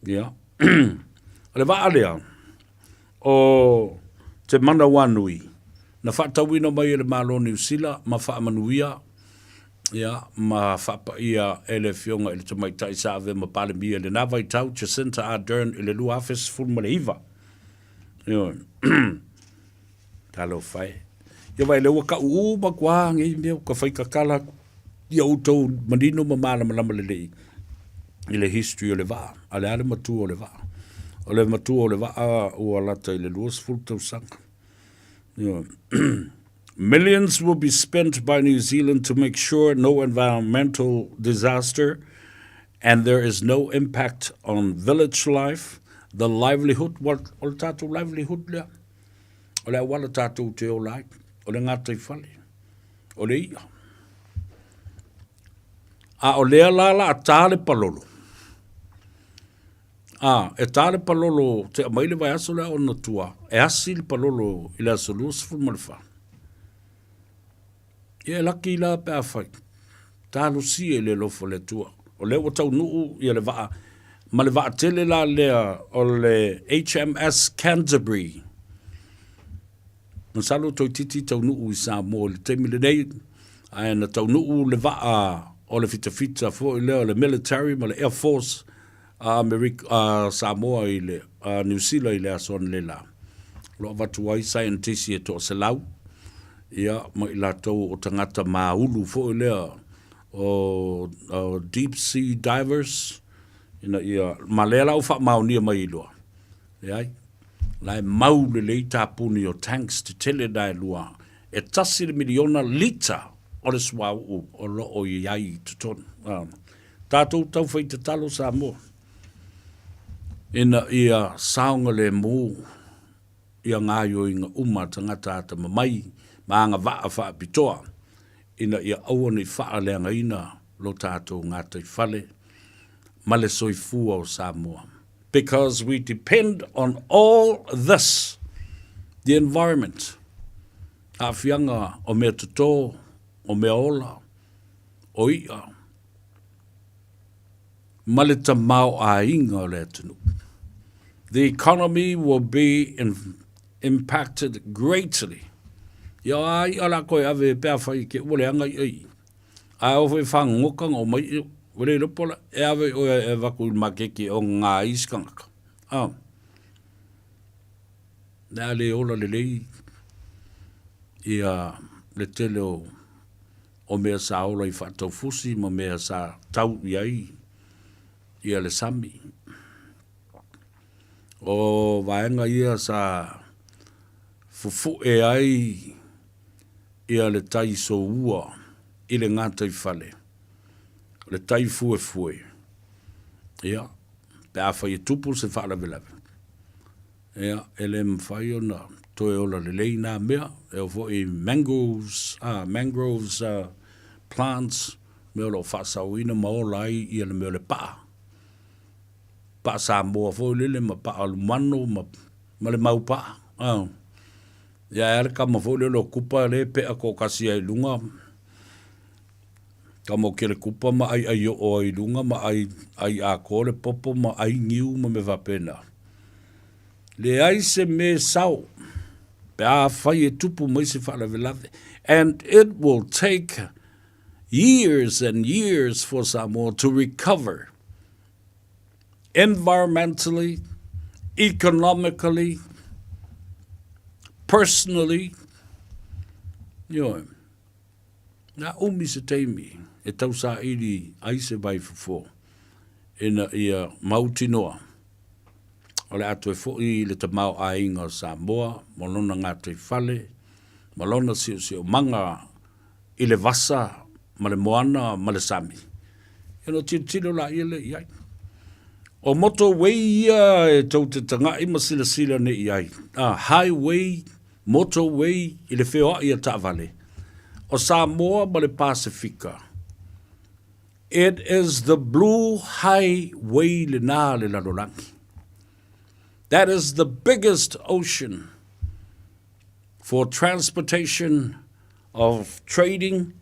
Ia, o le vaa lea, o Te Manawanui, na faatauina mai e le Malo o Niu Sila ma faamanuia, ia, ma faapaia e le Afioga i le Tamaitai sa avea ma Palemia i lena vaitau, Jacinta Ardern i le 2019. Ioe. Talofa e. Ia vaai lea ua kau uma atu lava nei mea ua fai tatala atu ia outou manino ma malamalama lelei i le history o le vaa. A o le a le matua o le vaa? O le matua o le vaa ua lata i le 20 tausaga. Ioe. Millions will be spent by New Zealand to make sure no environmental disaster and there is no impact on village life, the livelihood, well, o le tatou livelihood lea. O le auala tatou te ola ai, o le gataifale, o le i'a. A o lea la la a tā le palolo. A, e tā le palolo te aumai le vaiaso lea ona tua, e asi le palolo i le aso 24. Ia e laki la pe afai, talosia i le alofa o le Atua. O lea ua taunuu ia le vaa, ma le vaa tele la lea o le HMS Canterbury. Masalo toeitiiti taunuu i Samoa i le taimi lenei, ae na taunuu le vaa o le fitafita foi lea o le military ma le Air Force a Amerika, a Samoa i le, a Niu Sila i le aso analeila. O lo o avatu ai saienitisi e toaselau, ia, ma i latou o tagata māulu foi lea o, o deep sea divers, ina ia, ma lea la ua faamaonia mai loa. Leai, la e mau lelei tapuni o tanks tetele na e lua, e tasi le miliona lita o le suauu o lo o i ai i totonu. Tatou taufai tatalo Samoa ina ia saogalemu ia gaoioiga uma a tagata atamamai ma agavaa faapitoa ina ia aua ne i faaleagaina lo tatou gataifale ma le soifua o Samoa. Because we depend on all this, the environment, aafiaga o mea toto, o mea ola, o i'a, ma le tamaoaiga o le atunuu. The economy will be in, impacted greatly. Ia o a i'a la koe ave pe afai ke ua leaga i'a i. A o foi whangoka ngā mai i, ua le iloa po la, e ave oe e vaku i le makeke o ngā isi kangaka. Ah. Le a le ola lelei ia le tele o o mea sa ola i faataufusi ma mea sa tau i ai ia le sami. O vaega ia sa fufu'e ai ia le tai soua i le gataifale, o le tai fuefue, ia, pe afai e tupu se faalavelave, ia, e le mafai ona toe ola lelei na mea, e oo foi i mangoes, ah, mangroves ah, plants, mea o lo o faasaoina ma ola ai ia le mea o le paa. Paa Samoa foi lele ma paa lumano ma, ma le mau paa. Ah. Ia e a le kama foi lele o kupa le pea toatasi ai i luga, kama o kele kupa ma aiai oo ai i luga ma ai, ai atoa le popo ma ai niu ma mea faapena. Leai se mea sao pe afai e tupu mai se faalavelave. And it will take years and years for Samoa to recover environmentally, economically, personally. Ioe. Na umi se taimi e tausaili ai se vaifofo ina ia mautinoa o le a toe fo'i le tamaoaiga o Samoa ma lona gataifale ma lona siosiomaga i le vasa ma le moana ma le sami. Ia ona tilotilo laia lea i ai. O motorway ia e tou te taga'i ma silasila nei i ai, a highway, motorway i le feoa'i a taavale, o Samoa ma le Pasefika. It is the blue highway lena a le lalolagi. That is the biggest ocean for transportation of trading,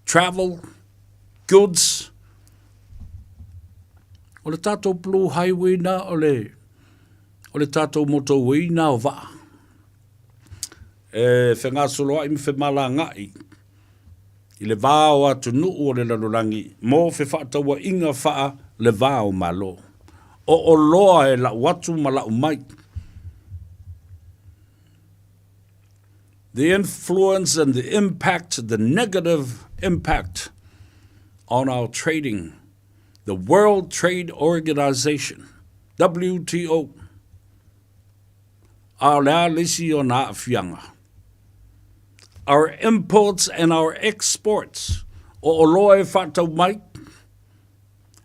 travel, goods. O le tātou blue highway nā, o le, o le tātou motorway nā o vaa. E fegasoloa'i ma femalaga'i i le va o atunuu o le lalolagi mo fefaatauaiga faa le va o Malo. O oloa e lau atu ma lau mai. The influence and the impact, the negative impact on our trading, the World Trade Organization, WTO, A o le a le isi ona aafiaga? Our imports and our exports, o oloa e faatau mai,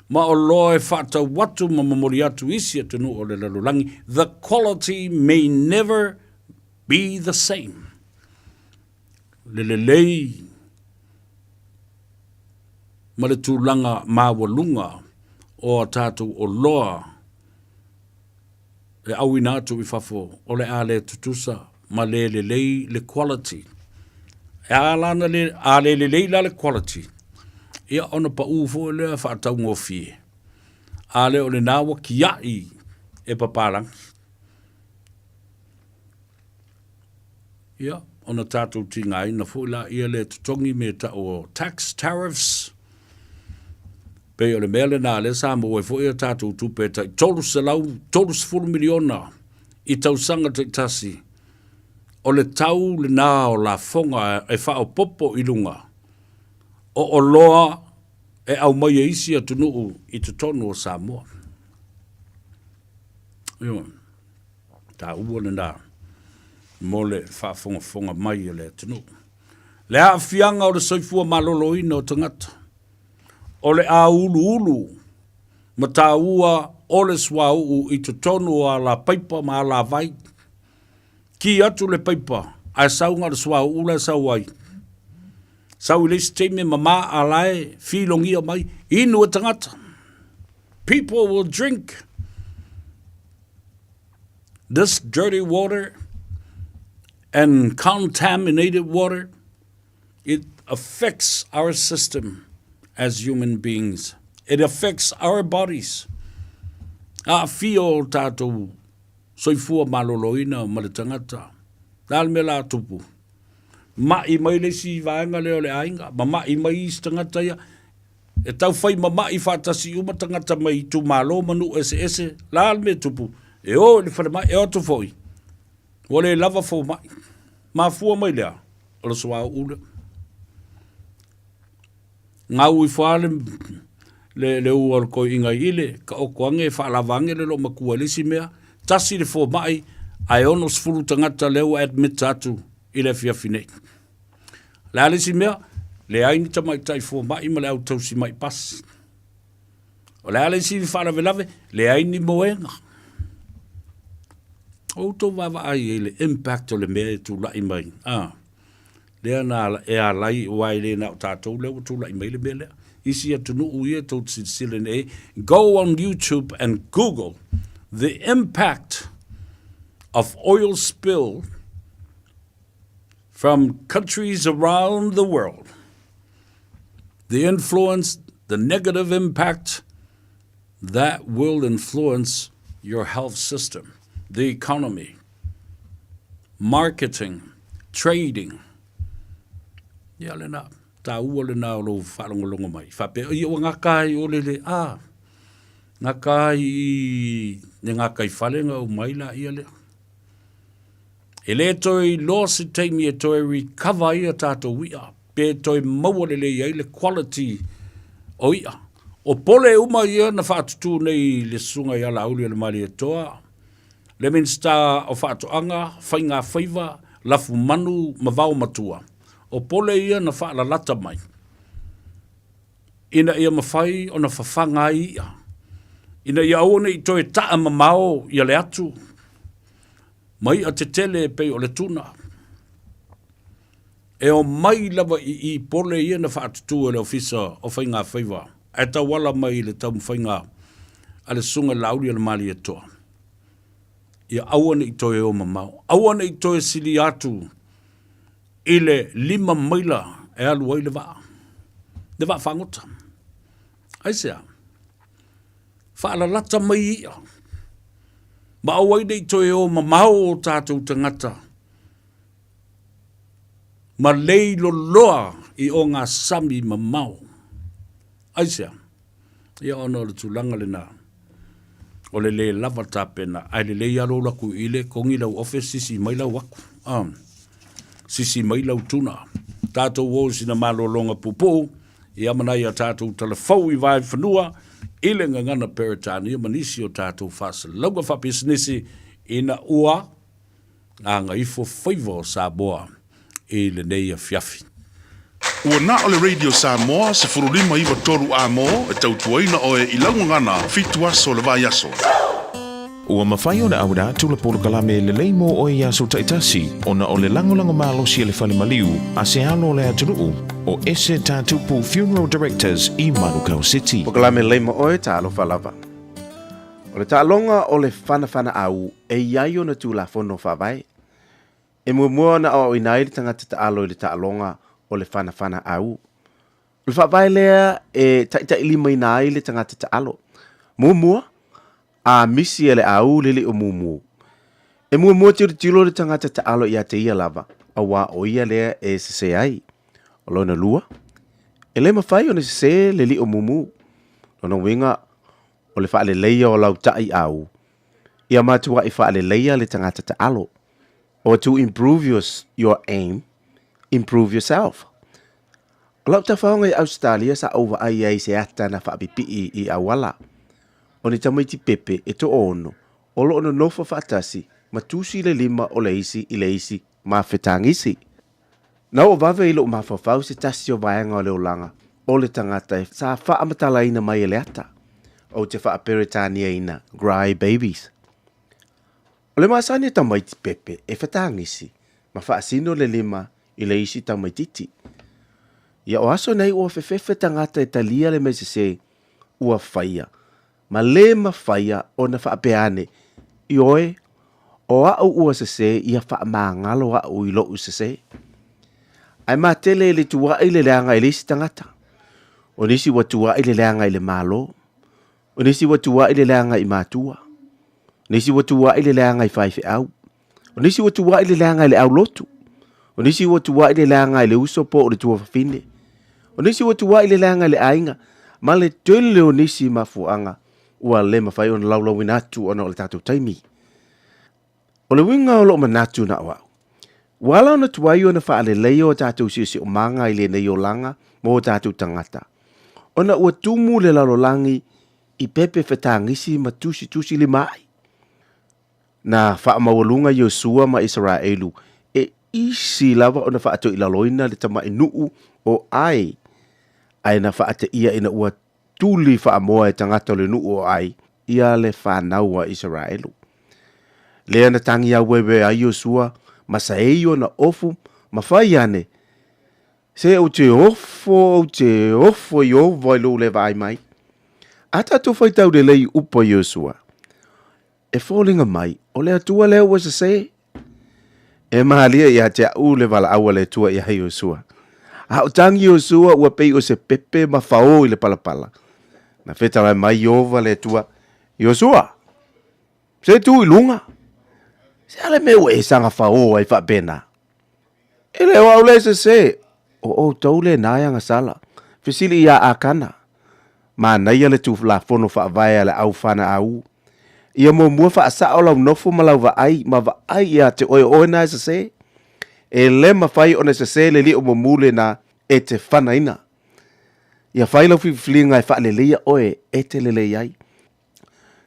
ma oloa e faatau atu ma momoli atu isi atunuu o le lalolagi, the quality may never be the same. Le lelei ma le tulaga maualuga o a tatou oloa e auina atu i fafo o le a le tutusa ma le lelei le quality. E a la na le, a le lelei la le quality, ia ona pau foi lea faataugofie. A le o lena ua kia'i e papalagi. Ia, ona tatou tigaina foi laia lea e totogi mea tau o tax tariffs, pei o le mea lena lea sa maua ai foi a tatou tupe e tai $330 miliona i tausaga taitasi, o le tau lena o lafoga e faaopoopo i luga o oloa e aumai e isi atunuu i totonu o Samoa. Ioe. Taua lena mo le faafogafoga mai a le atunuu. Le aafiaga o le soifua maloloina o tagata, o le āuluulu ma taua o le suauu i totonu o alapaipa ma alavai. Ki atu le paipa ae sau na o le suauu la e sau ai. Sau i le isi taimi e mama a la e filogia mai, inu e tagata. People will drink this dirty water and contaminated water. It affects our system as human beings. It affects our bodies. Aafia o tātou soifua maloloina ma le tagata. Le a le mea la tupu? Ma'i mai le isi vaega lea o le aiga, ma ma'i mai isi tagata ia. E tau whai mama'i whaatasi uma tagata mai itumalo ma nuu eseese, la le mea tupu, e o i le falemai, e o atu foi. Ua le lava fomai. Mafua mai lea, o le suauu lea. Gau ifo lava le, le, le ua o le toeaina i le taoto ane, faalava ane le loomatua i le isi mea, tasi le fomai ae 60 tagata lea ua admit atu i le afiafi nei. O le a le isi mea? Leai ni tamaitai fomai ma le au tausi mai pasi. O le a le isi faalavelave? Leai ni moega. O outou vaavaai i le impact o le mea e tulai mai. Ah. Lea na e alai aua e le na o tatou lea ua tulai mai le mea lea. Isi atunuu ia tou te silasila nei, go on YouTube and Google the impact of oil spill from countries around the world. The influence, the negative impact that will influence your health system, the economy, marketing, trading. Ia lena, taua lena o lou faalogologo mai. Faapea, ia ua gata ai o le le, a, gata ai i le gataifale na aumai laia lea. E le toe iloa se taimi e toe recover ai a tatou i'a, pe toe maua lelei ai le quality o i'a. O pole uma ia na faatutū nei i le Susuga ia Laauli-o-le-Malietoa, le Minisita o Faatoaga, Faiga Faiva, Lafumanu ma Vaomatua. O pole ia na faalalata mai ina ia mafai ona fafaga ai i'a, ina ia aua ne i toe ta'a mamao ia le atu ma i'a tetele e pei o le tuna. E omai lava i i pole ia na faatutū e le Ofisa o Faiga Faiva ae tauala mai i le taumafaiga a le Susuga i le Laauli a le Malietoa, ia aua ne i toe o mamao, aua ne i toe silia atu i le 5 maila e alu ai le vaa, le vaa fagota. Aisea? Faalalata mai i'a, ma aua ai ne i toe o mamao o tatou tagata ma lei loloa i ogasami mamao. Aisea? Ia ona o le tulaga lena o le lē lava tapena, ae lelei lava lou alu atu i le togi lau office sisi mai lau aku, sisi mai lau tuna. Tatou o i sina malologa puupuu, ia ma nai a tatou talafou i vaefanua i le gagana Peretania ma nisi o tatou faasalauga faapisinisi ina ua gagaifo faiva o Samoa i lenei afiafi. Ua na o le Radio Samoa 15 93 A mo e tautuaina oe i lau gagana fitu aso o le vaiaso. Ua mafai ona auina atu le polokalame lelei mo oe i aso taitasi ona o le lagolago malosi a le Fale Maliu a se alo o le atunuu o Ese Tatupu Funeral Directors i Manukau City. Polokalame lelei mo oe, talofa lava. O le taaloga o le fanafanaau e i ai ona Tulafono Faavae. E muamua ona aoaoina ai le tagata taalo i le taaloga o le fanafanaau. O le faavae lea e taitailimaina ai le tagata taalo. Muamua, a misi e le au le lio mumu. E muamua tilotilo le tagata taalo ia te ia lava, auā o ia lea e sese ai. O lona lua, e le mafai ona sese le lio mumu. Lona uiga, o le faaleleia o lau taʻiau, ia matuaʻi faaleleia le tagata taalo, or to improve your, your aim, improve yourself. O lau tafaoga i Ausetalia sa ou vaai ai i se ata na faapipii i auala. O ni tamaiti pepe e toaono o lo o nonofo faatasi ma tusi le lima o le isi i le isi ma fetagisi. Na oo vave i lou mafaufau se tasi o vaega o le olaga o le tagata e sa faamatalaina mai e le ata, ou te faaperetaniaina Cry Babies. O le masani a tamaiti pepe e fetagisi ma faasino le lima i le isi tamaititi. Ia o aso nei ua fefefe tagata e talia le mea sese ua faia ma lē mafaia ona faapea ane, Ioe, o aʻu ua sesē, ia faamagalo aʻu i loʻu sesē. Ae matele i le tuaʻi le leaga i le isi tagata. O nisi ua tuaʻi le leaga i le Malo. O nisi ua tuaʻi le leaga i matua. O nisi ua tuaʻi le leaga i faifeau. O nisi ua tuaʻi le leaga i le aulotu. O nisi ua tuaʻi le leaga i le uso po o le tuafafine. O nisi ua tuaʻi le leaga i le aiga, ma le tele o nisi mafuaaga ua le mafai ona laulauina atu ona o le tatou taimi. O le uiga o lou manatu na o au, ua ala ona tuai ona faaleleia o tatou siosiomaga i lenei olaga mo o tatou tagata, ona ua tumu le lalolagi i pepe fetagisi ma tusitusi limaai. Na faamaualuga Iosua ma Isaraelu e isi lava ona faatoilaloina le tamai nuu o Ai, ae na faateia ina ua tuli faamoa e tagata o le nuu o Ai ia le fanau a Isaraelu. Lea na tagi aueue ai Iosua ma saei ona ofu ma fai ane, Se ou te ofo, ou te ofo Ieova i lou le vaai mai. A tatou faitau lelei upu a Iosua, e foliga mai o le Atua lea ua sesē. E malie ia te a'u le valaau a le Atua iā Iosua. A o tagi Iosua ua pei o se pepe ma faō i le palapala. Na fetalai mai Ieova le Atua, Iosua, se tu i luga. Se a le mea ua e saga faō ai faapena? E le o au le sesē, o outou lena e agasala. Fesili iā Akana, Manaia le Tulafono Faavae a le Au Fana Au. Ia muamua faasao lau nofo ma lau vaai ma vaai iā te oe o oe na e sesē. E le mafai ona sesē le lio mumu lena e te fanaina. Ia fai lau filifiliga e faaleleia oe e te lelei ai.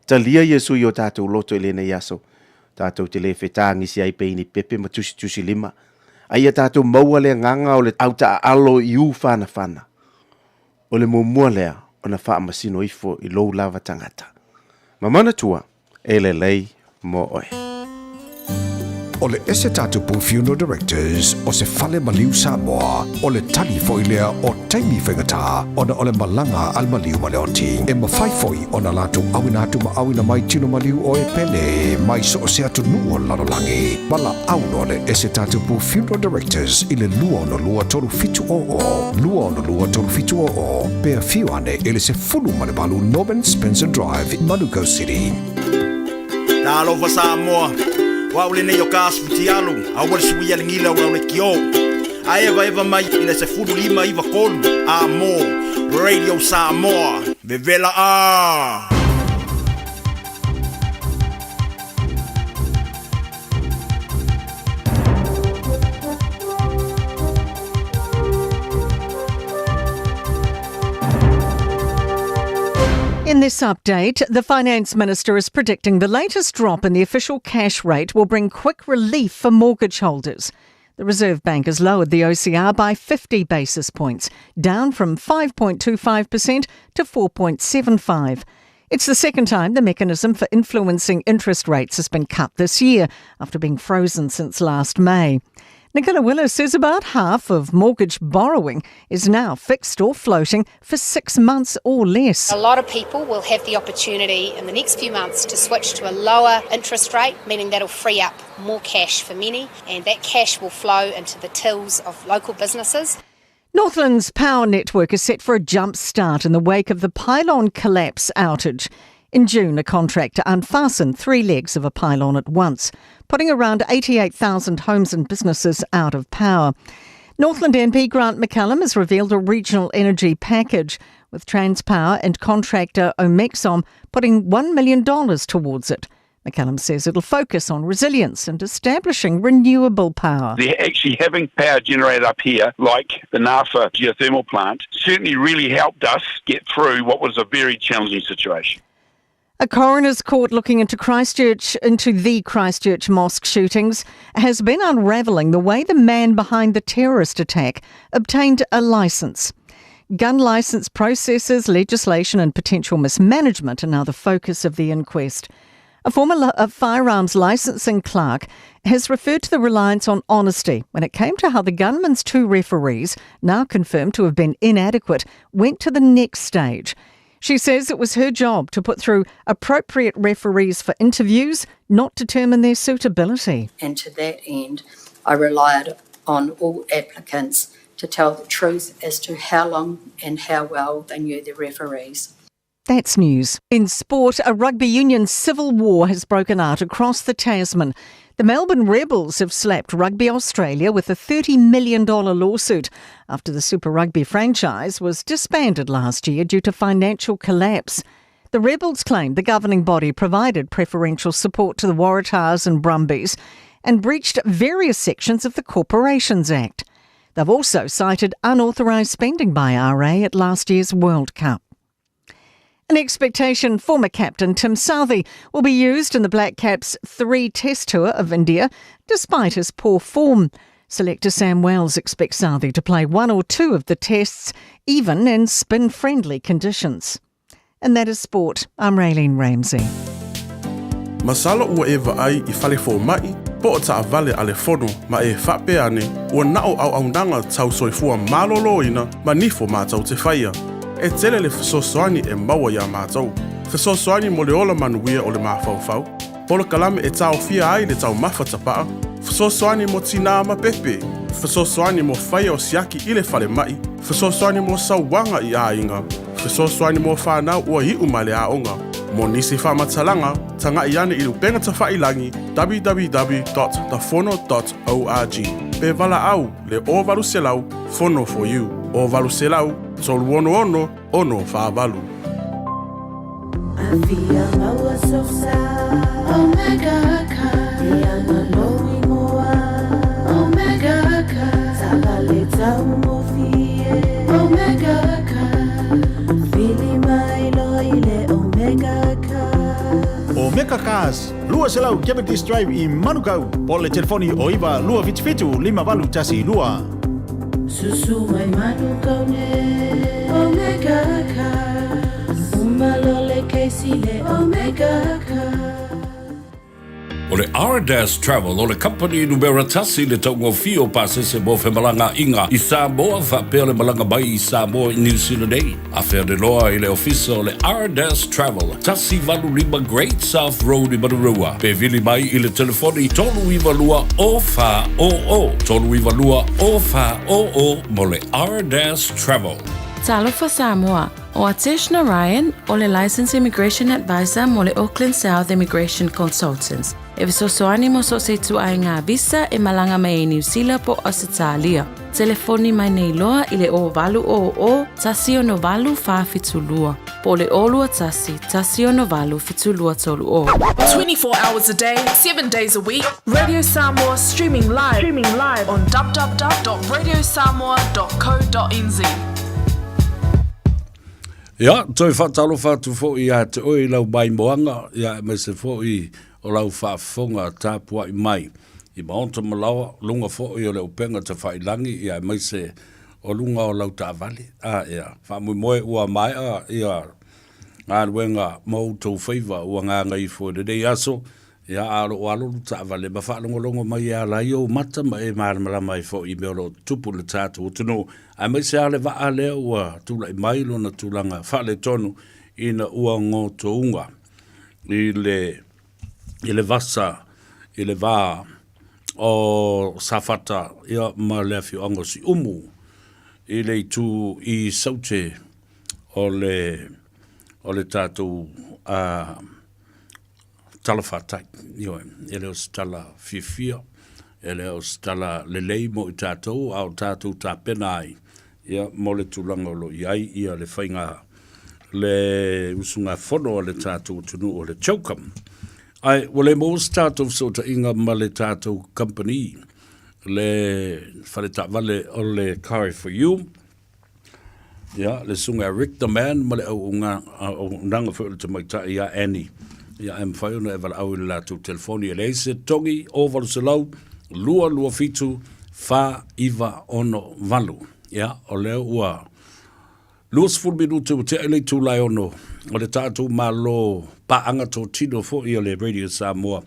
Talia Iesu i o tatou loto i lenei aso, tatou te le fetagisi ai pei ni pepe ma tusitusi lima, a ia tatou maua le agaga o le autaaalo i u fanafana. O le muamua lea ona faamasino ifo i lou lava tagata. Ma manatua, e lelei mo oe. O le ese tatou Funeral Directors o se fale maliu Samoa, o le tali foi lea o taimi faigata ona o le malaga a le maliu ma le oti. E mafai foi ona latou auina atu ma auina mai tino maliu o e pele mai so o se atunuu o le lalolagi. Valaau loa le ese tatou Funeral Directors i le 262 3700, 262 3700, pe afio ane i le 18 Norman Spencer Drive, Manukau City. Talofa Samoa, o au lenei o ka Futialu, aua le suia le gila o lau lekiō. A evaeva mai i le 15 93 a mo Radio Samoa. Vevela a! In this update, the Finance Minister is predicting the latest drop in the official cash rate will bring quick relief for mortgage holders. The Reserve Bank has lowered the OCR by 50 basis points, down from 5.25% to 4.75. It's the second time the mechanism for influencing interest rates has been cut this year after being frozen since last May. Nicola Willis says about half of mortgage borrowing is now fixed or floating for 6 months or less. A lot of people will have the opportunity in the next few months to switch to a lower interest rate, meaning that'll free up more cash for many, and that cash will flow into the tills of local businesses. Northland's power network is set for a jump start in the wake of the pylon collapse outage. In June, a contractor unfastened 3 legs of a pylon at once, putting around 88,000 homes and businesses out of power. Northland MP Grant McCallum has revealed a regional energy package, with Transpower and contractor Omexom putting $1 million towards it. McCallum says it'll focus on resilience and establishing renewable power. They're actually having power generated up here, like the Ngawha geothermal plant, certainly really helped us get through what was a very challenging situation. A coroner's court looking into the Christchurch mosque shootings has been unravelling the way the man behind the terrorist attack obtained a licence. Gun licence processes, legislation and potential mismanagement are now the focus of the inquest. A former firearms licensing clerk has referred to the reliance on honesty when it came to how the gunman's 2 referees, now confirmed to have been inadequate, went to the next stage. She says it was her job to put through appropriate referees for interviews, not determine their suitability. And to that end, I relied on all applicants to tell the truth as to how long and how well they knew their referees. That's news. In sport, a rugby union civil war has broken out across the Tasman. The Melbourne Rebels have slapped Rugby Australia with a $30 million lawsuit after the Super Rugby franchise was disbanded last year due to financial collapse. The rebels claimed the governing body provided preferential support to the Waratahs and Brumbies and breached various sections of the Corporations Act. They've also cited unauthorised spending by RA at last year's World Cup. An expectation former captain Tim Southee will be used in the Black Caps' three test tour of India, despite his poor form. Selector Sam Wells expects Southee to play one or two of the tests, even in spin friendly conditions. And that is sport. I'm Raylene Ramsey. Masalo ua e vaai i fale fōma'i po o taavale a le fono ma e faapea ane ua na o auaunaga tau soifua malōlōina ma nifo mātou te faia. E tele le fesoasoani e maua iā mātou. Fesoasoani mo le ola manuia o le mafaufau, polokalame e taofia ai le taumafa tapaa, fesoasoani mo tinā ma pepe, fesoasoani mo faia o siaki i le falema'i, fesoasoani mo sauaga i aiga, fesoasoani mo fanau ua iu mai le aoga. Mo nisi faamatalaga, taga'i ane i le upega tafa'ilagi www.thefono.org pe valaau le 0800 Fono for you 0800 366 648. Afia maua sosa Omega ka Ianga lou ingoa Omega ka Taavale taugofie Omega ka Vili mai loa i le Omega ka. Omega Cars, 200 Cavendish Drive i Manukau, po o le telefoni o 9 277 5812. Susu mai Manukau nei Omega Cars Uma loa le kesi le Omega Cars. O le Ardas Travel o le kamupani numera tasi i le taugofie o pasese mo femalagaaiga i Samoa faapea le malaga mai i Samoa i Niu Sila nei. Afea le loa i le ofisa o le Ardas Travel, 185 Great South Road i Manurewa, pe vili mai i le telefoni 392 0400, 392 0400 mo le Ardas Travel. Talofa Samoa, ʻO Atesh Narayan, ʻo le Licensed Immigration Advisor mo le Auckland South Immigration Consultants, e fesoasoani mo so o se ituaiga visa e malaga mai ai Niu Sila po o Ausetalia. Telefoni mai nei loa i le 0800 168 472 po o le 021 168 7230. 24 hours a day, 7 days a week, Radio Samoa streaming live, streaming live on www.radiosamoa.co.nz. Ia, toe faatalofa atu foi ia te oe i lau maimoaga, ia aemaise foi o lau faafofoga tapuai mai i maota ma laoa, luga foi o le upega tafailangi, ia aemaise o luga o lau taavale. A, ia, faamoemoe ua maea ia galuega ma outou faiva ua gagaifo i lenei aso, Ia, a o lou alolu taavale ma faalogologo mai e ala ai ou mata ma e malamalama ai foi i mea o lo o tutupu i le tatou atunuu, aemaise lava le vaa lea ua tulai mai lona tulaga faaletonu ina ua gotouga i le, i le vasa, i le va o Safata ia ma le afioaga o Siumu i le itu i Saute o le, o le tatou a, Tala fatai, ioe, e le o se tala fiafia, e le o se tala lelei mo i tatou, a o tatou tapena ai, ia, mo le tulaga o lo o i ai, ia, le faiga, le usugafono a le tatou atunuu o le CHOGM. Ae, ua le maua se tatou fesootaiga ma le tatou company, le faletaavale o le Car for You, Ia, le susuga ia Rick the Man ma le auaunaga foi o le tamaitai ia Annie. Ia, ae mafai ona e valaau i le latou telefoni e leai se togi o 800 227 4968. Ia, o lea ua 20 minute ua tea i le itula e ono o le tatou Malo paaga totino foi o le Radio Samoa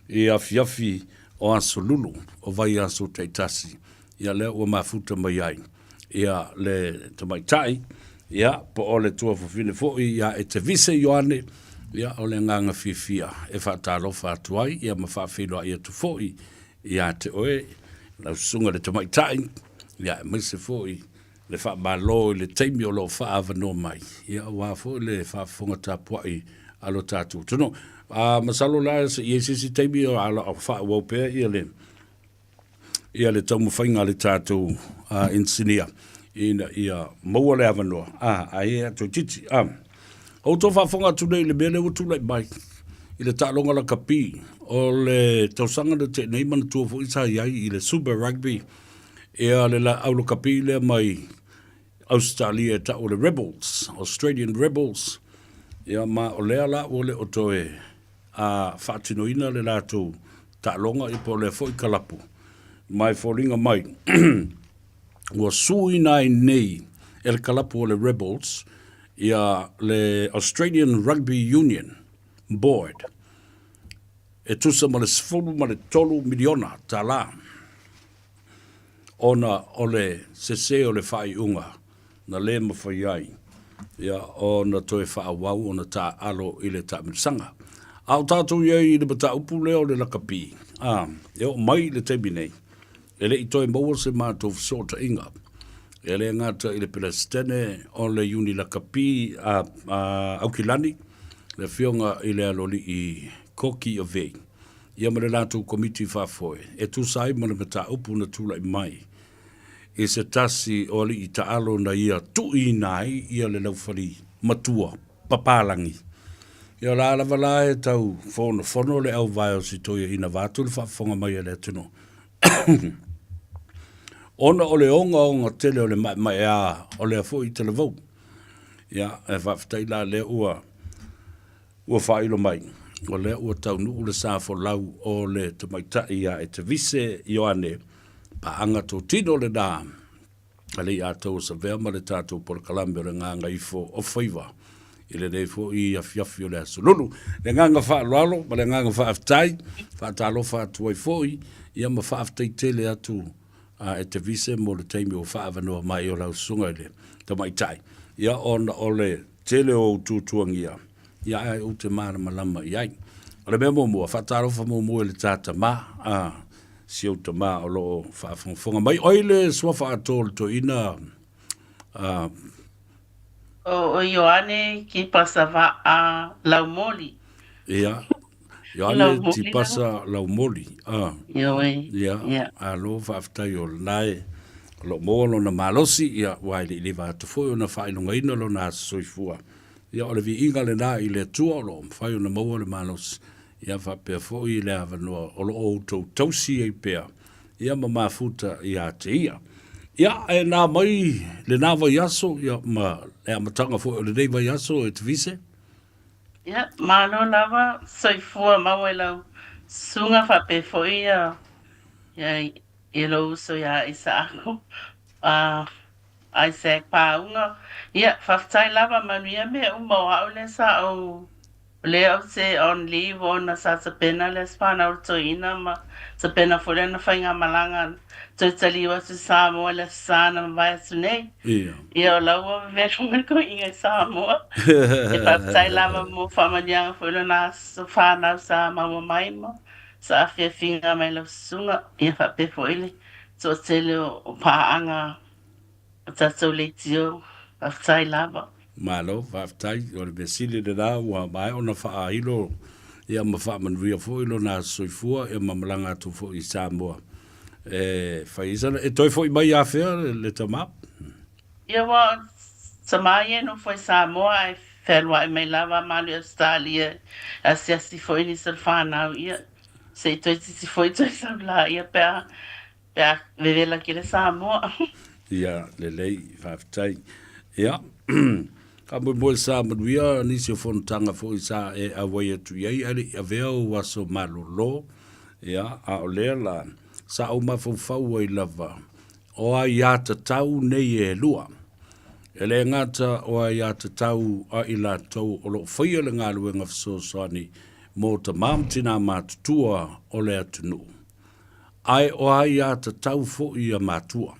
i afiafi o aso Lulu o vaiaso taitasi. Ia lea ua mafuta mai ai ia le tamaitai, ia po o le tuafafine foi ia Etevise Ioane, ia o le agaga fiafia e faatalofa atu ai ia ma faafeiloai atu foi ia te oe lau susuga i le tamaitai, ia aemaise foi le faamalo i le taimi o lo o faaavanoa mai, ia aua foi le faafofoga tapuai a lo tatou atunuu. A masalo la se i ai se isi taimi o a faaauau pea ia le ia le taumafaiga a le tatou inisinia ina ia maua le avanoa, a, ai e toeitiiti, a. Outou faafofoga atu nei i le mea lea ua tulai mai i le taaloga lakapi o le tausaga na tea nei manatua foi sa i ai i le Super Rugby ia le au lakapi lea mai Ausetalia e tau o le Rebels, Australian Rebels, ia ma o lea la ua le o toe a faatinoina le latou taaloga ia po o lea foi kalapu ma e foliga mai ua suina ai nei e le kalapu o le Rebels ia le Australian Rugby Union Board e tusa ma le $13 miliona tālā ona o le sese o le faaiuga na lē mafai ai ia ona toe faaauau ona taaalo i le taamilosaga. A o tatou i ai i le mataupu lea o le lakapi, a, e oo mai i le taimi nei, e le i toe maua se matou fesootaiga e le gata i le Peresetene o le Iuni Lakapi a, a Aukilani, le Afioga i le Aloalii Koki Avei, ia ma le latou Komiti Faafoe e tusa ai ma le mataupu na tulai mai i se tasi o alii taalo na ia tuuina ai ia le laufali matua papalagi. Ia o la lava la e tau fonofono le auvae o si toeaina vaeatu le faafofoga mai a le atunuu. Ona o le ogaoga tele o le maemaea o lea foi talavou. Ia, e faafetai la lea ua Ua faailo mai, o lea ua taunuu le sa folau o le tamaitai ia Etevise Ioane, paaga totino lena a le Iatau o Savea ma le tatou polokalame o le Gagaifo o Faiva i lenei foi afiafi o le Aso Lulu. Le agaga faaaloalo ma le agaga faafetai, faatalofa atu ai foi ia ma faafetai tele atu a Etevise mo le taimi ua faaavanoa mai o lau susuga i le tamaitai, ia ona o le tele o ou tuatuagia, ia ae ou te malamalama i ai. O le mea muamua, faatalofa muamua i le ta tama, a, si ou tama o lo o faafogafoga mai. Oi le suafa atoa o le toeaina, a. O Ioane Kipasa Vaa Laumoli. Ia, Ioane Tipasa Laumoli. A. Ioe. Ia, Ia. Alo, faafetai o lena e o lo o maua lona malosi, ia, aua e le i leva atu foi ona faailogaina lona aso soifua. Ia, o le viiga lena i le Atua o lo o mafai ona maua le malosi, ia faapea foi le avanoa o lo o outou tausi ai pea, ia ma mafuta ia te ia. Ia, e nā mai lena vaiaso, ia, ma le amataga foi o lenei vaiaso e Tavise. Ia, malo lava, soifua maua i lau susuga faapea foi ia, ia, i lou uso ia Isaako, a Isaac Pāuga. Ia, faafetai lava, manuia mea uma o au lea sa ou O lea ou te on leave ona sa tapena le Aso Fanau o le Toeaina ma tapena foi lana faigamalaga toe taliu atu i Samoa i le Aso Sa na mavae atu nei. Ia. Ia o la ua vevelo mai le toeaina i Samoa. E faafetai lava mo faamanuiaga foi lona aso fanau sa maua mai ma sa afiafiga mai lau susuga. Ia faapea foi le toatele o paaga o tatou leitio. Faafetai lava. Malo, faafetai. O le mea sili lena ua maea ona faailo ia ma faamanuia foi lona aso soifua ia ma malaga atu foi i Samoa e fai ai sana. E toe foi mai afea le tama? Ia ua tama ia e nofo i Samoa ae fealuai mai lava a malu i Ausetalia e asiasi foi nisi o le fanau ia se i toeitiiti foi toe sau laia pe a Pe a vevela ki le Samoa. Ia, lelei, faafetai. Ia, faamoemoe sa manuia nisi o fonotaga foi sa e auai atu i ai, ae le i avea ou aso malolo, ia, a o lea la, sa ou mafaufau ai lava, o aiatatau nei e lua. E le gata o aiatatau a i latou o lo o faia le galuega fesoasoani mo tama ma tinā matutua o le atunuu, Ae o aiatatau foi ia matua.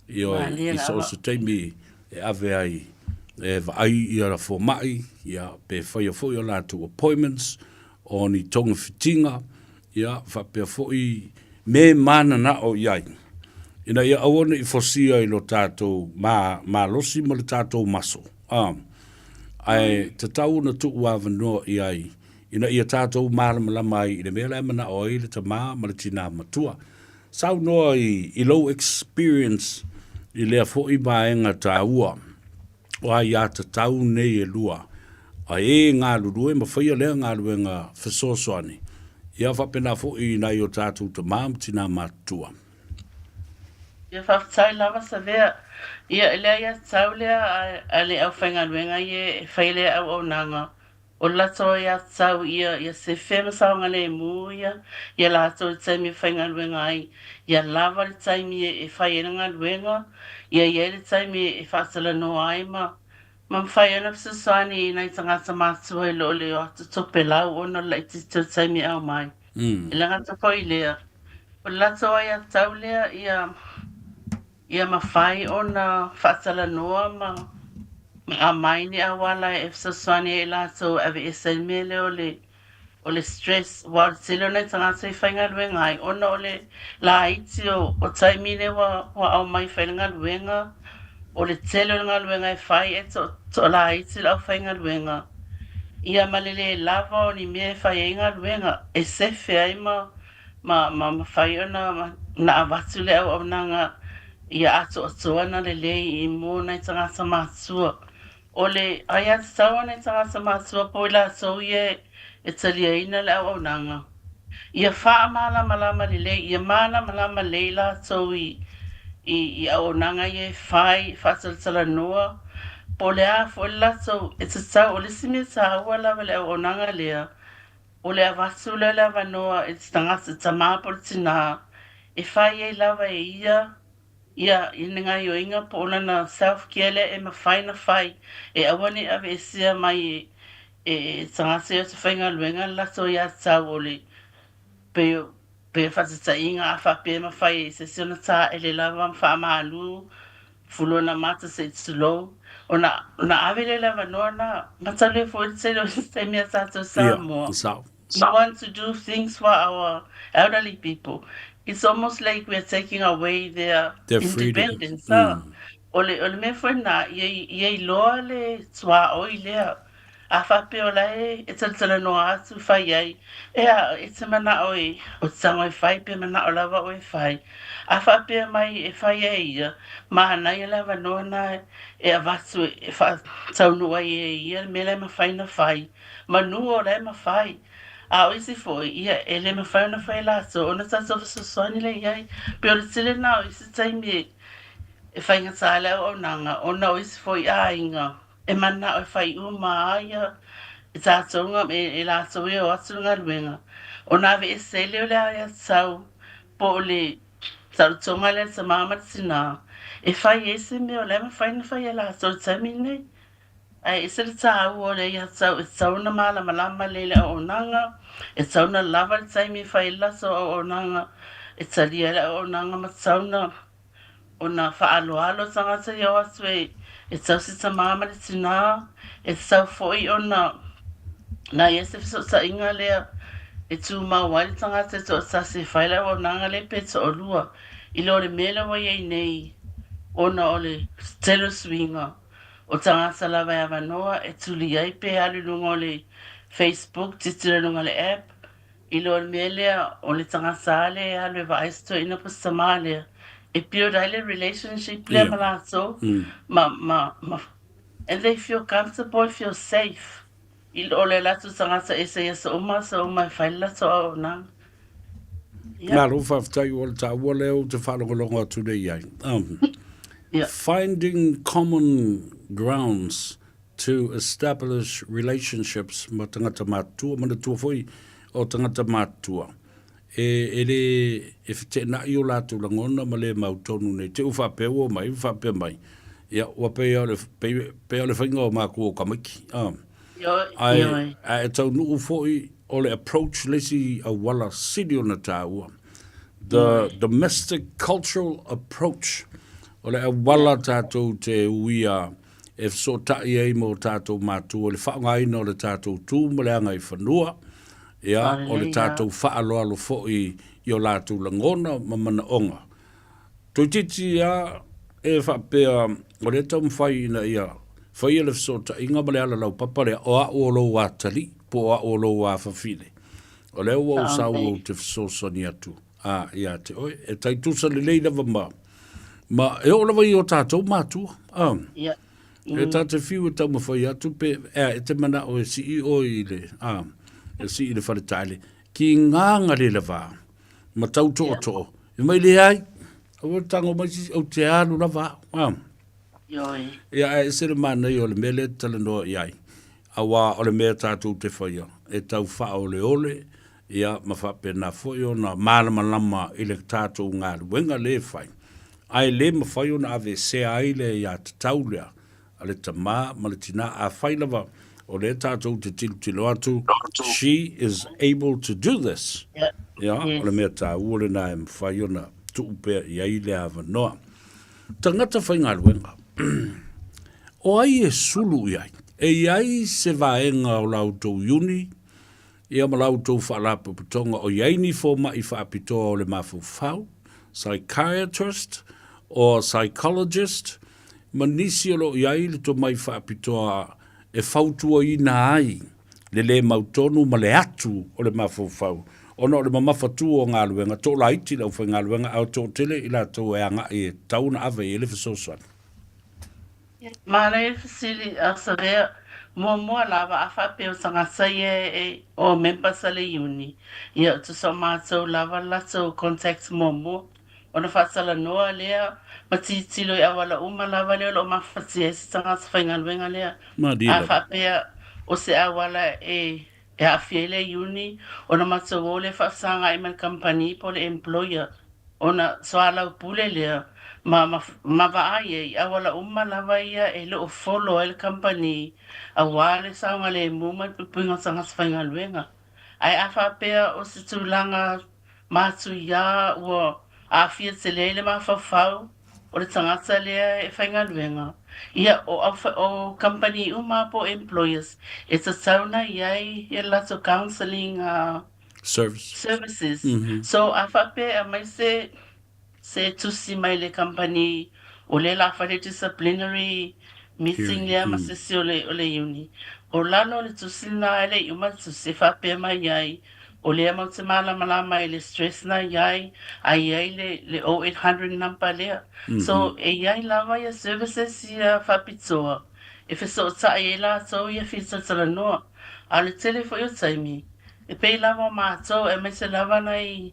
Ioe, i so o se taimi e ave ai e vaai ia fomai, ia, pe faia foi o latou appointments, o ni togafitiga, ia, faapea foi me mananao i ai, ina ia aua ne i fosia i lo tatou ma, malosi ma le tatou maso, a, ae tatau ona tuu avanoa i ai ina ia tatou malamalama ai i le mea la e manao ai le tama ma le tinā matua. Saunoa i, i lou experience i lea foi vaega taua o aiatatau nei e lua. a e galulue ma faia lea galuega fesoasoani, ia faapena foi i nai o tatou tamā ma tinā matutua. Ia faafetai lava Savea. Ia e leai aiatatau lea a le aufaigaluega ia e fai lea auaunaga O le latou aiatatau ia, ia sefe ma saogalemu ia, ia latou i le taimi e faigaluega ai, ia lava le taimi e fai ai le galuega, ia i ai le taimi e faatalanoa ai ma ma mafai ai ona fesoasoani i nai tagata matutua i lo le o atu topelau ona o le laitiiti o le taimi e aumai. E le gata foi i lea, o le latou aiatatau lea ia Ia mafai ona faatalanoa ma aumai ni auala e fesoasoani ai i latou e aveese ai le mea lea o le o le stress aua o le tele o nai tagata i faigaluega ai ona o le laiti o o taimi lea ua ua aumai e fai le galuega, o le tele o le galuega e fai e toalaiti le aufaigaluega, ia ma le lē lava o ni mea e fai ai galuega e sefe ai ma ma ma mafai ona na avatu le auaunaga ia atoatoa na lelei i mua o nai tagata matutua. O le aiatatau a nai tagata matutua po o i latou ia e taliaina le auaunaga, ia faamalamalama lelei, ia malamalama lelei latou i i i auaunaga ia e fai, e faatalatalanoa, po o le a foi le latou, e tatau, o le isi mea taua lava i le auaunaga lea, O le avatu lea o le avanoa i le tagata tamā po o le tinā e fai ai lava e ia ia ni gaioiga po o lana self care lea e mafai ona fai e aua ne i aveesea mai e e tagata ia o te faigaluega le latou aiatatau o le pei pei o faataitaiga a faapea e mafai e se isi ona taele lava ma faamalu Fulona mata se i tulou, ona, ona ave lea i le avanoa na, matalu ai foi le tele o isi taimi a tatou Samoa. Ia, sao. We want to do things for our elderly people. It's almost like we are taking away their, Their freedom. independence. Ah. O le, o le mea foi na, ia, ia iloa le tuaoi lea. A faapea o la e e talatalanoa atu fai ai, ea, e te manao e, o te tago e fai pe manao lava oe e fai. A faapea mai e fai e ia, manaia le avanoa na e avatu e faataunuu ai e ia le mea la e mafai ona fai, manu o la e mafai. A o isi foi, ia, e le mafai ona fai e latou ona tatou fesoasoani lea i ai. Pei o le tele na o isi taimi e, e faigata ai le auaunaga ona o isi foi aiga. E manao e fai uma a ia e tatou nga e latou e o atu le galuega ona aveese ai lea o le aiatatau po o le taotoga lea a le tamā ma le tinā e fai ai se mea o la e mafai ona fai e latou i le taimi lenei. Ae ese le tāua o le aiatatau e tatau ona malamalama lelei i le auaunaga, e tatau ona lava le taimi e fai ai le latou auaunaga, e talia ai le auaunaga ma tatau ona Ona faaaloalo tagata ia o atu e e tausi tamā ma le tinā, e tatau foi ona na i ai se fesootaiga lea e tumau ai le tagata e toatasi e fai le auaunaga lea pe toalua i lo le mea lea ua i ai nei ona o le tele o suiga o tagata lava e avanoa e tuli ai pe alu i luga o le Facebook, tilotilo i luga o le app. I lo le mea lea, o le tagata lava lea e alu e vaai se toeaina po o se tamā lea, e build ai le relationship lea ma latou, ma, ma, ma, and they feel comfortable, feel safe i lo le latou tagata ese i aso uma aso uma e fai le latou auaunaga. Ia. Malo faafetai ua le taua lea ou te faalogologo atu nei i ai. Finding common grounds To establish relationships ma tagata matutua, manatua foi o tagata matutua e, e le e feteenai o latou lagona ma le mautonu nei te u faapea ua omai ua faapea mai, ia ua pei o le pei, pei o le faiga o makua o tamaiti a. Ae, ae e taunuu foi o le approach le isi auala sili ona taua. The domestic cultural approach o le auala tatou te uia e fesootai ai ma o tātou mātua i le faaaogaina o le tātou tū ma le agaifanua, ia, o le tātou faaaloalo foi i o latou lagona ma manaoga. Toeitiiti lava e faapea o lea e taumafai ina ia faia le fesootaiga ma le ala laupapa lea, o au o lou atalii po o au o lou afafine. O lea ua ou sau ou te fesoasoani atu. a, ia te oe, e tai tusa lelei lava ma, ma e oo lava i o tātou mātua. A, yeah. E ta te fiu e taumafai atu pe ea e te manao e sii oe i le, a, e sii i le fale taele, ki ngāga le lava, ma tau tootoo, e mai leai, aua le tago mai sisi, ou te alu lava au, a. Ioe. Ia, ae ese le manaia o le mea lea e te talanoa i ai, auā o le mea tātou te whaia, e tau whaoleole, ia, ma faapena foi ona malamalama i le tātou galuega lea e fai, ae le mafai ona aveesea ai le aiatatau lea a le tamā ma le tinā, afai lava o lea tātou te tilotilo atu, she is able to do this, ia, o le mea tāua lenā e mafai ona tuu pea i ai le avanoa. Tagata faigaluega, o ai e sulu i ai? E i ai se vaega o la outou iuni ia ma la outou faalapotopotoga o i ai ni fomai faapitoa o le mafaufau, psychiatrist or psychologist, ma nisi o lo o i ai le tomai faapitoa e fautuaina ai le lē mautonu ma le atu o le mafaufau ona o le mamafa-tu o galuega, toalaiti le aufaigaluega a o toatele i latou e agai e tatau ona ave i ai le fesoasoani. Manaia le fesili a Savea, muamua lava a faapea o tagata ia e o members a le uni, ia tusa o matou lava le latou contact muamua ona faatalanoa lea ma tilotilo i auala uma lava lea o lo o mafatia ai se tagata faigaluega lea. Malie A lava. faapea o se auala e e aafia ai le uni ona matou o lea faafesagai ma le kamupani po o le employer ona soalaupule lea ma ma ma vaai ai i auala uma lava ia e le o follow ai le kamupani aua le saogalemu ma le puipuiga o tagata faigaluega. Ae a faapea o se tulaga matuia ua aafia tele ai le mafaufau o le tagata lea e faigaluega, ia, o au, o kamupani uma po o employers e tatau ona i ai le latou counselling Service. services. So a faapea e aumai se se tusi mai le kamupani o lea la fai le disciplinary meeting lea ma sesi o le o le uni, o lalo o le tusi lena e le i uma le tusi e faapea mai ai o lea matou te malamalama i le stress na i ai, a i ai le le 0800 number lea. So e i ai lava ia services ia faapitoa e fesootai ai latou ia fia talatalanoa. A o le tele foi o taimi, e pei lava o matou aemaise lava nai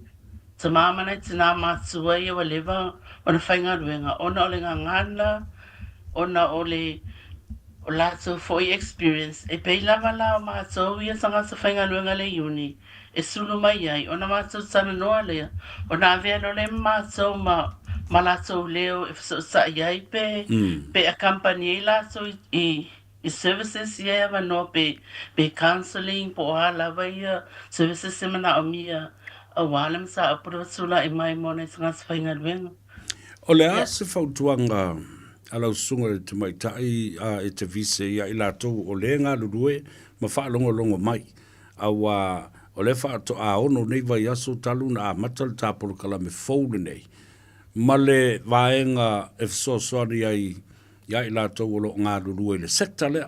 Tamā ma nai tinā matua ia ua leva ona faigaluega ona o le gagana, ona o le o latou foi experience, e pei lava la o matou ia tagata faigaluega le uni e sulu mai ai ona matou talanoa lea, ona avea loa lea ma matou ma ma latou leo e fesootai ai pe pe accompany ai latou i i services ia e avanoa pe pe counselling po o a lava ia services e manaomia aua le mataupu le tulai mai mo nai tagata faigaluega. O le a se fautuaga a lau susuga i le tamaitai a e te vise ia i latou o lea e galulue ma faalogologo mai, aua o lea faatoa ono nei vaiaso talu ona amata le ta polokalame fou lenei ma le vaega e fesoasoani ai ia i latou o lo o galulue i le sector lea.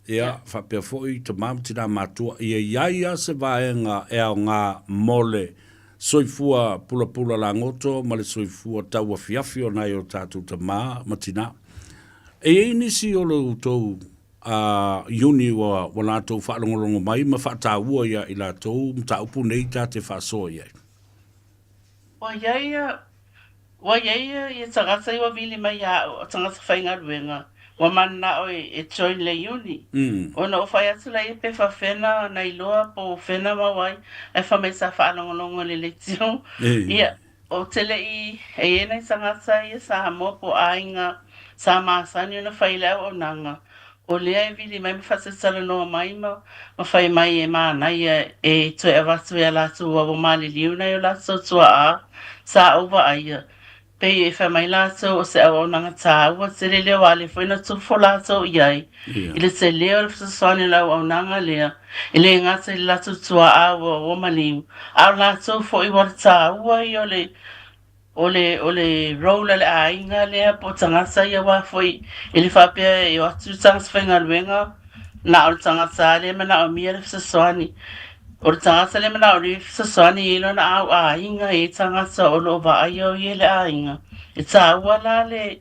Ia, faapea foi tama ma tinā matua, ia i ai lava se vaega e aoga mo le soifua pulapula lagoto ma le soifua tauafiafi o nai o tatou tama ma tinā. E i ai nisi o lo outou iuni ua latou faalogologo mai ma faataua ia i latou mataupu nei ta te faasoa i ai? Ua i ai Ua i ai ia tagata i ua vili mai ia au, o tagata faigaluega, ua mananao e join le uni. Ona ou fai atu laia pe faafena na iloa po o fena mau ai, ae fai mai sa faalogologo i le leitio. Ia, ou te le i, e i ai nai tagata ia Samoa po o aiga sa masani ona fai i le auaunaga, o lea e vili mai ma faatalatalanoa mai ma ma fai mai e manaia e toe avatu e a latou ua maliliu nai o latou tuaa sa ou vaaia. Pei e fai mai latou o se auaunaga taua tele lea ua ale foi na tofo latou i ai i le tele o le fesoasoani o le auaunaga lea e le gata i le latou tuaa ua maliu a o latou foi ua taua ia o le O le, o le role a le aiga lea po o tagata ia aua foi e le faapea e o atu le tagata faigaluega na o le tagata lava lea e manaomia le fesoasoani. O le tagata lea e manaomia le fesoasoani e i ai lona au aiga, e i ai tagata o lo o vaaia o ia i le aiga. E taua la le,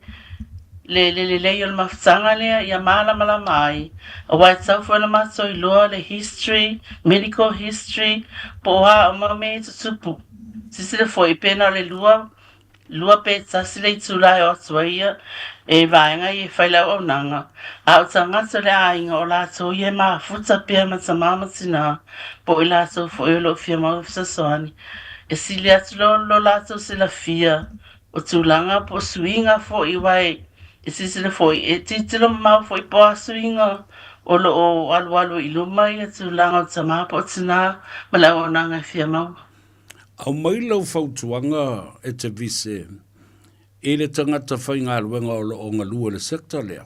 le le lelei o le mafutaga lea ia malamalama ai, aua e tatau foi ona matou iloa le history, medical history, po o a uma mea e tutupu. Silasila foi, pe na o le lua, lua pe tasi le itula e o atu ai ia e vaega ia e fai le auaunaga, a o tagata o le aiga o latou ia e mafuta pea ma tama ma tina, po o i latou foi o lo o fia maua fesoasoani. E sili atu lo lo latou silafia o tulaga po o suiga foi aua e silasila foi, e tilotilo mamao foi po o a suiga o lo o alualu i luma ia tulaga o tama po o tina ma le auaunaga e fia maua. Aumai lau fautuaga e te vise i le tagata faigaluega o lo o galue i le sector lea.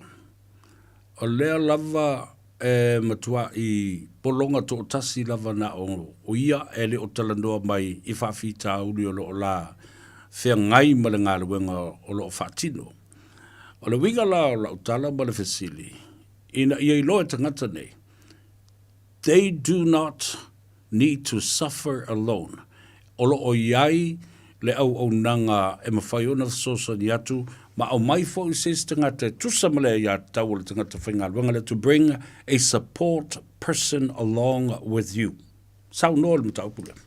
O lea lava e matuaʻi pologa toʻatasi lava na o ia e le o talanoa mai i faafitauli o lo o la feagai ma le galuega o lo o faatino. O le uiga la o lau tala ma le fesili, ina ia iloa e tagata nei, they do not need to suffer alone. O lo o i ai le auaunaga e mafai ona fesoasoani atu ma aumai foi se isi tagata e tusa ma le aiatatau o le tagata faigaluega lea to bring a support person along with you. Saunoa i le mataupu lea.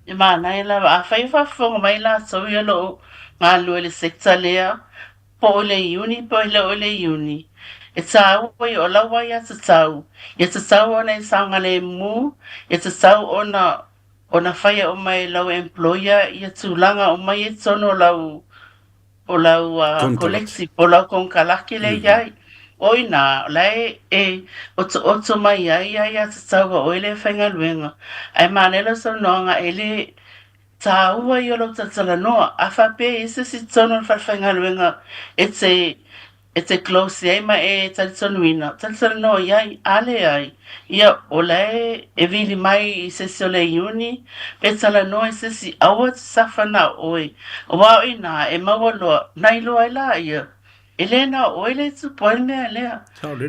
E manaia lava, afai o faafofoga mai latou ia o lo o galulue i le sector lea, Po o le Iuni po e le o le Iuni, e tāua ia o lau aiatatau, ia tatau ona e saogalemu, ia tatau ona ona whaia uma e lau employer ia tulaga uma ia i totonu o lau o lau collective po o lau konekarake lea i ai. O i nā, o la e e otooto mai ai ia aiatatau a oe lea e faigaluega. Ae manaia lau saunoaga e le Tāua ia o lou talatalanoa, a faapea e i ai se isi totonu o le falefaigaluega e te e te close i ai ma e talitonuina, talatalanoa i ai, a leai, ia o la e e vili mai i se isi o le Iuni, pe talanoa i se isi, aua te suffer na o oe, aua o inā e maua loa, na iloa ai laia, e le na o oe le tupu ai le mea lea.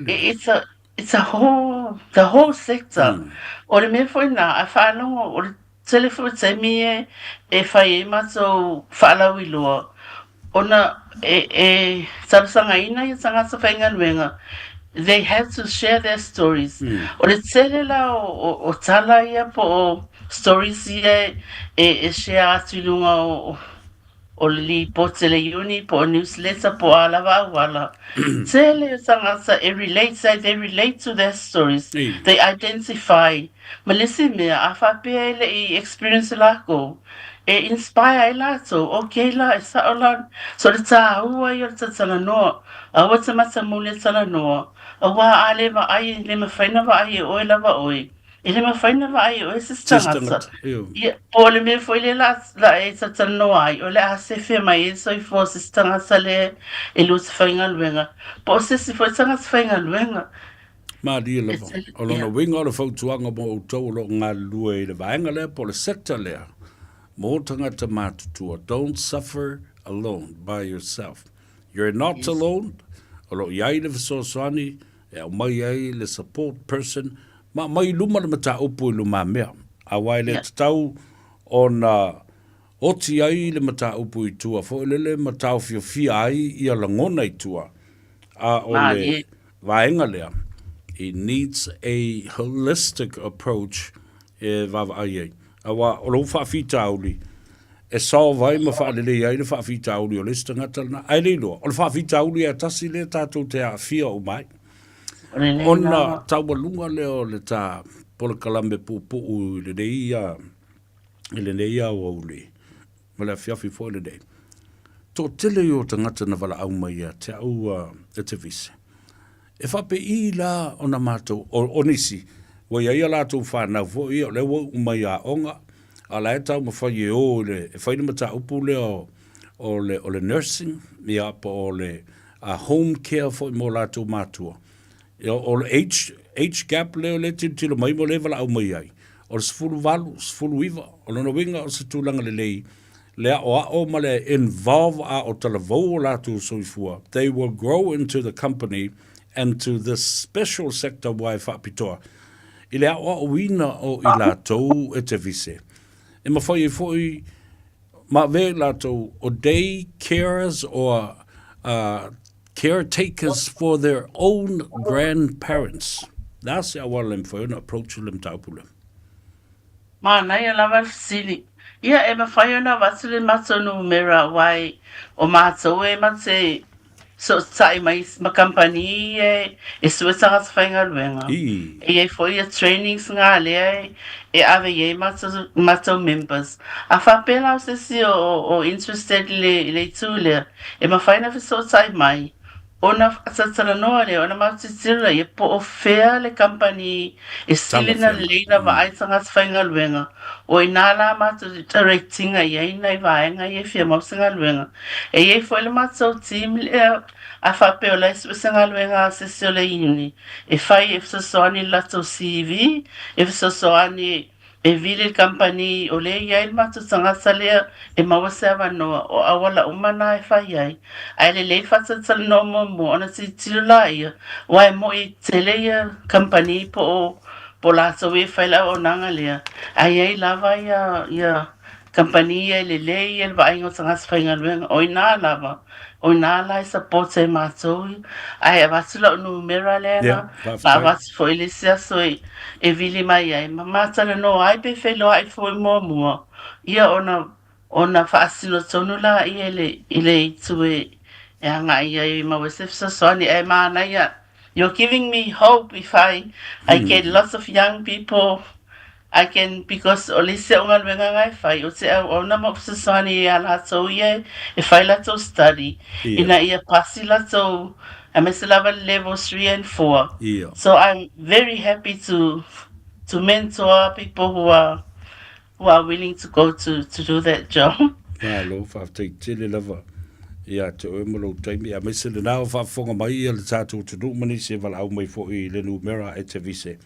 It's a it's a whole the whole sector. O le mea foi nā, a faalogo, o le Tele foi taimi e e fai ai matou faalauiloa ona e e talosagaina ia tagata faigaluega they have to share their stories. O le tele la o o o tala ia po o stories ia e e share atu i luga o o le lipoti a le uni po o newsletter po o a lava auala. Tele o tagata e relate ai, they relate to their stories, they identify. Ma le isi mea, a faapea e le i experience lākou, e inspire ai lātou, okay la, e sao la. So le tāua ia o le talanoa, aua te matamuli e talanoa, aua a le vaai, e le mafai ona vaai e oe lava oe. E le mafai ona vaai e oe se isi tagata. Ia, po o le mea foi lea la, la e talatalanoa ai, o le a sefe mai ai le soifua o se isi tagata lea e lua te faigaluega, po o se isi foi tagata faigaluega. Malie lava. O lona uiga o le fautuaga mo outou o lo o galulue i le vaega lea po o le sector lea mō tagata matutua, don't suffer alone by yourself. You're not alone, o lo o i ai le fesoasoani e aumai ai le support person ma aumai i luma le mataupu i lumamea. Aua e le tatau ona oti ai le mataupu i tua foi lele ma taofiofia ai ia lagona i tua, a o le vaega lea, it needs a holistic approach e vaavaai ai. Aua o lou faafitauli, e solve ai ma faalelei ai le faafitauli o le isi tagata lena, ae le iloa, o le faafitauli lava e tasi lea tatou te aafia uma ai. Ona taualuga lea o le ta polokalame puupuu i lenei i lenei aoauli ma le afiafi foi lenei. Toatele ia o tagata na valaau mai ia te au e te vise. E faapei la ona matou, o, o nisi, ua i ai a latou fanau foi ia, o lea ua iu mai aoga, a o la e taumafai e o i le, e fai le mataupu lea o, o le, o le nursing, ia, po o le home care foi mo latou matua. Ia, o le age, age gap lea o lea e tilotilo mai ma o lea e valaau mai ai, o le 18, 19, o lona uiga o se tulaga lelei le aoao ma le involve a o talavou o latou soifua, they will grow into the company and to this special sector ua e faapitoa i le aoaoina o i latou e te vise. E mafai ai foi ma avea i latou o day carers or Caretakers for their own grandparents. Le a se auala e mafai ona approach le mataupu lea? Manaia lava le fesili. Ia, e mafai ona avatu le matou numera aua e o matou e mate soosai mai ma kamupani ia e sue tagata faigaluega. E i ai foi ia trainings na lea e ave i ai matou, matou members. A faapea la o se isi o, o interested i le, i le itu lea, e mafai ona fesootai mai ona faatalatalanoa lea, ona matou tilotilo laia po o fea le kamupani e sili ona lelei ona vaai tagata faigaluega. O i ina la matou direct ina i ai nai vaega ia e fia maua se galuega. E i ai foi le matou team lea a faapea o la e sue se galuega a se isi o le uni e fai e fesoasoani i le latou CV, e fesoasoani e vili le kamupani o lea e i ai le matou tagata lea e maua se avanoa, o auala uma na e fai ai. Ae lelei le faatalatalanoa muamua ona tilotilo laia, aua e moni e tele ia kamupani po o po o latou ia e fai le auaunaga lea, ae i ai lava ia ia kamupani ia e lelei ia le vaaiga o tagata faigaluega. O i ina lava, o i ina la e support ai matou ae avatu lau numera lea na na avatu foi i le isi aso e e vili mai ai ma ma talanoa ai pe feiloai foi muamua ia ona ona faasino tonu laia i le i le itu e e agai ai maua se fesoasoani ae manaia. You're giving me hope if I I get lots of young people I can because o le isi au galuega nga e fai o te auauna ma ou fesoasoani ia latou ia e fai latou study ina ia pasi latou aemaise lava le level 3 and 4. So I'm very happy to to mentor people who are who are willing to go to to do that job. Malo, faafetai tele lava ia te oe ma lou taimi, aemaise lena o faafofoga mai ia le tatou atunuu ma nisi e valaau mai foi i le numera e te vise.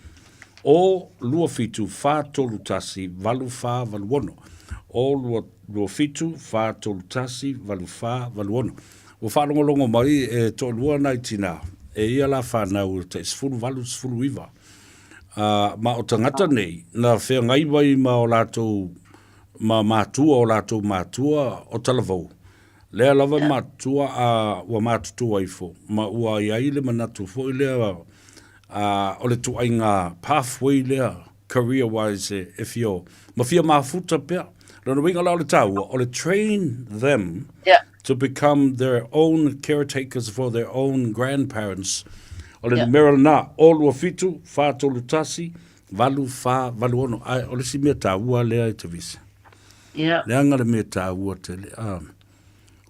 O 27 431 8486. O 27 431 8486. Ua faalogologo mai e toalua nai tinā, e ia la whanau tai 18, 19. Ma o tagata nei, na feagai mai ma o latou ma matua o latou matua o Talavou. Lea lava e matutua a ua matutua ifo, ma ua i ai le manatu foi lea a o le tuaiga pathway lea career wise e, e fia o, ma fia mafuta pea. Lona uiga la o le taua, o le train them yeah. to become their own caretakers for their own grandparents. O le yeah. numera lena, o 27, 431, 8, 4, 8, 6. Ai, o le isi mea taua lea e te vise. Yeah. Leaga le mea taua tele.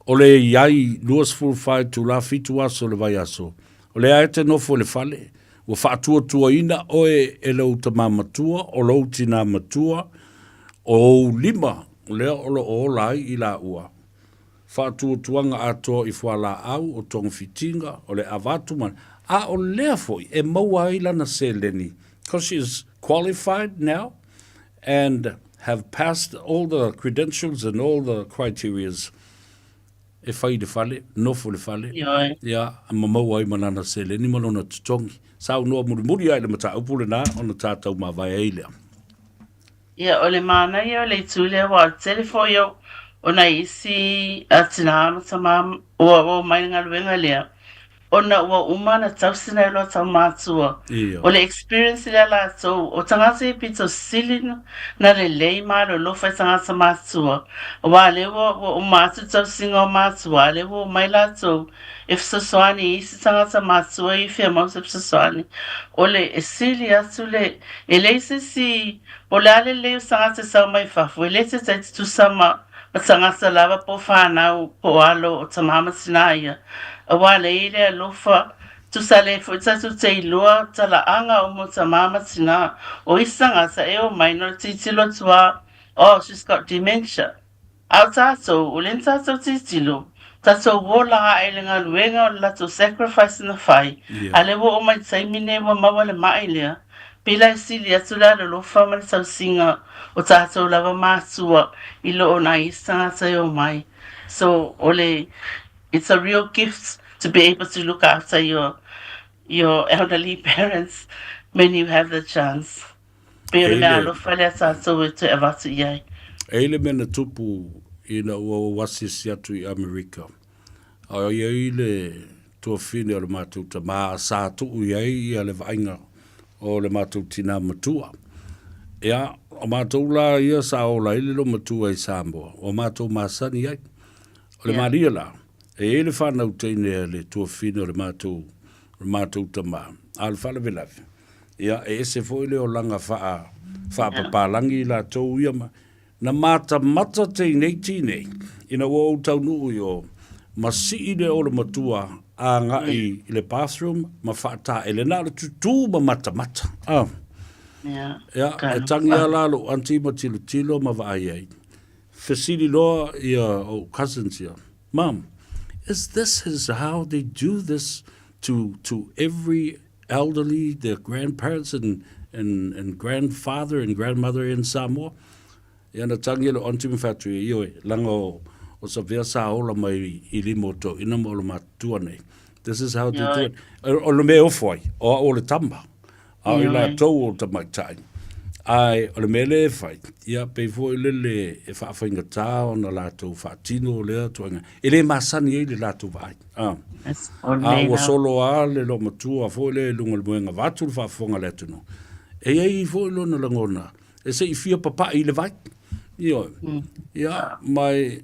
O le i ai 24 itula 7 aso o le vaiaso, o lea e te nofo i le fale, ua faatuatuaina oe e lou tamā matua, o lou tinā matua, o ou lima lea o lo o ola ai i laua. Faatuatuaga atoa i fualaau, o togafitiga, o le ava atu ma, a o lea foi e maua ai lana seleni, because she is qualified now and have passed all the credentials and all the criterias e fai i le fale, nofo i le fale, Ioe. ia, ma maua ai ma lana seleni ma lona totogi. Saunoa mulimuli ae i le mataupu lena ona tātou mavae ai lea. Ia, o le manaia o le itu lea, aua o le tele foi o, o nai isi a tinā ma tamā ua omai i le galuega lea, ona ua uma ona tausi nai loa taumatua. Ia. O le experience lea latou, o tagata ia pito sili na lelei malolofa i tagata matua, aua lea ua, ua uma atu tausiga o matua, a lea ua omai latou e fesoasoani i isi tagata matua ia e fia maua se fesoasoani. O le e sili atu le, e leai se isi, po o le a le lelei o se tagata e sau mai fafo, e le taitai tutusa ma ma tagata lava po o fanau po o alo o tamā ma tinā ia, aua le i le alofa, tusa le foi tatou te iloa talaaga o mo tamā ma tinā, o isi tagata e omai no le tilotilo atu a, oh she's got dementia. A o tatou, o lea na tatou tilotilo, tatou ola ae i le galuega o le latou sacrifice na fai, a lea ua oo mai i le taimi nei ua maua le ma'i lea, Pila e sili atu le alolofa ma le tausiga o tatou lava matua i lo o nai isi tagata e omai. So o le it's a real gift to be able to look after your your elderly parents when you have the chance. Pei o le mea alofa lea tatou e toe avatu i ai. E i le mea na tupu ina ua ou asiasi atu i Amerika, a i ai le. tuafafine o le matou tamā sa tuu i ai ia le vaaiga o le matou tinā matua. Ia, o matou la ia sa ola ai le loomatua i Samoa, ua matou masani ai. O le malie la, e i ai le fanau teine a le tuafafine o le matou, o le matou tamā, a o le faalavelave, ia, e ese foi le olaga faa, faapapalagi i latou ia ma, Na matamata teinei tinei ina ua ou taunuu i o, ma sii le olo matua agai i le bathroom ma faataele na o le tutū ma matamata. Ah. Ia, e tangi lava la lou aunty ma tilotilo ma vaai ai. Fesili loa ia ou cousins ia, Mum, is this his how they do this to to every elderly, their grandparents and, and, and grandfather and grandmother in Samoa? Ia na tangi e lou aunty ma fai atu ia, ioe, leaga o, o Savea sa ola mai i lima o toeaina ma o le matutua nei. This is how they do it. O le mea e ofo ai, o au o le tama, a o i latou o tamaitai. Ae o le mea lea e fai, ia pei foi lele e faafaigata ona latou faatino lea tuaiga. E le masani ai le latou vaai. A, a ua solo lava le loomatua foi lea i luga o le moega vaeatu le faafofoga a le atunuu. E i ai foi lona lagona e se i fia papai i le vai. Ioe. Ia, ma e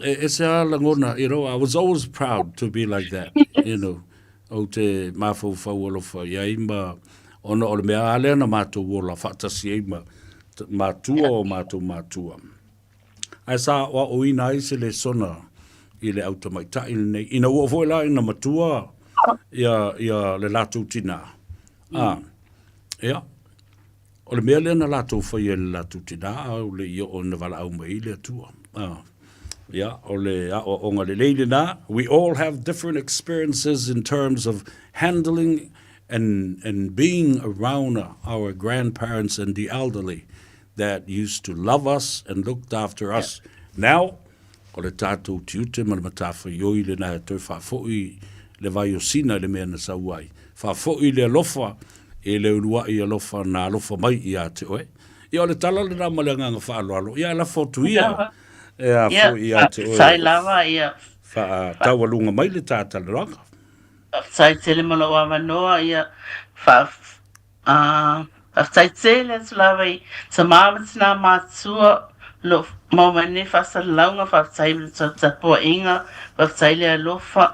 ese lava lagona, you know, I was always proud to be like that, you know. Ou te mafaufau alofa i ai ma, ona o le mea lava lea na matou ola faatasi ai ma matua o matou matua. Ae sa aoaoina ai se lesona i le au tamaitai lenei, ina ua oo foi la ina matua ia, ia le latou tinā. A, ia, O le mea lea na latou faia i le latou tinā a o le i oo ina valaau mai ai le Atua. Ia, o le aoaoga lelei lena. We all have different experiences in terms of handling and, and being around our grandparents and the elderly that used to love us and looked after us. Now, O le tātou tiute ma le matawhaioi lena e toe faafoi le vai o Sina i le mea na sau ai. Faafoi le alofa i le uluai alofa na alofa mai ia te oe. Ia o le tala lena ma le agaga faaaloalo, ia e lafo atu ia e a foi ia te oe. Faafetai lava ia. Faataualuga mai le ta talanoaga. Faafetai tele mo lou avanoa ia. Fa, Ā, faafetai tele atu lava i tamā ma tinā mātua o lo o maua mai nei faasalalauga, faafetai i le tou tapuaiga, faafetai le alofa,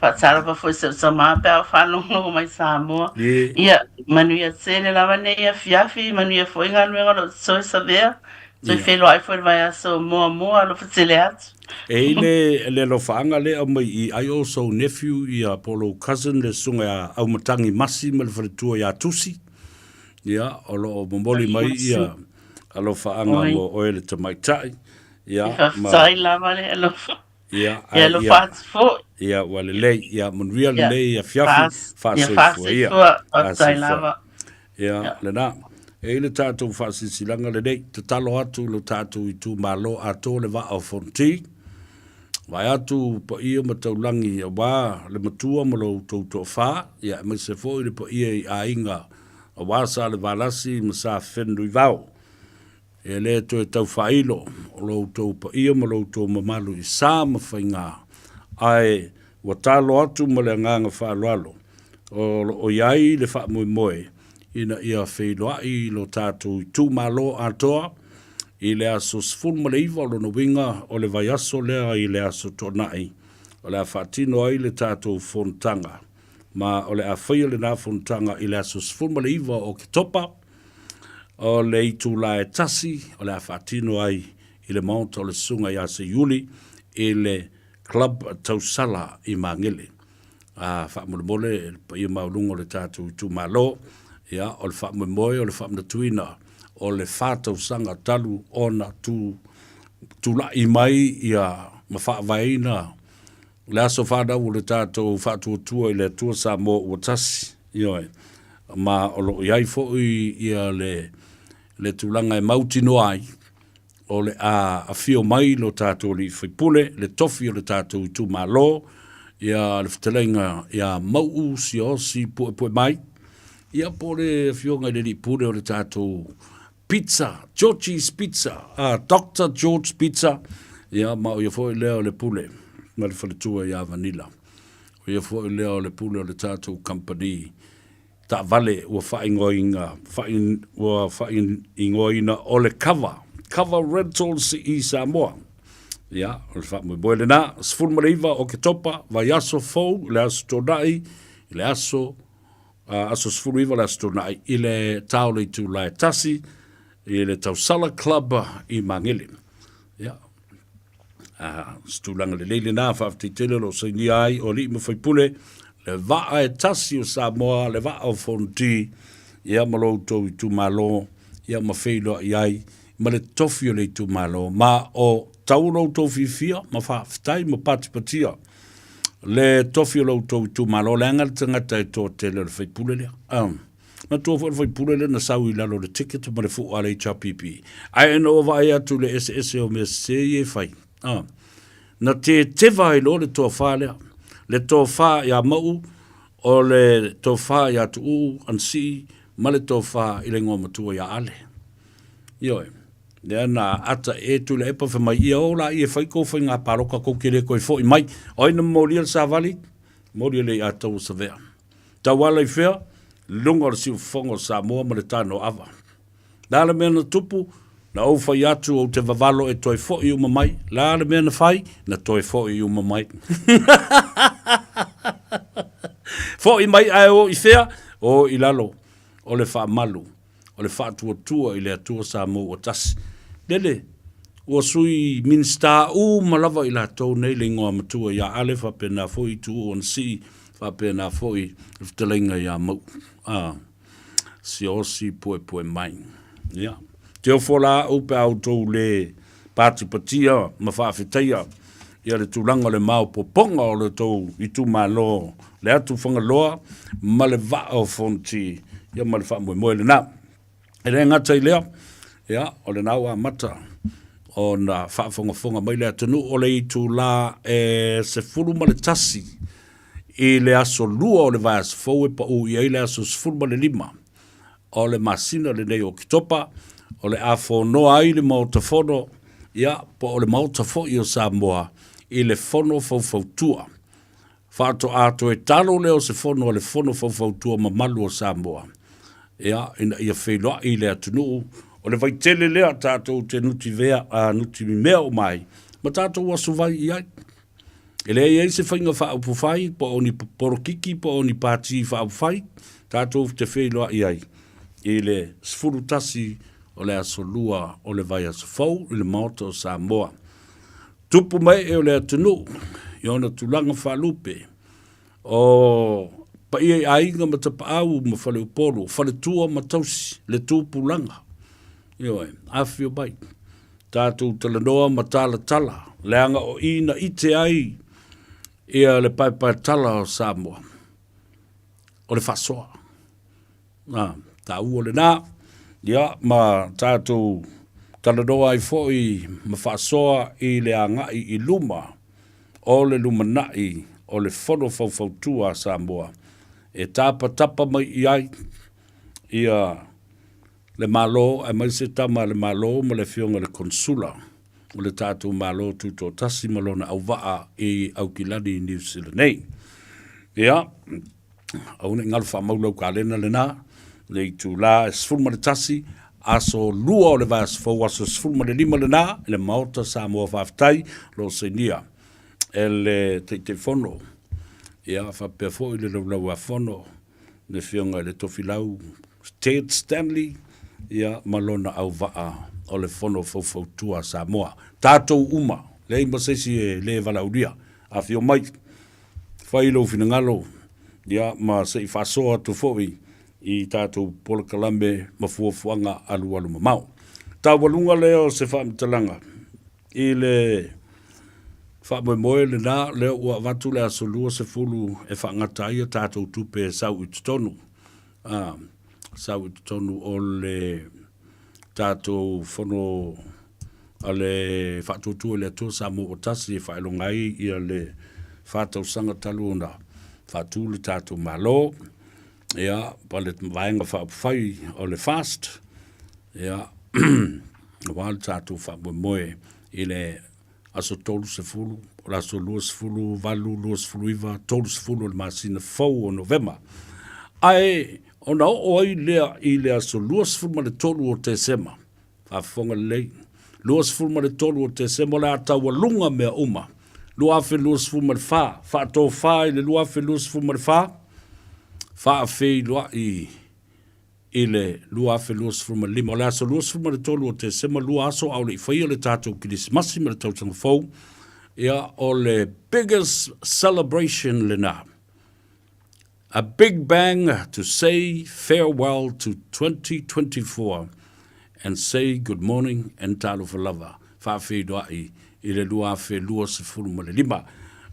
faatalofa foi i si ou tamā pe a o faalogologo mai Samoa. Ia, manuia tele lava nei afiafi, manuia foi galuega o lo o totoe Savea, toe feiloai foi i le vaiaso muamua, alofa tele atu. E i le le alofaaga lea aumai i ai o sou nephew ia po o lou cousin le susuga ia Aumatangi Masi ma le faletua ia Tusi. Ia, o lo o momoli mai ia alofaaga mo oe le tamaitai. Ia, ma. Faafetai lava le alofa. Ia, Ia alofa atu foi. Ia, ua lelei. Ia, manuia lenei afiafi. Faasoifua ia. Faafetai lava. Ia, lena. E i le tatou faasilasilaga lenei, tatalo atu i lo tatou itumalo atoa le vaa o Fonoti, vae atu paia ma taulagi aua le matua ma lo outou toafa, ia aemaise foi le paia i aiga aua Salevalasi ma Sa Fenunuivao. E le toe tau faailo o lo outou paia ma lo outou mamalu i sa ma faigā, ae ua talo atu ma le agaga faaaloalo o lo o i ai le faamoemoe ina ia feiloai i lo tatou itumalo atoa i le aso 19 o lona uiga o le vaiaso lea i le aso Toonai o le a faatino ai le tatou fonotaga ma o le a faia lena fonotaga i le aso 19 o Oketopa O le itulā e tasi o le a faatino ai i le maota o le Susuga ia Seiuli i le Club Tausala i Magele. A faamolemole le paia maualuga o le tatou itumalo, ia, o le faamoemoe o le faamanatuina o le fa tausaga talu ona tu, tulai mai ia ma faavaeina le aso fanau o le tatou faatuatua i le Atua Samoa ua tasi, ioe, ma o lo o i ai foi ia le, le tulaga e mautinoa ai, o le a afio mai lo tatou alii faipule, le tofi o le tatou itumalo, ia le fetalaiga ia Mau'u Siaosi Puepuemai, ia po o le afioga i le alii pule o le tatou Pizza, Georgie's Pizza, Doctor George Pizza, ia ma o ia foi lea o le pule ma le faletua ia Vanilla. O ia foi lea o le pule o le tatou kamupani taavale ua faaigoaina, ua faaigoaina o le Cover, Cover Rentals i Samoa. Ia, o le faamoemoe lena, 19 o Oketopa, vaiaso fou, le aso Toonai, i le aso, aso 19 le aso Toonai, i le ta o le itula e 1, i le Tausala Club i Magele. Ia, se tulaga lelei lena, faafetai tele o lo o sainia ai o alii ma faipule, le vaa e tasi o Samoa, le vaa o Fonoti, ia ma lo outou itumalo, ia ma feiloai ai ma le tofi o le itumalo, ma o tau lo outou fiafia ma faafetai ma patipatia le tofi o lo outou itumalo, leaga le tagata e toatele o le faipule lea. Matua foi le faipule lea na sau i lalo o le ticket ma le fua a le HRPP. Ae ina ua vaai atu i le eseese o mea sese ia e fai, a, na teteva ai loa le tofa lea. Le tofa ia Mauu, o le tofa ia Tuuu, Anasii, ma le tofa i le igoa matua ia Ale. Ioe. Lea na ata e Tuilaepa fai mai, ia o laia e fai kou faiga palota kou te le toe foi mai. O ai na momolia le savali? Molia le iā taua Savea. Tauala i fea? Luga o le siufofoga o Samoa ma le tanoava. Le a le mea na tupu? Na ou fai atu ou te vavalo e toe foi uma mai. Le a le mea na fai? Na toe foi uma mai. Foi mai ae o i fea? O i lalo o le faamalu o le faatuatua i le Atua Samoa ua tasi. Lele, ua sui Minisita uma lava i latou nei le igoa matua ia Ale, faapena foi Tuuu Anasii, faapena foi le fetalaiga ia Mauu. A, siaosi puepue mai. Ia, te ofo la au pe a outou le patipatia ma faafetaia ia le tulaga o le maopoopoga o le tou itumalo, le atu Fagaloa ma le vaa o Fonoti, ia ma le faamoemoe lena. E le gata i lea, ia, o lena ua amata ona faafogafoga mai le atunuu o le itula e 11 i le aso 2 o le vaiaso fou e pau i ai le aso 15 o le masina lenei o Oketopa, o le a fonoa ai le Maota Fono, ia, po o le Maota foi o Samoa i le Fono Faufautua. Faatoa toe talo lea o se fono a le Fono Faufautua mamalu o Samoa, ia, ina ia feiloai le atunuu. O le vaitele lea tatou te nutivea, nutimea uma ai, ma tatou asovai i ai. E leai ai se faiga faaupufai po o ni polokiki po o ni pati faaupufai tatou te feiloai ai i le 11 o le aso 2 o le vaiaso fou i le Maota o Samoa. Tupu ma ee o le atunuu i ona tulaga faalupe, o paia i aiga ma tapaau ma faleupolu, faletua ma tausi, le tupulaga, ioe, afifio mai. Tatou talanoa ma talatala, leaga o i na ite ai ia le paepaetala o Samoa, o le faasoa. A, taua lena, ia, ma tatou talanoa ai foi ma faasoa i le agai i luma o le lumanai o le Fono Faufautua a Samoa e tapatapa mai i ai ia le Malo aemaise tama a le Malo ma le Afioga i le Konesula o le tatou Malo Tutoatasi ma lona auvaa i Aukilani i Niu Sila nei. Ia, aua ne i galo faamau lau kalena lena, le itula e 11, aso 2 o le vaiaso fou, aso 15 lena, i le Maota Samoa Faafetai, lo o sainia e le Taitaifono, ia, faapea foi le Laulau-a-Fono, le Afioga i le Tofilau Ted Stanley, ia, ma lona auvaa o le Fono Faufautua a Samoa. Tatou uma, leai ma se isi e le valaaulia, afio mai, fai lou finagalo, ia, ma se i faasoa atu foi i tatou polokalame ma fuafuaga alualu mamao. Taualuga lea o se faamatalaga I le faamoemoe lena, lea ua avatu le aso 20 e faagata ai a tatou tupe e sau i totonu, a, sau i totonu o le tatou fono a le Faatuatua i le Atua Samoa ua tasi e faailoga ai ia le fa tausaga talu ona faatu le tatou Malo, ia, ma le Vaega Faaupufai o le FAST, Ia, aua le tatou faamoemoe i le Aso 30, o le aso 28, 29, 30 o le masina fou o Novema. Ae ona oo ai lea i le aso 23 o Tesema, faafofoga lelei, 23 o Tesema o le a taualuga mea uma, 2024, faatofa i le 2024, faafeiloai i le 2025. O le aso 23 o Tesema, lua aso a o le i faia le tatou Kerisimasi ma le Tausaga Fou, ia, o le biggest celebration lena. A big bang to say farewell to 2024 and say good morning and talofa lava, faafeiloai i le 2025.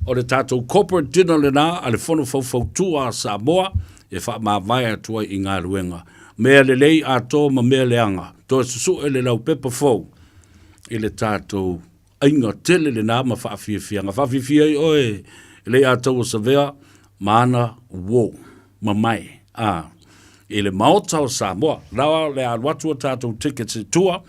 O le tatou corporate dinner lena a le Fono Faufautua a Samoa e faamavae atu ai i galuega. Mea lelei atoa ma mea leaga, toe susue le laupepa fou i le tatou aiga tele lena ma faafiafiaga. Faafiafia ai oe e le Ataua Savea ma ana uo mamae a i le Maota o Samoa. La le alu atu a tatou tickets i tua.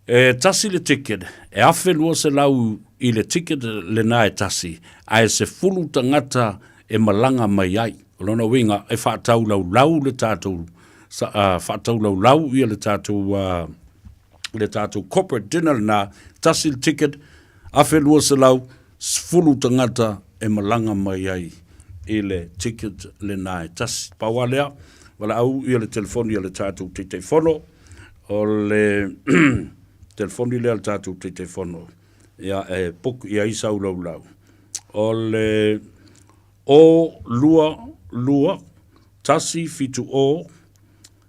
E tasi le ticket, e 1200 i le ticket lena e tasi, ae 10 tagata e malaga mai ai. O lona uiga e faataulaulau le tatou, faataulaulau ia le tatou, le tatou corporate dinner lena, tasi le ticket, 1200, 10 tagata e malaga mai ai i le ticket lena e tasi. Pau lava lea, valaau ia le telefoni a le tatou Taitaifono, O le telefoni lea a le tatou Taitaifono, ia, e book i ai sau laulau. O le 0 2 2 1 7 0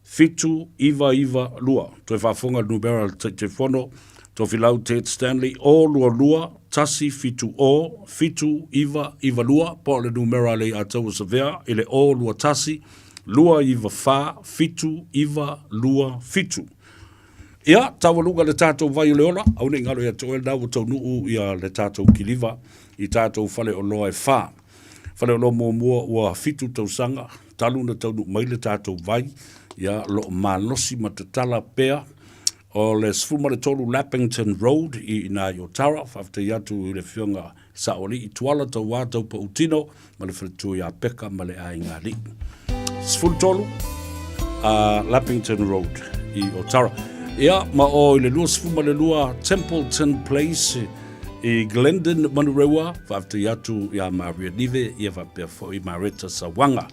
7 9 9 2. Toe faafofoga le numera a le Taitaifono, Tofilau Ted Stanley, 0 2 2 1 7 0 7 9 9 2, po o le numera a le Aiataua Savea i le 0 2 1 2 9 4 7 9 2 7. Ia, taualuga le tatou vai o le ola, aua ne i galo ia te oe lena ua taunuu ia le tatou kiliva i tatou faleoloa e whā. Faleoloa muamua ua 7 tausaga, talu na taunuu mai le tatou vai, ia lo o malosi ma tatala pea o le 13 Lappington Road i ina i Otara. Faafetai atu i le afioga Saoalii Tuala Tauā Taupautino ma le faletua ia Peka ma le aiga alii. 13 Lappington Road i Otara. Ia, ma o i le 22 Templeton Place i Glendon, Manurewa, faafetai atu ia Maria Nive, ia faapea foi Mareta Sawaga.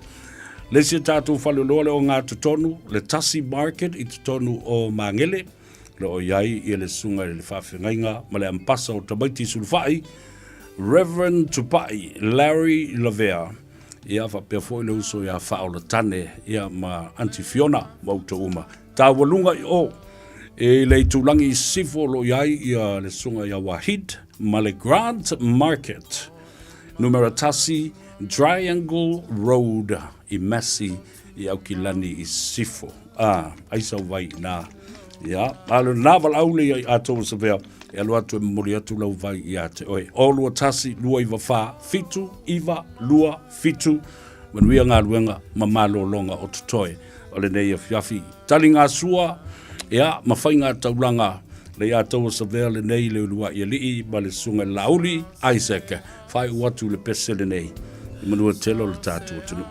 Le isi tatou faleoloa le o ngā totonu, le Tasi Market i totonu o Māngere, le o iai ia le susuga i le faafeagaiga ma le ampasa o tamaiti sulufai, Reverend Tupai Larry Lavea, ia faapea foi le uso ia Faaolatane ia ma Aunty Fiona ma outou uma. Taualuga i o i le itulagi i Sisifo o lo o i ai ia le susuga ia Wahid ma le Grant Market numera 1 Triangle Road i Massey i Aukilani i Sisifo. Ah, ai sau vai inā. Ia, a le nā valaau le ia i atoa Savea, e alu atu e momoli atu lau vai ia te oe. O lua tasi, lua iwa whā, fitu, iwa, lua, fitu, manuia galuega ma malologa o totoe o lenei afiafi. Tali ngā sua, ia, ma whai ngā taulanga, le ia taua Savea lenei le uluai alii ma le susuga i le Laauli, Isaac, whai atu le pese lenei, i manua tele o le tatou atunuu.